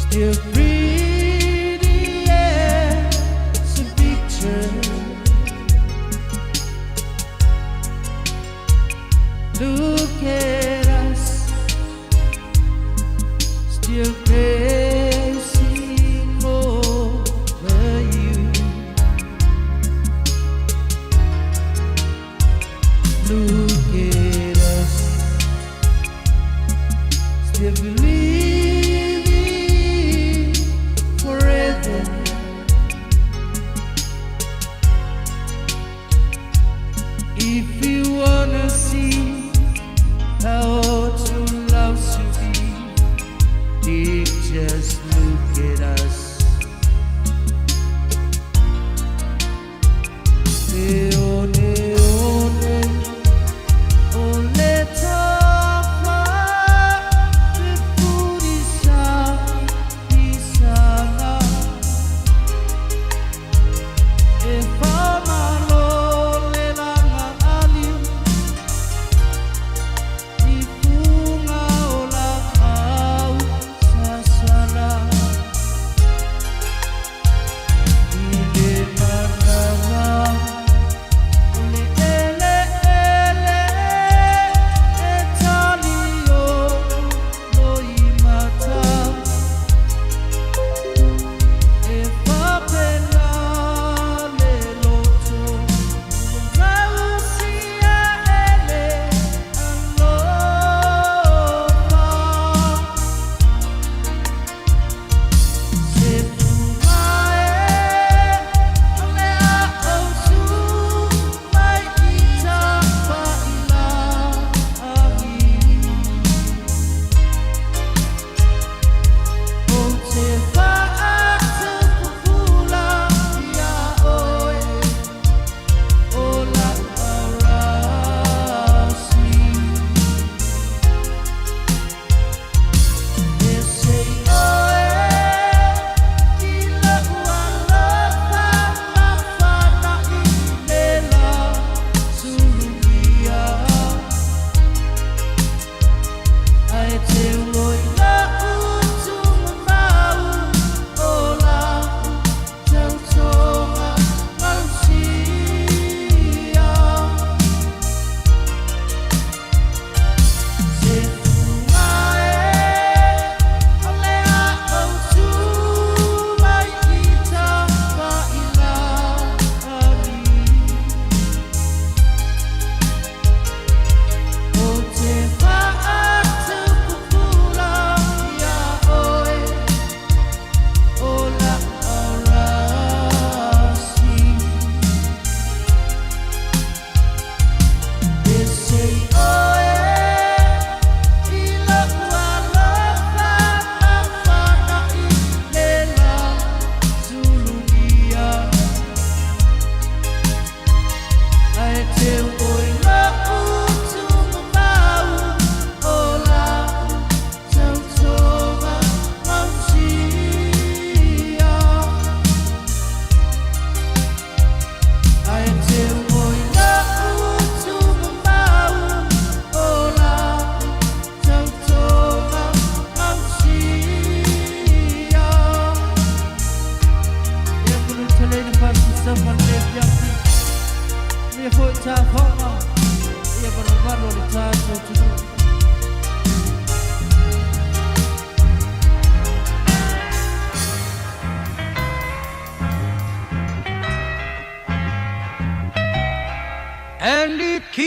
[SPEAKER 2] still pretty as a picture. Look at us, still crazy over you. Look at us, still believing forever. If you wanna see how true love should be, then just look at us. Le one one, o le tafa le purisa isanga. E whamalo le langa ali.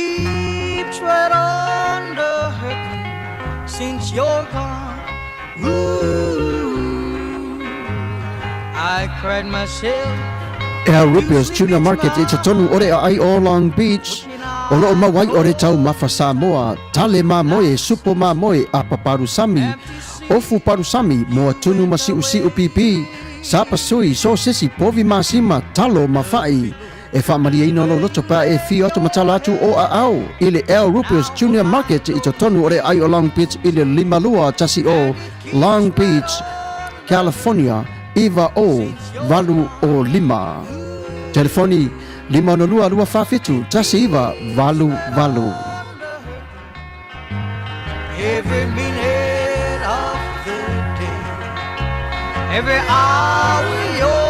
[SPEAKER 2] Keeps right on the hurting since you're gone. Ooh, I cried myself.
[SPEAKER 7] Al Rupio's Tuna Market i totonu o le aai o Long Beach, o loo mau ai o le taumafa Samoa, tale mamoe, supo mamoe, apa parusami, ofu parusami, moa tunu ma siusiu pipi, sapasui, sosesi, povi masima, talo ma fa'i. E faamalieina lou loto pe a e afio atu ma tala atu o aao i le Al Rupio's Junior Market i totonu o le aai o Long Beach i le 5210 Long Beach, California 90805. Telefoni 562 247 1988.
[SPEAKER 2] Every minute of the day, every hour you're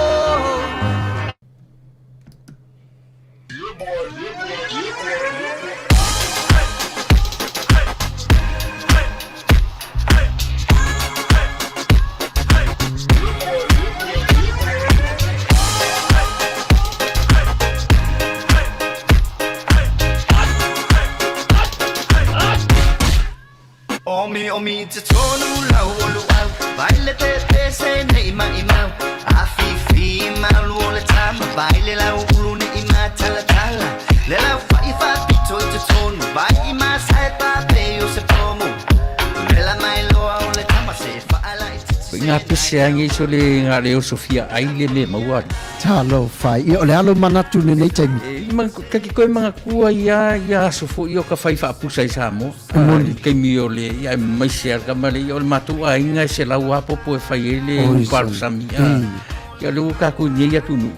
[SPEAKER 8] Omi omi te tonu lau o luau Vai le te te se nei mai mau A fi fi malu o le tama Vai le lau ulu ne i ma tala tala Le lau fa i fa pito i te tonu Vai i ma sai pa pe o se pomu Le la mai loa o le tama se fa ala i te
[SPEAKER 5] Ko ngā pese angi so le ngā leo Sofia ai le me maua.
[SPEAKER 7] Talofa, ia o le alo manatu lenei taimi.
[SPEAKER 5] E, ma, kaki koe mangakua ia, ia aso foi o ka whai whaapusa i Samoa. Moni. Kaimi o le, ia mai se ka male, ia o le mātou aiga e se lau apopo e whai e le uparusami. Ia le ua kākou nei atu nu.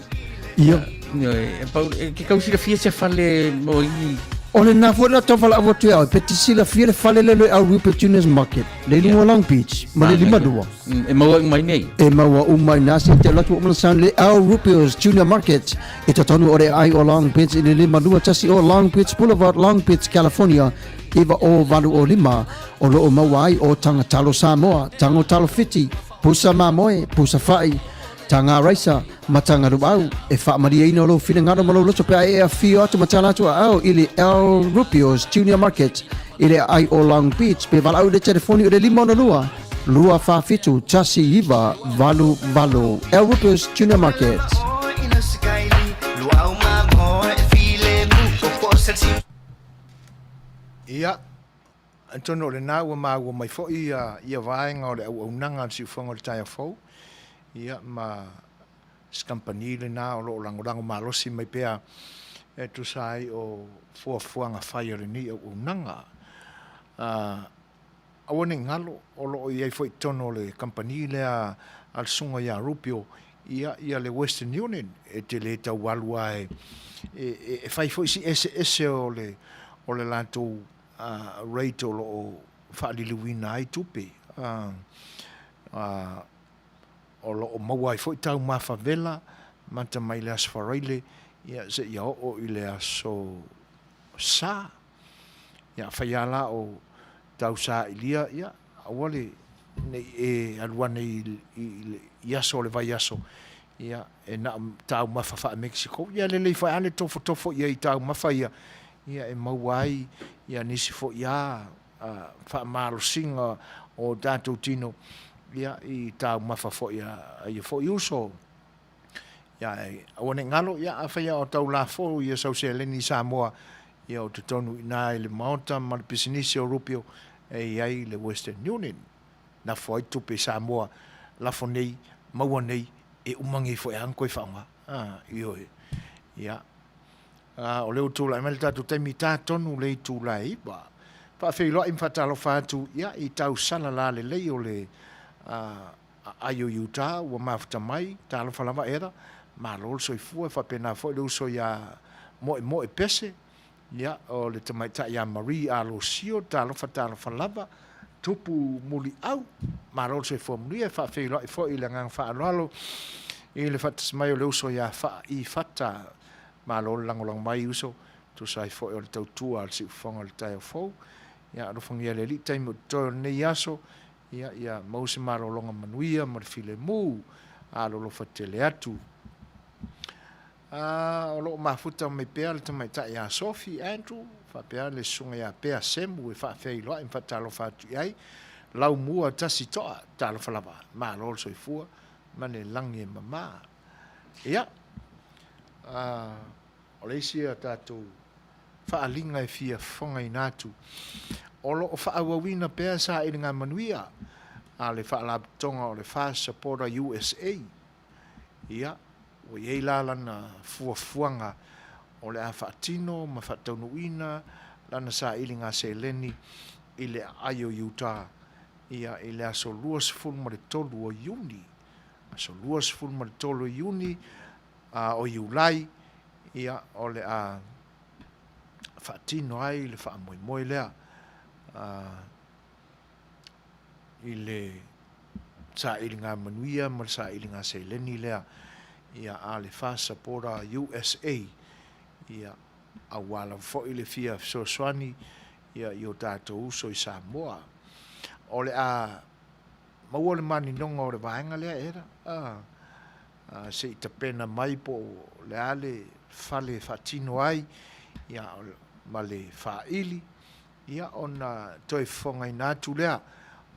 [SPEAKER 7] Ia.
[SPEAKER 5] E, pau, e, ke kau silafia se fale mo i...
[SPEAKER 7] O le nā foi la tau whala awa tu au, pe te silafia le fale le le au Rupert Junior's Market, le lunga Long Beach, ma le lima lua.
[SPEAKER 5] E maua uma i nei.
[SPEAKER 7] E maua uma i nā se te latu o mana sound le Al Rupio's Junior Market i totonu o le ai o Long Beach i le 521 o Long Beach Boulevard, Long Beach, California, 90805. O loo maua ai o Tanga Talo Samoa, Tango Talo Fiti, Pusa Mamoe, Pusa Fa'i, Tanga Raisa, ma Tanga Luau. E faamalieina o lou finagalo ma lou loto pe a e afio atu ma tala atu a au i le Al Rupio's Junior Market i le aai o Long Beach pe valaau i le telefoni o le 562 247 1988. Al Rupio's Junior Market.
[SPEAKER 1] Ia, atonu o lena ua maua mai foi ia vaega o le auaunaga a le Siufoga o le Taeao Fou, ia, ma se kamupani lena o lo o lagolago malosi mai pea e tusa ai o fuafuaga fai a lenei auaunaga. Aua ne i galo, o lo o i ai foi i totonu o le kamupani lea a le Susuga ia Rupio, ia, ia le Western Union, e te le tau alu lava e, e, e fai foi si eseese o le, o le latou rate o lo o faaliliuina ai tupe. O lo o maua ai foi taumafa vela mata mai le Aso Faraile ia seia oo i le Aso Sa. Ia afai lava la o tau sailia, ia aua le ne i e alu ane i aso o le vaiaso, ia e na o taumafa faa-Mexico. Ia lelei foi lava le tofotofo i ai i taumafa ia, ia e maua ai ia nisi foi lava faamalosiga o tatou tino ia i taumafa foi a ia foi uso. Ia e aua ne i galo, ia afai lava o tau lafo ia sau seleni i Samoa, ia o totonu i ina i le maota ma le pisinisi o Rupio e i ai le Western Union. Lafo ai tupe i Samoa, lafo nei, maua nei, e uma nei foi lava ona toe faaaoga. Ioe. Ia. Ā, o lea ua tulai mai le tatou taimi tā tonu le itula e iwa. Faafeiloai ma faatalofa atu, ia, i tausala lalelei o le, ā, aai o Utah ua mafuta mai, talofa lava Eda, malo le soifua, e faapena foi le uso iā Moemoe Pese, ia, o le tamaitai ia Marie Alosio, talofa talofa lava, tupu muliau, malo le soifua manuia, e faafeiloai foi i le agaga faaaloalo i le faatasi mai o le uso iā Faa i Fata, Malo le lagolago mai uso, tusa ai foi o le tautua a le siufofoga o le taeao fou. Ia alofagia le Alii taimi o totoe o lenei aso, ia ia maua se malologa manuia ma le filemu, alolofa tele atu. A, o lo o mafuta mai pea le tamaitai ia Sophie Andrew. faapea le Susuga ia Pea Semu e faafeiloai ma faatalofa atu i ai. Laumua tasi toa, talofa lava, malo le soifua ma le lagi e mama. Ia, o le isi a tatou faaaliga e fia fofogaina atu, o lo o faaauauina pea sailiga manuia a le Faalapotopotoga o le Fast Supporter USA. Ia, ua i ai la lana fuafuaga o le a faatino ma faataunuuina lana sailiga seleni i le aai o Utah, ia, i le aso 23 o Iuni, aso 23 o Iuni, a o Iulai, ia, o le a faatino ai le faamoemoe lea i le sailiga manuia ma le sailiga seleni lea, ia, a le Fast Supporter USA, ia, aua lava foi le fia fesoasoani, ia, i o tatou uso i Samoa. O le a maua le maninoga o le vaega lea, Eda, a. Se i tapena mai po o le a le fale e faatino ai ma le faili, ona toe fofogaina atu lea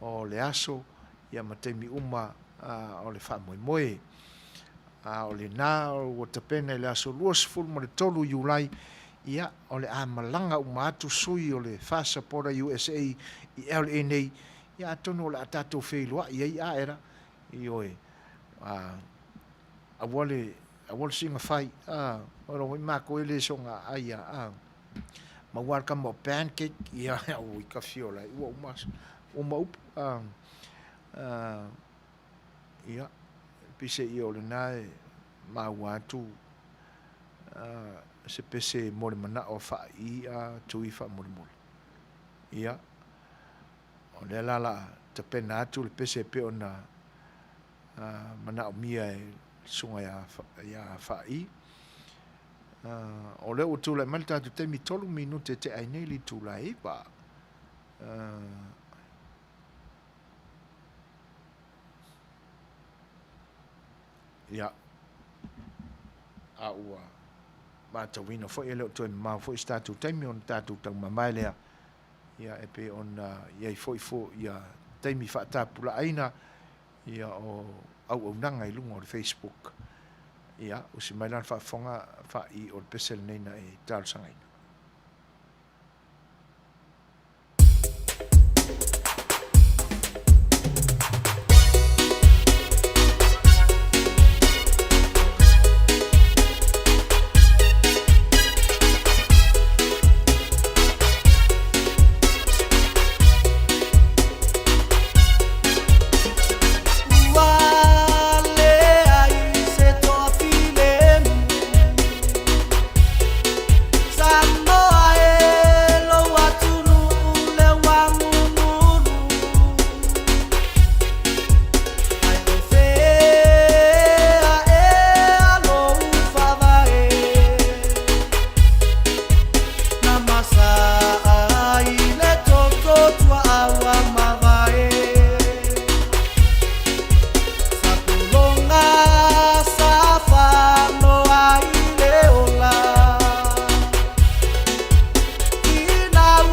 [SPEAKER 1] o le aso ma taimi uma o le faamoemoe. A o lena ua tapena i le aso 23 Iulai, o le a malaga uma atu sui o le Fast Supporter USA i LA nei, atonu o le a tatou feiloai ai a era. Ioe, aua le, aua le siga fai, a, o lo foi makou e le soga aai a, a, maua le kama o pancake, ia, oi ka fiola ai, ua uma, uma upu, a, a, ia, pise ia o lena e maua atu, a, se pese mo le manao faai a tui faamolemole. Ia. O lea la la tapena atu le pese e pei ona manaomia e le susuga ia Faai. O lea ua tulai mai le tatou taimi 3 minute e tea ai nei le itula e 9. Ia, a ua matauina foi e le o toe mamao foi se tatou taimi ona tatou taumamae lea. Ia, e pei ona i ai foi fo, ia, taimi faatapulaaina, ia, o auaunaga i luga o le Facebook. Ia, usi mai la le faafofoga faaii o le pese lenei na e talosagaina.
[SPEAKER 2] Ua leai se toafilemu Samoa e lou atunuu le ua gugulu Ai o fea ea lou faavae Na masa ai le toto tuaau a mavae Sa pologa sa fanoa i le ola Inau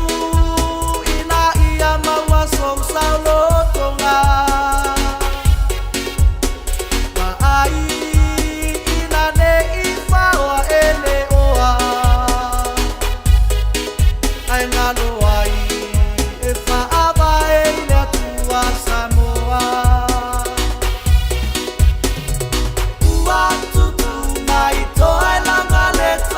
[SPEAKER 2] ina ia maua sou saolotoga Vaai ina ne i faoa e le oa Ae galo